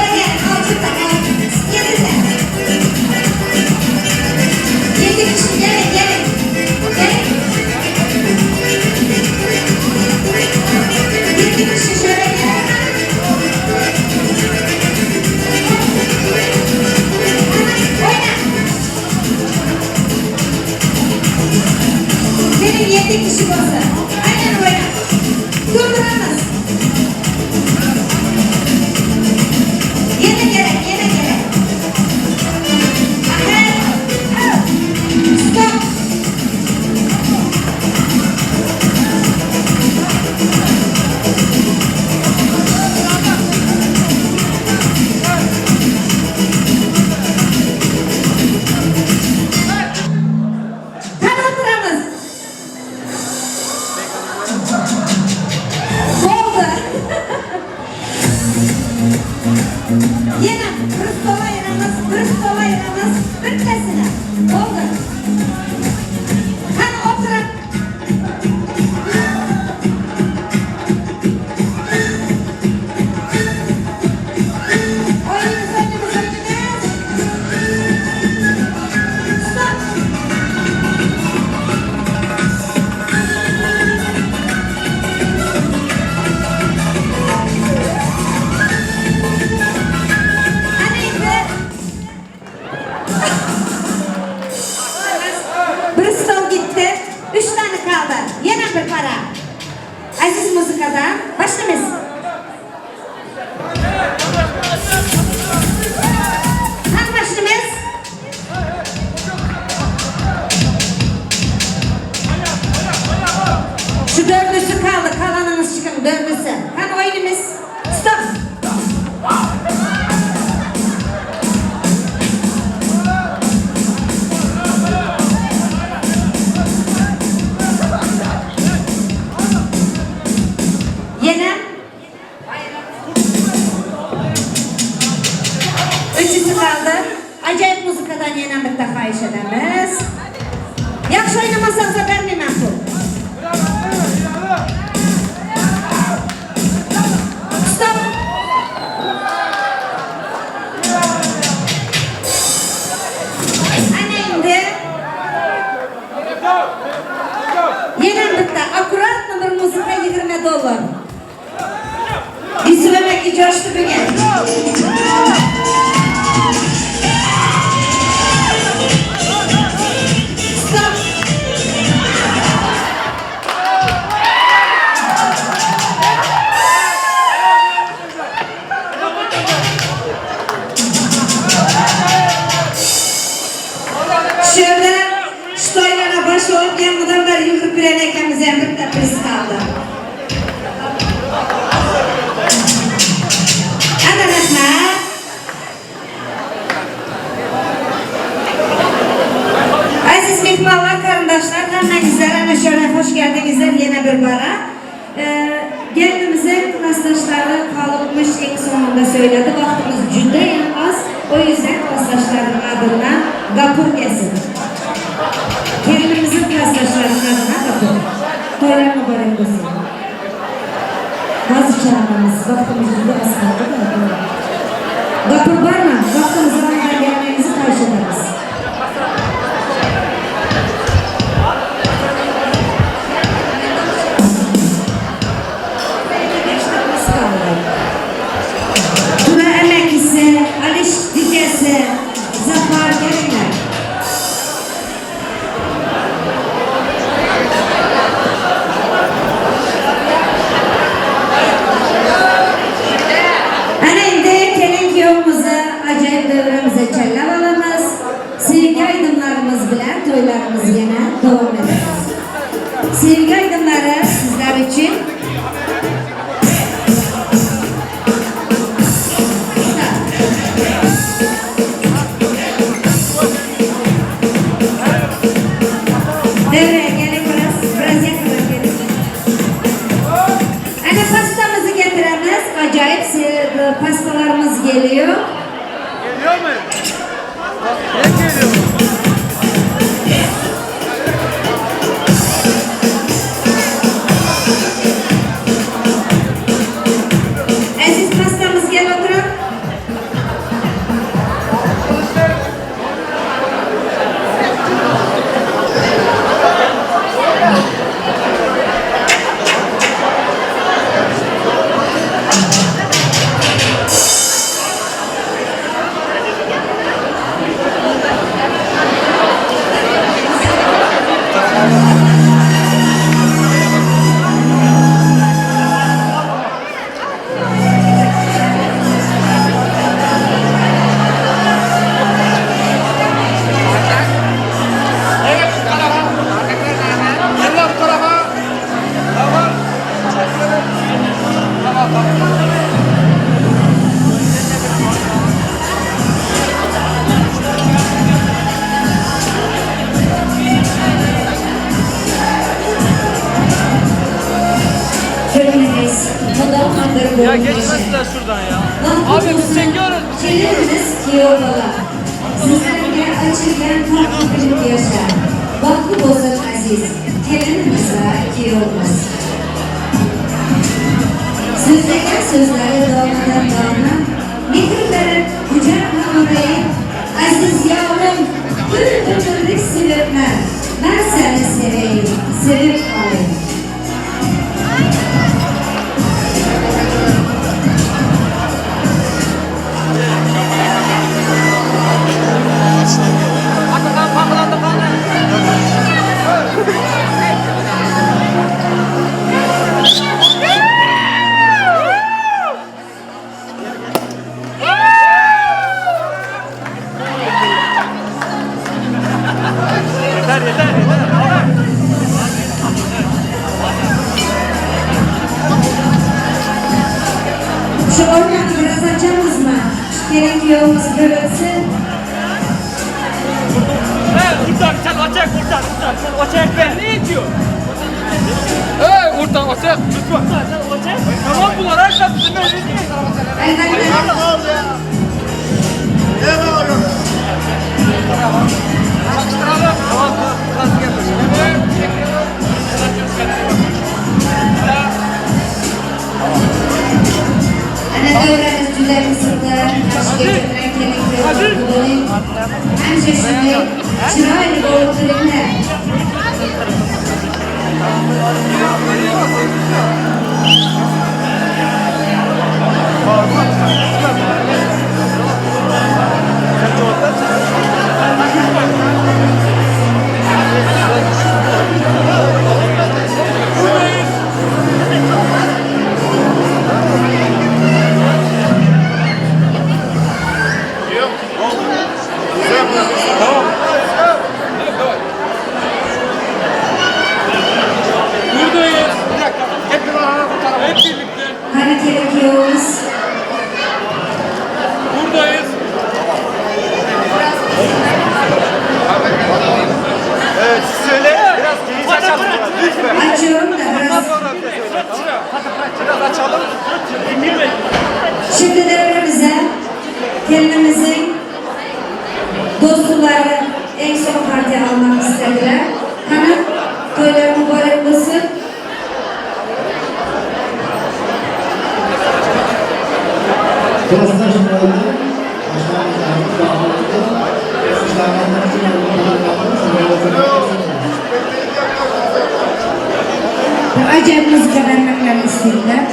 Yana bir stol ayiramiz, bir stol ayiramiz, bittasini. Bo'ldi. Qani o'tirib. O'ynaymiz, o'ynaymiz, o'ynaymiz. Stop. Ana endi bir stol gitti. 3 tane kaldı. Yana bir para. Aziz muzikadan boshlaymiz. Qani boshlaymiz? Şu dördüsü kaldı. Kalanınız çıkın dördüsü. Qani o'ynaymiz. Stop. Yana uchisi qoldi. Ajoyib muzikadan yana bitta xohish etamiz. Yaxshi o'ynamasangiz bermayman pul. Stop. Ana endi yana bitta аккуратно bir muzika $20. Yusuf aka jo'shdi bugun. Stop. Shu yerda shu to'ylarga bosh olib odamlar yugurib yurgan ekanmiz, ham bitta priz qoldi. Ana rahmat. Aziz mehmonlar, qarindoshlar, hammangizlar ana shu yerga xush keldingizlar yana bir bora. Gelinimizin klasdaşları kalıpmış en sonunda söyledi. Vaktimiz judayam az. O yüzden klasdaşlarının adına gapur gelsin. Gelinimizin klasdaşlarının adına gapur. Toylar mübarek olsun. Bazı çağırmamız, vaktimiz juda az kaldı da. Gapur var mı? Vaktimiz almadan gelmenizi karşı ederiz. Tuna emeklisi, Aliş Dikesi, Zafer Gelinler. Ana endi kelin kuyovimizni ajoyib davramizni challab olamiz. Sevgi aydınlarımız bilan to'ylarimiz yana davom etamiz. Sevgi aydınları sizlar uchun. Devreye gelin biraz yakına gelin. Ana pastamızı getiremiz. Acayip pastalarımız geliyor. Geliyor mu? Ne geliyor? Aziz pastamız gel oturun. Ya geçmesinler şuradan ya. Abi biz çekiyoruz. Kuyov bola. Sizlarga ochilgan tog' kulib yasha. Baxtli bo'lsin aziz kelinimiz va kuyovimiz. So'zlagan so'zlari donadan dona, mehr berib quchoqlamayın. Aziz yavrum, bir ömürlük sevipman. Ben seni seveyim, sevip kalayım. Şu organı biraz açamaz mı? Gelin kuyovumuz görülsün. Urtan sen açak Urtan, Urtan sen açak ben ne diyor? Hey Urtan açak lütfen. Sen açak. Tamam bunlar her şey bizim öyle değil. Ne bağırıyorsun? Tamam Ana davramiz juda qiziqdi. Qarshiga keltiran kelin kuyovlar bo'ling. Hamisha shunday chiroyli bo'lib turinglar. Buradayız. Bir dakika. Hep Hep birlikte. Hani gelin kuyovumuz? Buradayız. Evet siz söyle. Biraz geniş açalım. Lütfen. Açıyorum da biraz. Biraz açalım. Şimdi devremize kelinimizin dostları en son parti almak istediler. Hanım, toylar mübarek olsun. Dostlar şimdi oldu. Başlarımız bağlandı. Acayip müzik vermeklerini istediler.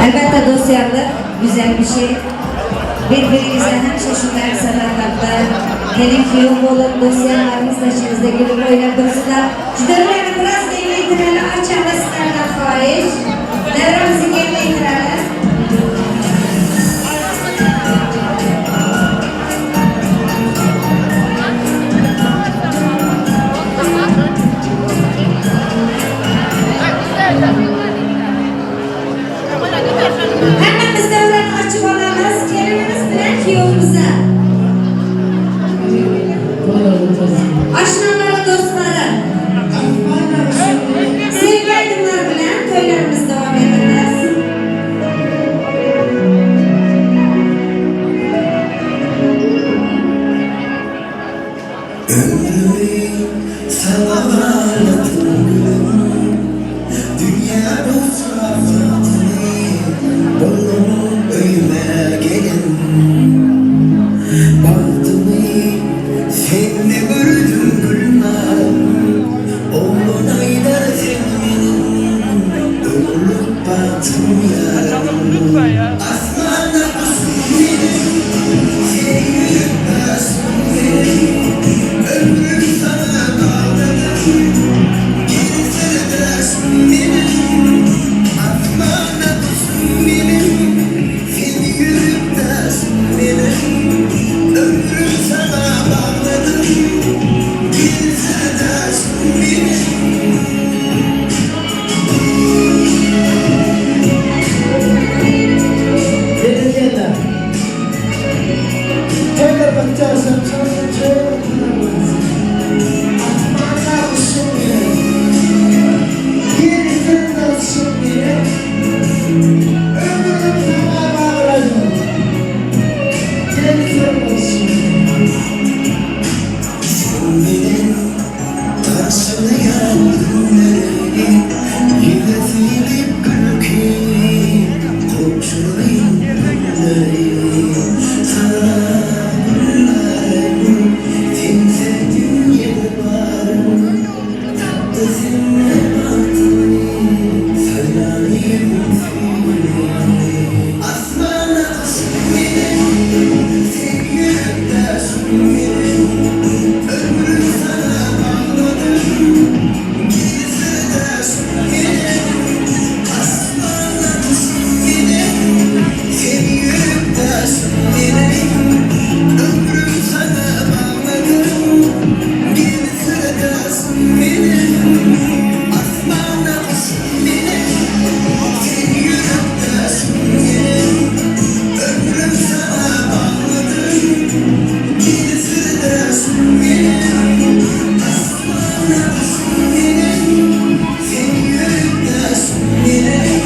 Elbette dosyarlık güzel bir şey. Birbirinize hamisha shunday sadoqatda kelin kuyov bo'lib do'stlarimiz ichimizda kulib o'ynab tursinlar. Shu davrani biroz kengaytiraylik, ochamiz sizlardan xohish. Davramizni kengaytiramiz. Hammamiz davrani ochib olamiz, kelinimiz bilan kuyovimizni. Oshnalar, do'stlari, sevgi aydınlar bilan to'ylarimiz davom etamiz. Ömrümü sana bağladım gülüm. Dünya bulsa fatını, oğlum öyüme gelin. Bahtımı senle gördüm gülnarım. Oğlun aylar sen benim, ömürlük bahtım yarım. Asmanda kuşum benim, sen yürüp taşım benim. Ömrüm sana bağladım, gel sırdaşım benim. Asmanda kuşum benim, sen yürüp taşım benim. Ömrüm sana bağladım, gel sırdaşım benim. Bereketler. Tekrar bakacağız. Benim taşlayan günleri yine silip gülki komşuların günleri sabırlarım kimse dünya varım tatlı sinne baktım sayayım seni asmana benim sen yürektaşım benim ömrüm sana bağladım gizli taşım benim asmana benim sen yürektaşım benim ömrüm sana bağladım gizli taşım benim asmana benim sen yürektaşım benim ömrüm sana bağladım gizli taşım benim asmana benim sen yürektaşım benim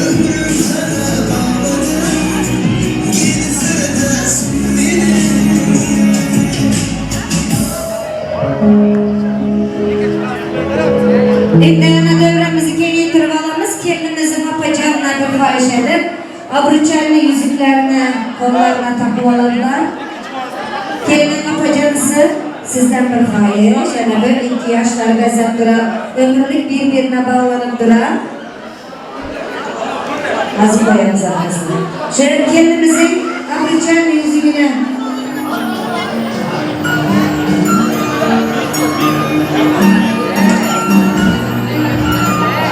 ömrüm sana bağladım gizli taşım benim. Endi yana davramizni kengaytirib olamiz. Kelinimizni opajondan bir xohish edib, обручальный yuzuklarni qo'llarına taqib oladilar. Kelin opajonisi, sizdan bir xohish, yana bir ikki yoshlar bezab turib, ömürlik bir-birine bog'lanib turar. Hozir qo'yamiz orqasini. Shu kelinimizning обручальный yuzugini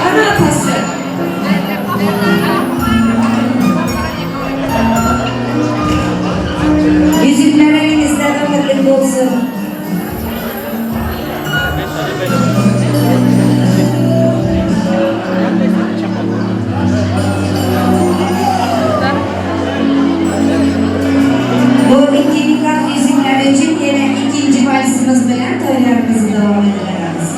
Ana opasi. Yuzuklar elingizda ömürlik bo'lsin. Bu ikki nikoh yuzuklari uchun yana ikkinchi valsimiz bilan to'ylarimizni davom ettiramiz.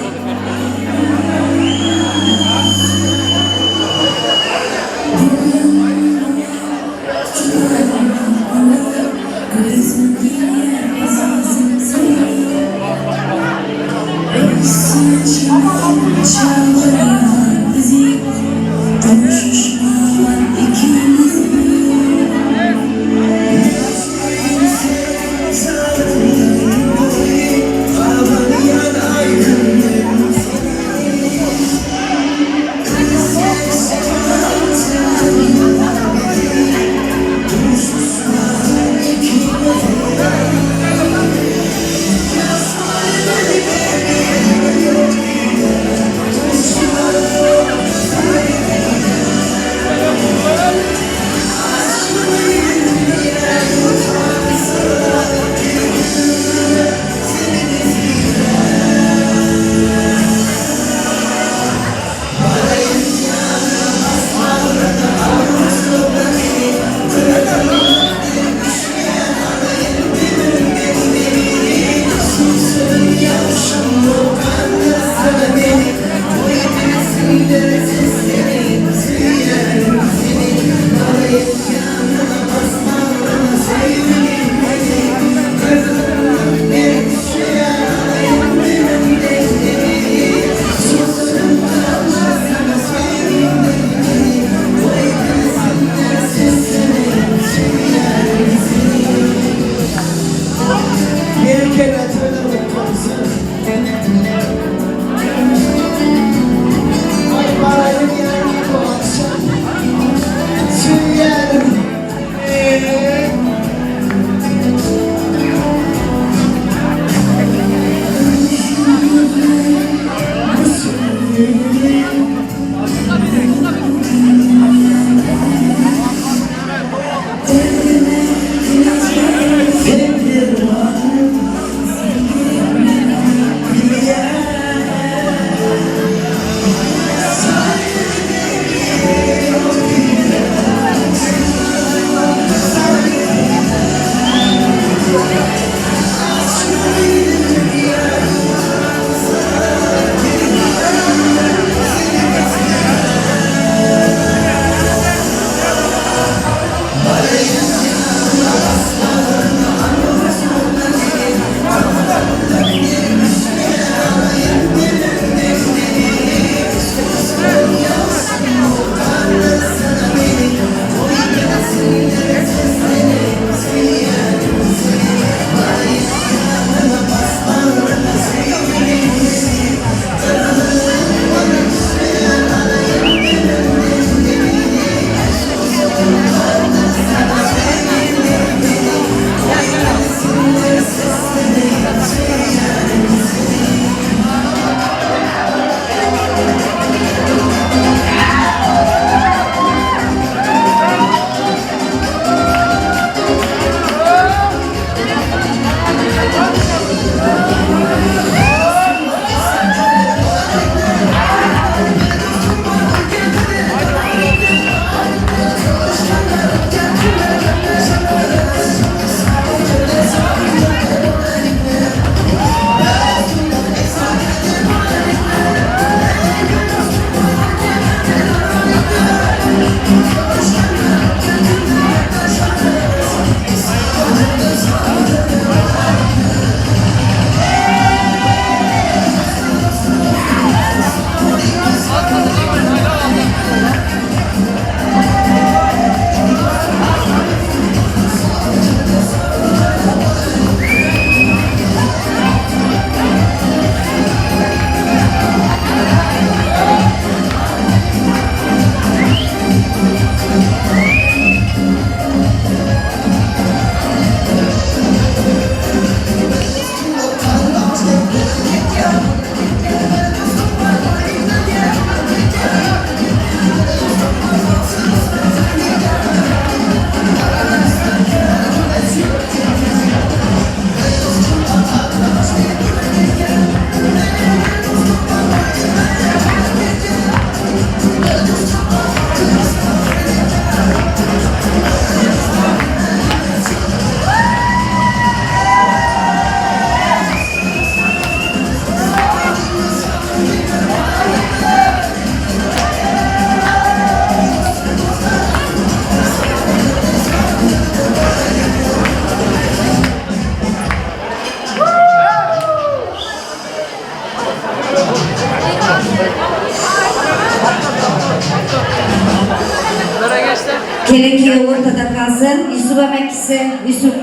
Kelin kuyov o'rtada qolsin. Yusuf amakisi, Yusuf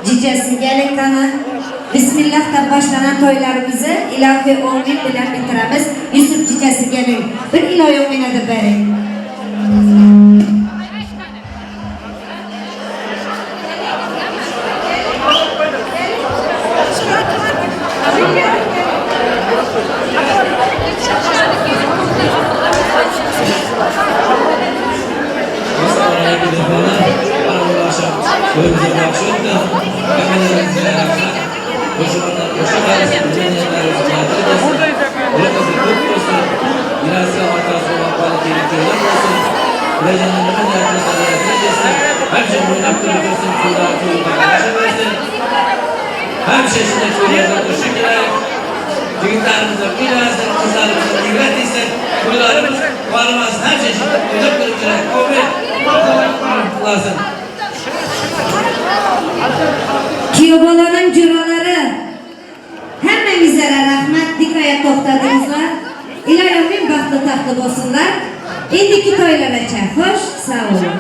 jijasi gelin qani. Bismillah deb boshlanan to'ylarimizni ilohiy o'min bilan bitiramiz. Yusuf jijasi gelin. Bir ilohiy o'min deb bering. Kuyovbolaning jo'ralari, hammangizlarga rahmat, dikoya to'xtadingizlar. Iloyim ming baxtli taxtli bo'lsinlar. Endiki to'ylargacha xo'sh, sog' bo'ling.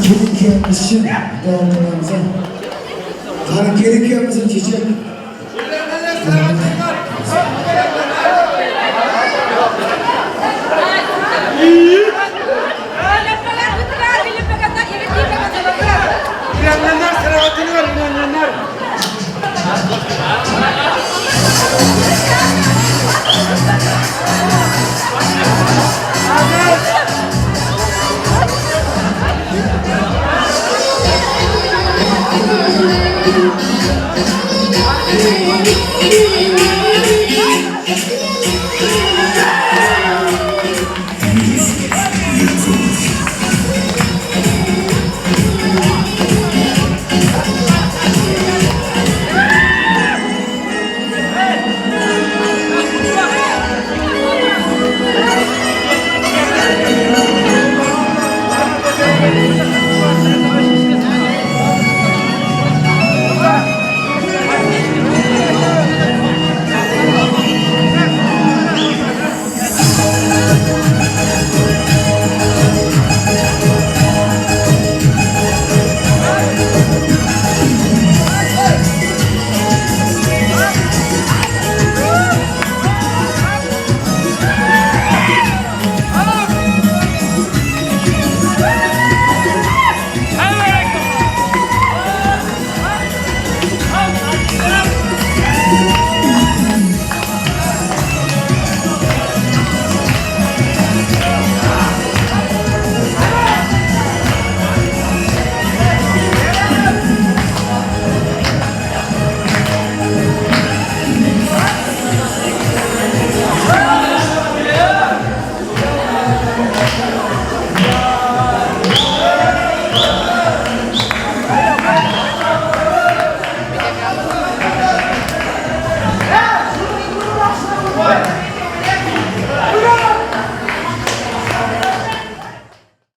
Kelin kuyovimiz uchun duo qilamiz. Qani kelin kuyovimizning chechak.